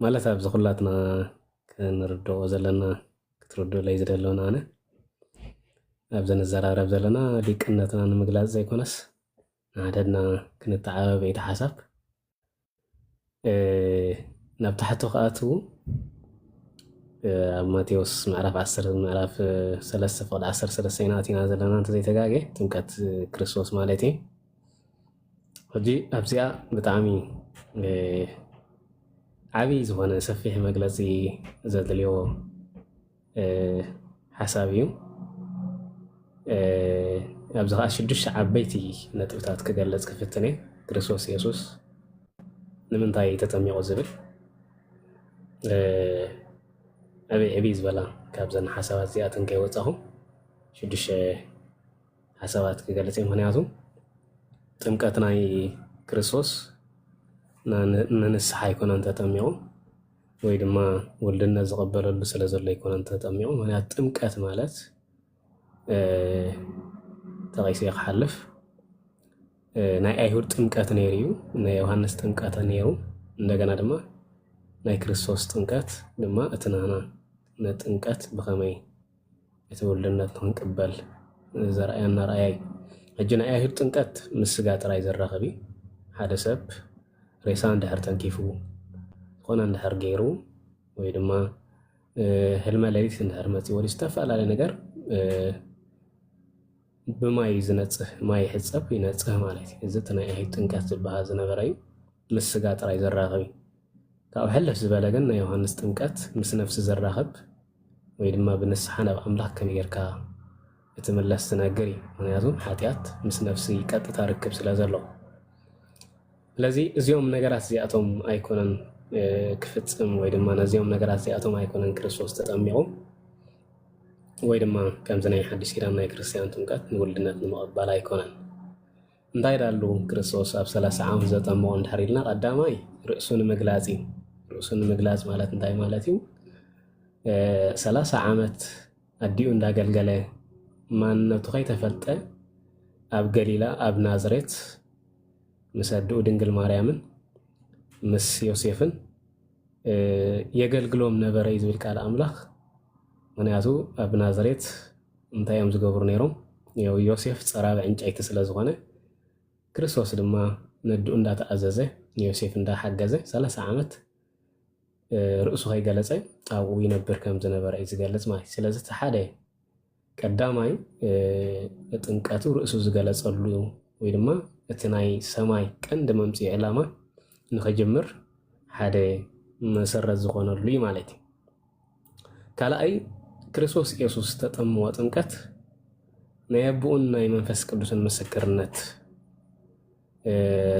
ማለት ኣብዚ ኩላትና ክንርድኦ ዘለና ክትርድኡለይ ዝደለውን ኣነ ኣብዚ ንዘራረብ ዘለና ሊቅነትና ንምግላፅ ዘይኮነስ ንሓደድና ክንተዓባበ እቲ ሓሳብ ናብ ታሕቲ ክኣትዉ ኣብ ማቴዎስ ምዕራፍ ዓሰርተ ምዕራፍ ሰለስተ ፍቕዲ ዓሰርተ ሰለስተ ኢና ኣቲና ዘለና እንተዘይተጋጌ ጥምቀት ክርስቶስ ማለት እዩ። ሕጂ ኣብዚኣ ብጣዕሚ ዓብዪ ዝኾነ ሰፊሕ መግለፂ ዘድልዮ ሓሳብ እዩ። ኣብዚ ከዓ ሽዱሽተ ዓበይቲ ነጥብታት ክገልፅ ክፍትን እየ። ክርስቶስ የሱስ ንምንታይ ተጠሚቑ ዝብል ዕብይ ዕብይ ዝበላ ካብዘን ሓሳባት እዚኣተን ከይወፃኹም ሽዱሽተ ሓሳባት ክገልፅ እዩ። ምክንያቱ ጥምቀት ናይ ክርስቶስ ንንስሓ ኣይኮነን ተጠሚቑ ወይ ድማ ውልድነት ዝቐበለሉ ስለ ዘሎ ኣይኮነን ተጠሚቑ። ምክንያቱ ጥምቀት ማለት ተቐይሰ ክሓልፍ ናይ ኣይሁድ ጥምቀት ነይሩ እዩ፣ ናይ ዮሃንስ ጥምቀት ነይሩ። እንደገና ድማ ናይ ክርስቶስ ጥምቀት ድማ እቲ ናህና ንጥምቀት ብኸመይ እቲ ውልድነት ንክንቅበል ዘርኣየና ርኣያ እዩ። ሕጂ ናይ ኣይሁድ ጥምቀት ምስ ስጋ ጥራይ ዘራኽብ እዩ። ሓደ ሰብ ሬሳ እንድሕር ተንኪፉ ዝኾነ እንድሕር ገይሩ ወይ ድማ ህልመ ሌሊት እንድሕር መፂዎ ዝተፈላለዩ ነገር ብማይ ዝነፅህ ማይ ይሕፀብ ይነፅህ ማለት እዩ። እዚ እቲ ናይ ኣይሁድ ጥምቀት ዝበሃል ዝነበረ እዩ። ምስ ስጋ ጥራይ ዘራኽብ እዩ። ካብኡ ሕልፍ ዝበለ ግን ናይ ዮሃንስ ጥምቀት ምስ ነፍሲ ዘራኽብ ወይ ድማ ብንስሓ ናብ ኣምላኽ ከመይ ጌርካ እትምለስ ዝነግር እዩ። ምክንያቱ ሓጢኣት ምስ ነፍሲ ቀጥታ ርክብ ስለ ዘለዎ። ስለዚ እዚኦም ነገራት እዚኣቶም ኣይኮነን ክፍጽም ወይ ድማ ነዚኦም ነገራት እዚኣቶም ኣይኮነን ክርስቶስ ተጠሚቑ ወይ ድማ ከምዚ ናይ ሓድሽ ኪዳን ናይ ክርስትያን ጥምቀት ንውልድነት ንምቕባል ኣይኮነን። እንታይ ዳሉ ክርስቶስ ኣብ ሰላሳ ዓመት ዘጠመቖ እንድሕር ኢልና ቀዳማይ ርእሱ ንምግላጽ እዩ። ርእሱ ንምግላጽ ማለት እንታይ ማለት እዩ? ሰላሳ ዓመት ኣዲኡ እንዳገልገለ ማንነቱ ከይተፈልጠ ኣብ ገሊላ ኣብ ናዝሬት ምስ ኣድኡ ድንግል ማርያምን ምስ ዮሴፍን የገልግሎም ነበረ እዩ ዝብል ቃል ኣምላኽ። ምክንያቱ ኣብ ናዝሬት እንታይ እዮም ዝገብሩ ነይሮም? ዮሴፍ ጸራቢ ዕንጨይቲ ስለ ዝኾነ ክርስቶስ ድማ ነድኡ እንዳተኣዘዘ ንዮሴፍ እንዳሓገዘ ሰላሳ ዓመት ርእሱ ከይገለጸ ኣብኡ ይነብር ከም ዝነበረ እዩ ዝገልጽ ማለት እዩ። ስለዚ እቲ ሓደ ቀዳማይ ጥምቀቱ ርእሱ ዝገለጸሉ ወይ ድማ እቲ ናይ ሰማይ ቀንዲ መምፅኢ ዕላማ ንኸጀምር ሓደ መሰረት ዝኾነሉ እዩ ማለት እዩ። ካልኣይ ክርስቶስ ኢየሱስ ተጠምወ ጥምቀት ናይ ኣቦኡን ናይ መንፈስ ቅዱስን ምስክርነት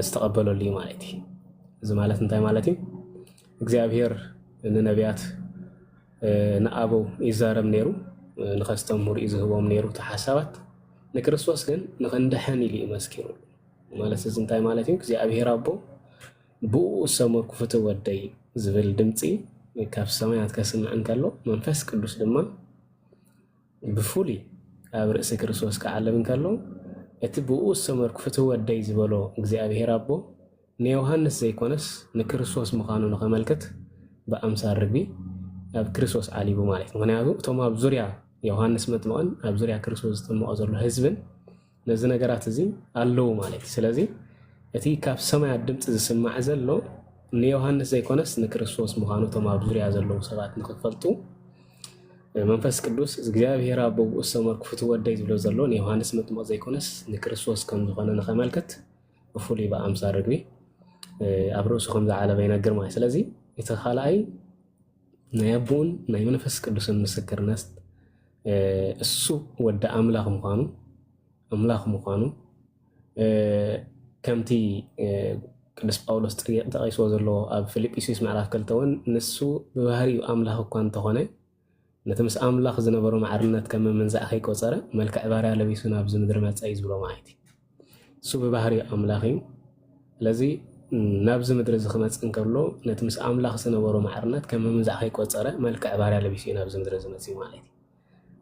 ዝተቐበለሉ እዩ ማለት እዩ። እዚ ማለት እንታይ ማለት እዩ? እግዚኣብሔር ንነቢያት ንኣበው ይዛረብ ነይሩ፣ ንኸስተምህሩ እዩ ዝህቦም ነይሩ እቲ ሓሳባት። ንክርስቶስ ግን ንኽንድሐን ኢሉ እዩ መስኪሩ። ማለት እዚ እንታይ ማለት እዩ? እግዚኣብሔር ኣቦ ብኡ እሰመርኩ ፍትው ወደይ ዝብል ድምፂ ካብ ሰማያት ከስምዕ እንከሎ መንፈስ ቅዱስ ድማ ብፍሉይ ኣብ ርእሲ ክርስቶስ ክዓልብ እንከሎ እቲ ብኡ ዝሰመርኩ ፍትው ወደይ ዝበሎ እግዚኣብሔር ኣቦ ንዮሃንስ ዘይኮነስ ንክርስቶስ ምዃኑ ንኸመልክት ብኣምሳል ርግቢ ኣብ ክርስቶስ ዓሊቡ ማለት እዩ። ምክንያቱ እቶም ኣብ ዙርያ ዮሃንስ መጥምቕን ኣብ ዙርያ ክርስቶስ ዝጥምቖ ዘሎ ህዝብን ነዚ ነገራት እዚ ኣለዉ ማለት እዩ። ስለዚ እቲ ካብ ሰማያት ድምፂ ዝስማዕ ዘሎ ንዮሃንስ ዘይኮነስ ንክርስቶስ ምዃኑ እቶም ኣብ ዙርያ ዘለዉ ሰባት ንክፈልጡ መንፈስ ቅዱስ እግዚኣብሔር ኣቦ ብኡ ዝተመርኩ ፍትወደይ ዝብሎ ዘሎ ንዮሃንስ መጥምቕ ዘይኮነስ ንክርስቶስ ከም ዝኾነ ንኸመልክት ብፍሉይ ብኣምሳል ርግቢ ኣብ ርእሱ ከም ዝዓለበ ይነግር ማለት። ስለዚ እቲ ካልኣይ ናይ ኣቦኡን ናይ መንፈስ ቅዱስን ምስክርነት እሱ ወዲ ኣምላኽ ምዃኑ ኣምላኽ ምዃኑ ከምቲ ቅዱስ ጳውሎስ ጠቂስዎ ዘሎ ኣብ ፊልጵስዩስ ምዕራፍ ክልተ እውን ንሱ ብባህሪኡ ኣምላኽ እኳ እንተኾነ ነቲ ምስ ኣምላኽ ዝነበሮ ማዕርነት ከም ምምንዛዕ ከይቆጸረ መልክዕ ባርያ ለቢሱ ናብዚ ምድሪ መጸ እዩ ዝብሎ ማለት እዩ። እሱ ብባህሪኡ ኣምላኽ እዩ። ስለዚ ናብዚ ምድሪ እዚ ክመጽእ እንከሎ ነቲ ምስ ኣምላኽ ዝነበሮ ማዕርነት ከም ምምንዛዕ ከይቆጸረ መልክዕ ባርያ ለቢሱ እዩ ናብዚ ምድሪ ዝመጽእ ማለት እዩ።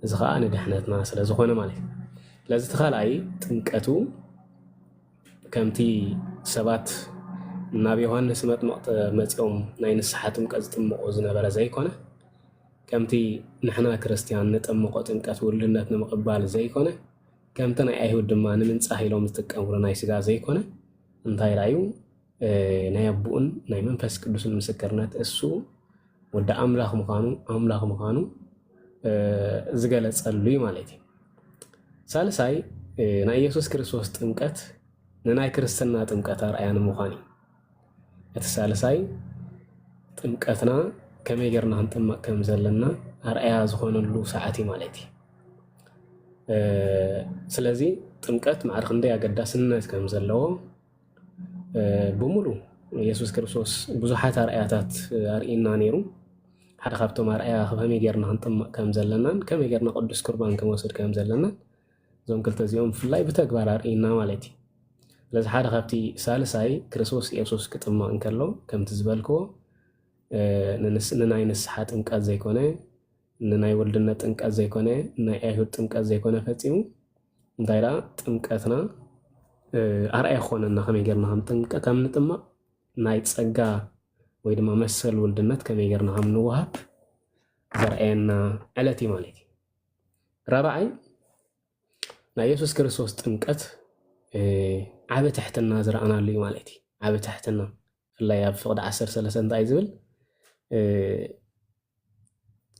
እዚ ከዓ ንድሕነትና ስለ ዝኾነ ማለት እዩ። ስለዚ እቲ ካልኣይ ጥምቀቱ ከምቲ ሰባት ናብ ዮሃንስ መጥምቕ መጺኦም ናይ ንስሓ ጥምቀት ዝጥምቑ ዝነበረ ዘይኮነ ከምቲ ንሕና ክርስትያን ንጠምቖ ጥምቀት ውልድነት ንምቕባል ዘይኮነ ከምቲ ናይ ኣይሁድ ድማ ንምንጻህ ኢሎም ዝጥቀምሉ ናይ ስጋ ዘይኮነ እንታይ ኢላ እዩ ናይ ኣቦኡን ናይ መንፈስ ቅዱስን ምስክርነት እሱ ወዲ ኣምላኽ ምዃኑ ኣምላኽ ምዃኑ ዝገለጸሉ እዩ ማለት እዩ። ሳልሳይ ናይ ኢየሱስ ክርስቶስ ጥምቀት ንናይ ክርስትና ጥምቀት ኣርኣያ ንምዃን እዩ። እቲ ሳልሳይ ጥምቀትና ከመይ ጌርና ክንጥመቕ ከም ዘለና ኣርኣያ ዝኾነሉ ሰዓት እዩ ማለት እዩ። ስለዚ ጥምቀት ማዕረ ክንደይ ኣገዳስነት ከም ዘለዎ ብሙሉ ኢየሱስ ክርስቶስ ብዙሓት ኣርኣያታት ኣርእና ነይሩ። ሓደ ካብቶም ኣርኣያ ከመይ ጌርና ክንጥመቕ ከም ዘለናን ከመይ ጌርና ቅዱስ ቁርባን ክንወስድ ከም ዘለናን እዞም ክልተ እዚኦም ብፍላይ ብተግባር ኣርእና ማለት እዩ። ስለዚ ሓደ ካብቲ ሳልሳይ ክርስቶስ ኢየሱስ ክጥመቕ እንከሎ ከምቲ ዝበልክዎ ንናይ ንስሓ ጥምቀት ዘይኮነ ንናይ ወልድነት ጥምቀት ዘይኮነ ናይ ኣይሁድ ጥምቀት ዘይኮነ ፈጺሙ እንታይ ደኣ ጥምቀትና ኣርኣያ ክኾነና ከመይ ጌርና ከም ንጥመቕ ናይ ጸጋ ወይ ድማ መሰል ውልድነት ከመይ ጌርና ከም ንወሃብ ዘርኣየና ዕለት እዩ ማለት እዩ። ራብዓይ ናይ የሱስ ክርስቶስ ጥምቀት ዓቢ ትሕትና ዝረኣናሉ እዩ ማለት እዩ። ዓቢ ትሕትና ብፍላይ ኣብ ፍቕዲ ዓሰርተ ሰለስተ እንታይ እዩ ዝብል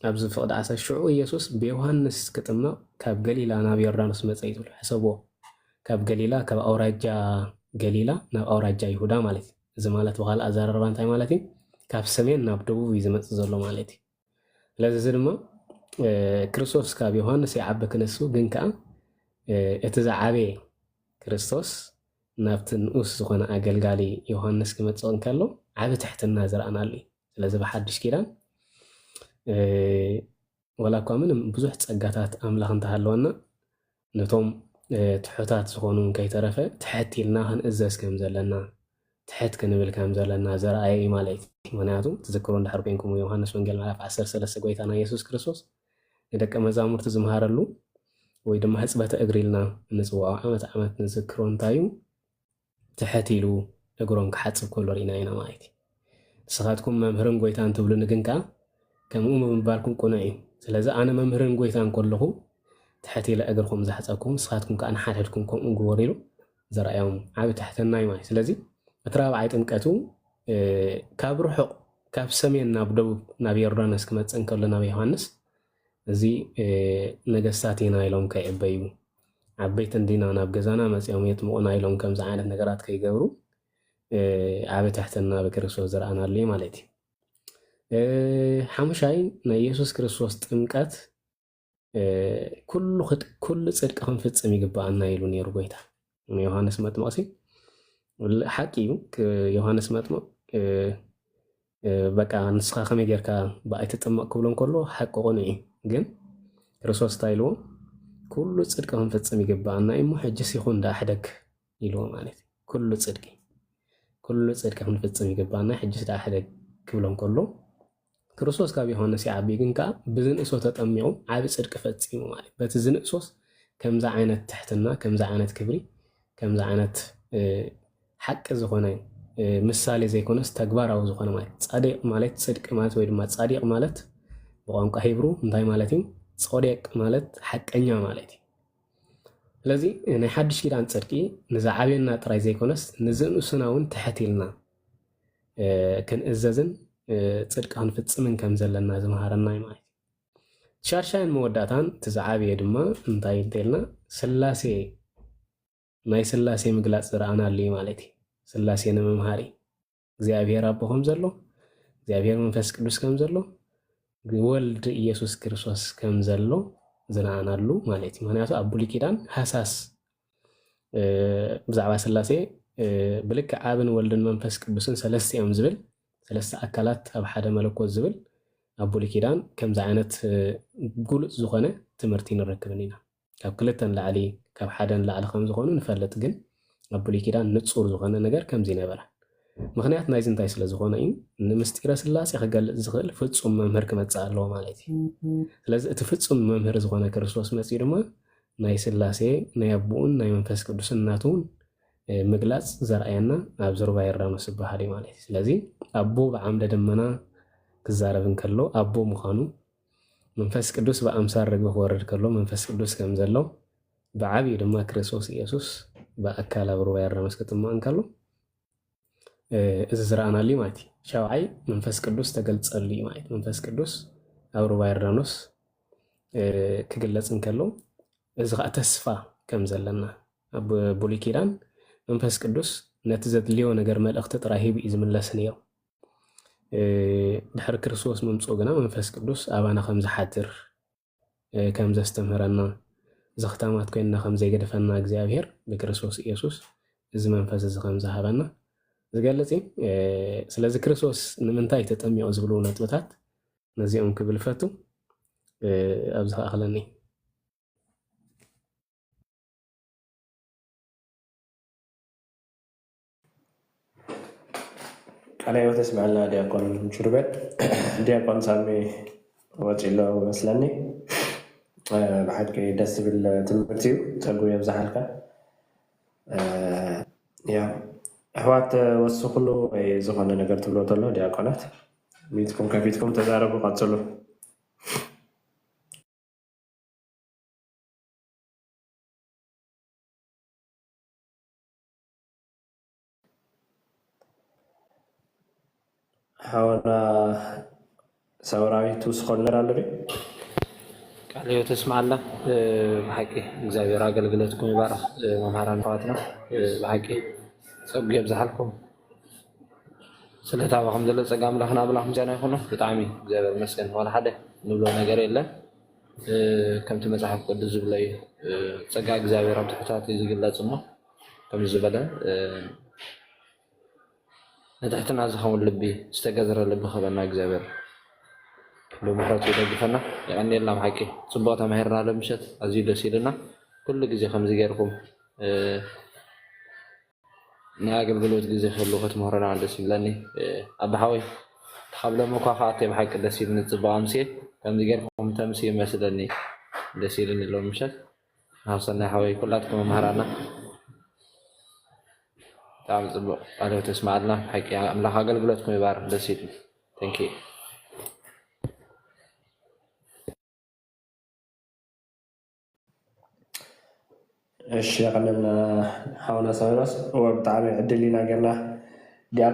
ኣብዚ ፍቕዲ ዓሰርተ ሽዑ ኢየሱስ ብዮሃንስ ክጥመቕ ካብ ገሊላ ናብ ዮርዳኖስ መጸ እዩ ዝብል። ሕሰብዎ፣ ካብ ገሊላ ካብ ኣውራጃ ገሊላ ናብ ኣውራጃ ይሁዳ ማለት እዩ። እዚ ማለት ብኻልእ ኣዘራርባ እንታይ ማለት እዩ? ካብ ሰሜን ናብ ደቡብ እዩ ዝመጽእ ዘሎ ማለት እዩ። ስለዚ እዚ ድማ ክርስቶስ ካብ ዮሃንስ ይዓቢ ክነሱ ግን ከኣ እቲ ዝዓበየ ክርስቶስ ናብቲ ንኡስ ዝኾነ ኣገልጋሊ ዮሃንስ ክመጽእ እንከሎ ዓቢ ትሕትና ዝረኣናሉ እዩ። ስለዚ ብሓድሽ ኪዳን ወላ እኳ ምንም ብዙሕ ጸጋታት ኣምላኽ እንተሃለወና ነቶም ትሑታት ዝኾኑ ከይተረፈ ትሕት ኢልና ክንእዘዝ ከም ዘለና ትሕት ክንብል ከም ዘለና ዘርኣየ እዩ ማለት እዩ። ምክንያቱ ትዝክሩ እንድሕር ኮንኩም ዮሃንስ ወንጌል ምዕራፍ ዓሰርተ ሰለስተ ጎይታና የሱስ ክርስቶስ ንደቀ መዛሙርቲ ዝምሃረሉ ወይ ድማ ሕፅበተ እግሪ ኢልና እንፅውዖ ዓመት ዓመት ንዝክሮ እንታይ እዩ? ትሕት ኢሉ እግሮም ክሓፅብ ከሎ ርኢና ኢና ማለት እዩ። ንስኻትኩም መምህርን ጎይታን ትብሉኒ ግን ከኣ ከምኡ ምባልኩም ቅኑዕ እዩ። ስለዚ ኣነ መምህርን ጎይታን ከለኹ ትሕት ኢለ እግርኩም ዘሕፀብኩም ንስኻትኩም ከኣ ንሓድሕድኩም ከምኡ ግበሩ ኢሉ ዘርኣዮም ዓቢ ትሕትና እዩ ማለት እዩ። ስለዚ እቲ ራብዓይ ጥምቀቱ ካብ ርሑቕ ካብ ሰሜን ናብ ደቡብ ናብ ዮርዳኖስ ክመፅእ እንከሎ ናብ ዮሃንስ እዚ ነገስታት ኢና ኢሎም ከይዕበዩ ዓበይቲ እንዲና ናብ ገዛና መፂኦም የጥምቑና ኢሎም ከምዚ ዓይነት ነገራት ከይገብሩ ዓቢ ትሕትና ብክርስቶስ ዝረኣናሉ እዩ ማለት እዩ። ሓሙሻይ ናይ የሱስ ክርስቶስ ጥምቀት ኩሉ ጽድቂ ክንፍጽም ይግብኣና ኢሉ ነይሩ ጎይታ ንዮሃንስ መጥምቕ። ሓቂ እዩ ዮሃንስ መጥምቕ በቃ ንስኻ ከመይ ጌርካ ብኣይ ትጥመቕ ክብሎ እንከሎ ሓቂ ቁኑዕ እዩ። ግን ክርስቶስ እንታይ ኢልዎ? ኩሉ ጽድቂ ክንፍጽም ይግብኣና እዩ እሞ ሕጅስ ይኹን ደኣ ሕደግ ኢልዎ ማለት እዩ። ኩሉ ጽድቂ ኩሉ ጽድቂ ክንፍጽም ይግብኣና ሕጅስ ደኣ ሕደግ ክብሎ እንከሎ ክርስቶስ ካብ ዮሃንስ ይዓቢ ግን ከኣ ብዝንእሶ ተጠሚቑ ዓቢ ጽድቂ ፈጺሙ ማለት እዩ። በቲ ዝንእሶስ ከምዚ ዓይነት ትሕትና ከምዚ ዓይነት ክብሪ ከምዚ ዓይነት ሓቂ ዝኾነ ምሳሌ ዘይኮነስ ተግባራዊ ዝኾነ ማለት ጻዲቕ ማለት ጽድቂ ማለት ወይ ድማ ጻዲቕ ማለት ብቋንቋ ሂብሩ እንታይ ማለት እዩ? ጾዴቅ ማለት ሓቀኛ ማለት እዩ። ስለዚ ናይ ሓድሽ ኪዳን ጽድቂ ንዝዓብየና ጥራይ ዘይኮነስ ንዝንእሱና እውን ትሕት ኢልና ክንእዘዝን ጽድቂ ክንፍጽምን ከም ዘለና ዝመሃረና እዩ ማለት እዩ። ሻድሻይን መወዳእታን እቲ ዝዓብየ ድማ እንታይ እንተኢልና ስላሴ ናይ ስላሴ ምግላፅ ዝረኣናሉ እዩ ማለት እዩ። ስላሴ ንምምሃር እዩ። እግዚኣብሔር ኣቦ ከም ዘሎ፣ እግዚኣብሔር መንፈስ ቅዱስ ከም ዘሎ፣ ወልድ ኢየሱስ ክርስቶስ ከም ዘሎ ዝረኣናሉ ማለት እዩ። ምክንያቱ ኣብ ብሉይ ኪዳን ሃሳስ ብዛዕባ ስላሴ ብልክዕ ኣብን ወልድን መንፈስ ቅዱስን ሰለስተ እዮም ዝብል ሰለስተ ኣካላት ኣብ ሓደ መለኮት ዝብል ኣብ ብሉይ ኪዳን ከምዚ ዓይነት ግሉፅ ዝኾነ ትምህርቲ ንረክብን ኢና። ካብ ክልተ ንላዕሊ ካብ ሓደ ንላዕሊ ከም ዝኾኑ ንፈልጥ፣ ግን ኣብ ብሉይ ኪዳን ንፁር ዝኾነ ነገር ከምዚ ነበረ። ምኽንያት ናይዚ እንታይ ስለ ዝኾነ እዩ? ንምስጢረ ስላሴ ክገልፅ ዝኽእል ፍፁም መምህር ክመፅእ ኣለዎ ማለት እዩ። ስለዚ እቲ ፍፁም መምህር ዝኾነ ክርስቶስ መፅኡ ድማ ናይ ስላሴ ናይ ኣቦኡን ናይ መንፈስ ቅዱስን ናቱ እውን ምግላፅ ዘርኣየና ኣብዚ ሩባ ዮርዳኖስ ዝበሃል እዩ ማለት እዩ። ስለዚ ኣቦ ብዓምደ ደመና ክዛረብ እንከሎ ኣቦ ምዃኑ፣ መንፈስ ቅዱስ ብኣምሳል ርግቢ ክወርድ ከሎ መንፈስ ቅዱስ ከም ዘሎ፣ ብዓብዩ ድማ ክርስቶስ ኢየሱስ ብኣካል ኣብ ሩባ ዮርዳኖስ ክጥመቕ እንከሎ እዚ ዝረኣናሉ ማለት እዩ። ሻውዓይ መንፈስ ቅዱስ ተገልጸሉ እዩ ማለት መንፈስ ቅዱስ ኣብ ሩባ ዮርዳኖስ ክግለጽ እንከሎ፣ እዚ ከዓ ተስፋ ከም ዘለና ኣብ ብሉይ ኪዳን መንፈስ ቅዱስ ነቲ ዘድልዮ ነገር መልእኽቲ ጥራይ ሂቡ እዩ ዝምለስ ነይሩ። ድሕሪ ክርስቶስ ምምፅኡ ግና መንፈስ ቅዱስ ኣባና ከም ዝሓድር ከም ዘስተምህረና፣ ዘኽታማት ኮይንና ከም ዘይገድፈና እግዚኣብሔር ብክርስቶስ ኢየሱስ እዚ መንፈስ እዚ ከም ዝሃበና ዝገልጽ እዩ። ስለዚ ክርስቶስ ንምንታይ ተጠሚቑ ዝብሉ ነጥብታት ነዚኦም ክብል ፈቱ። ኣብዚ ከኣኽለኒ። ቃለ ሕይወት የስምዐልና ዲያቆን ኪሩቤል። ዲያቆን ሳሚ ወፂ ኣሎ መስለኒ። ብሓቂ ደስ ዝብል ትምህርቲ እዩ። ፀጉ የብዝሓልካ። ያ ኣሕዋት ወስኹሉ ወይ ዝኾነ ነገር ትብሎ ተሎ ዲያቆናት ሚትኩም ከፊትኩም ተዛረቡ፣ ቀፅሉ። ሓወና ሰውራዊ ትውስኾ ነገር ኣሎ ድዩ? ቃለ ሕይወት የስምዓልና። ብሓቂ እግዚኣብሔር ኣገልግሎትኩም ይባርኽ መምሃራን ኣሕዋትና። ብሓቂ ጸጉ የብዝሓልኩም። ስለቲ ኣባኹም ዘሎ ጸጋ ኣምላኽ ንኣምላኽ ምስጋና ይኹኖ። ብጣዕሚ እግዚኣብሔር ይመስገን። ዋላ ሓደ ንብሎ ነገር የለን። ከምቲ መጽሓፍ ቅዱስ ዝብሎ እዩ፣ ጸጋ እግዚኣብሔር ኣብ ትሑታት እዩ ዝግለጽ እሞ ከምዚ ዝበለ ንትሕትና ዝኸውን ልቢ፣ ዝተገዝረ ልቢ ክህበና እግዚኣብሔር ብምሕረቱ ይደግፈና። የቐንየልና ብሓቂ። ጽቡቕ ተማሂርና ሎም ምሸት፣ ኣዝዩ ደስ ኢሉና። ኩሉ ግዜ ከምዚ ጌርኩም ናይ ኣገልግሎት ግዜ ክህሉ ክትምህሩና ደስ ይብለኒ። ኣባ ሓወይ ካብ ሎሚ እኳ ከኣተ ብሓቂ ደስ ኢሉኒ ጽቡቕ ኣምስየ። ከምዚ ጌርኩም ተምስዩ መስለኒ ደስ ኢሉኒ ሎም ምሸት። ሃብሰናይ ሓወይ ኩላትኩም መምህራና ብጣዕሚ ጽቡቕ ቃለ ሕይወት የስምዓልና። ሓቂ ኣምላኽ ኣገልግሎትኩም ይባርክ። ደስ ኢሉ። Thank you። እሺ የቐንልና ሓውና ሳዊሮስ። እወ ብጣዕሚ ዕድል ኢና ጌርና። ዲያቆን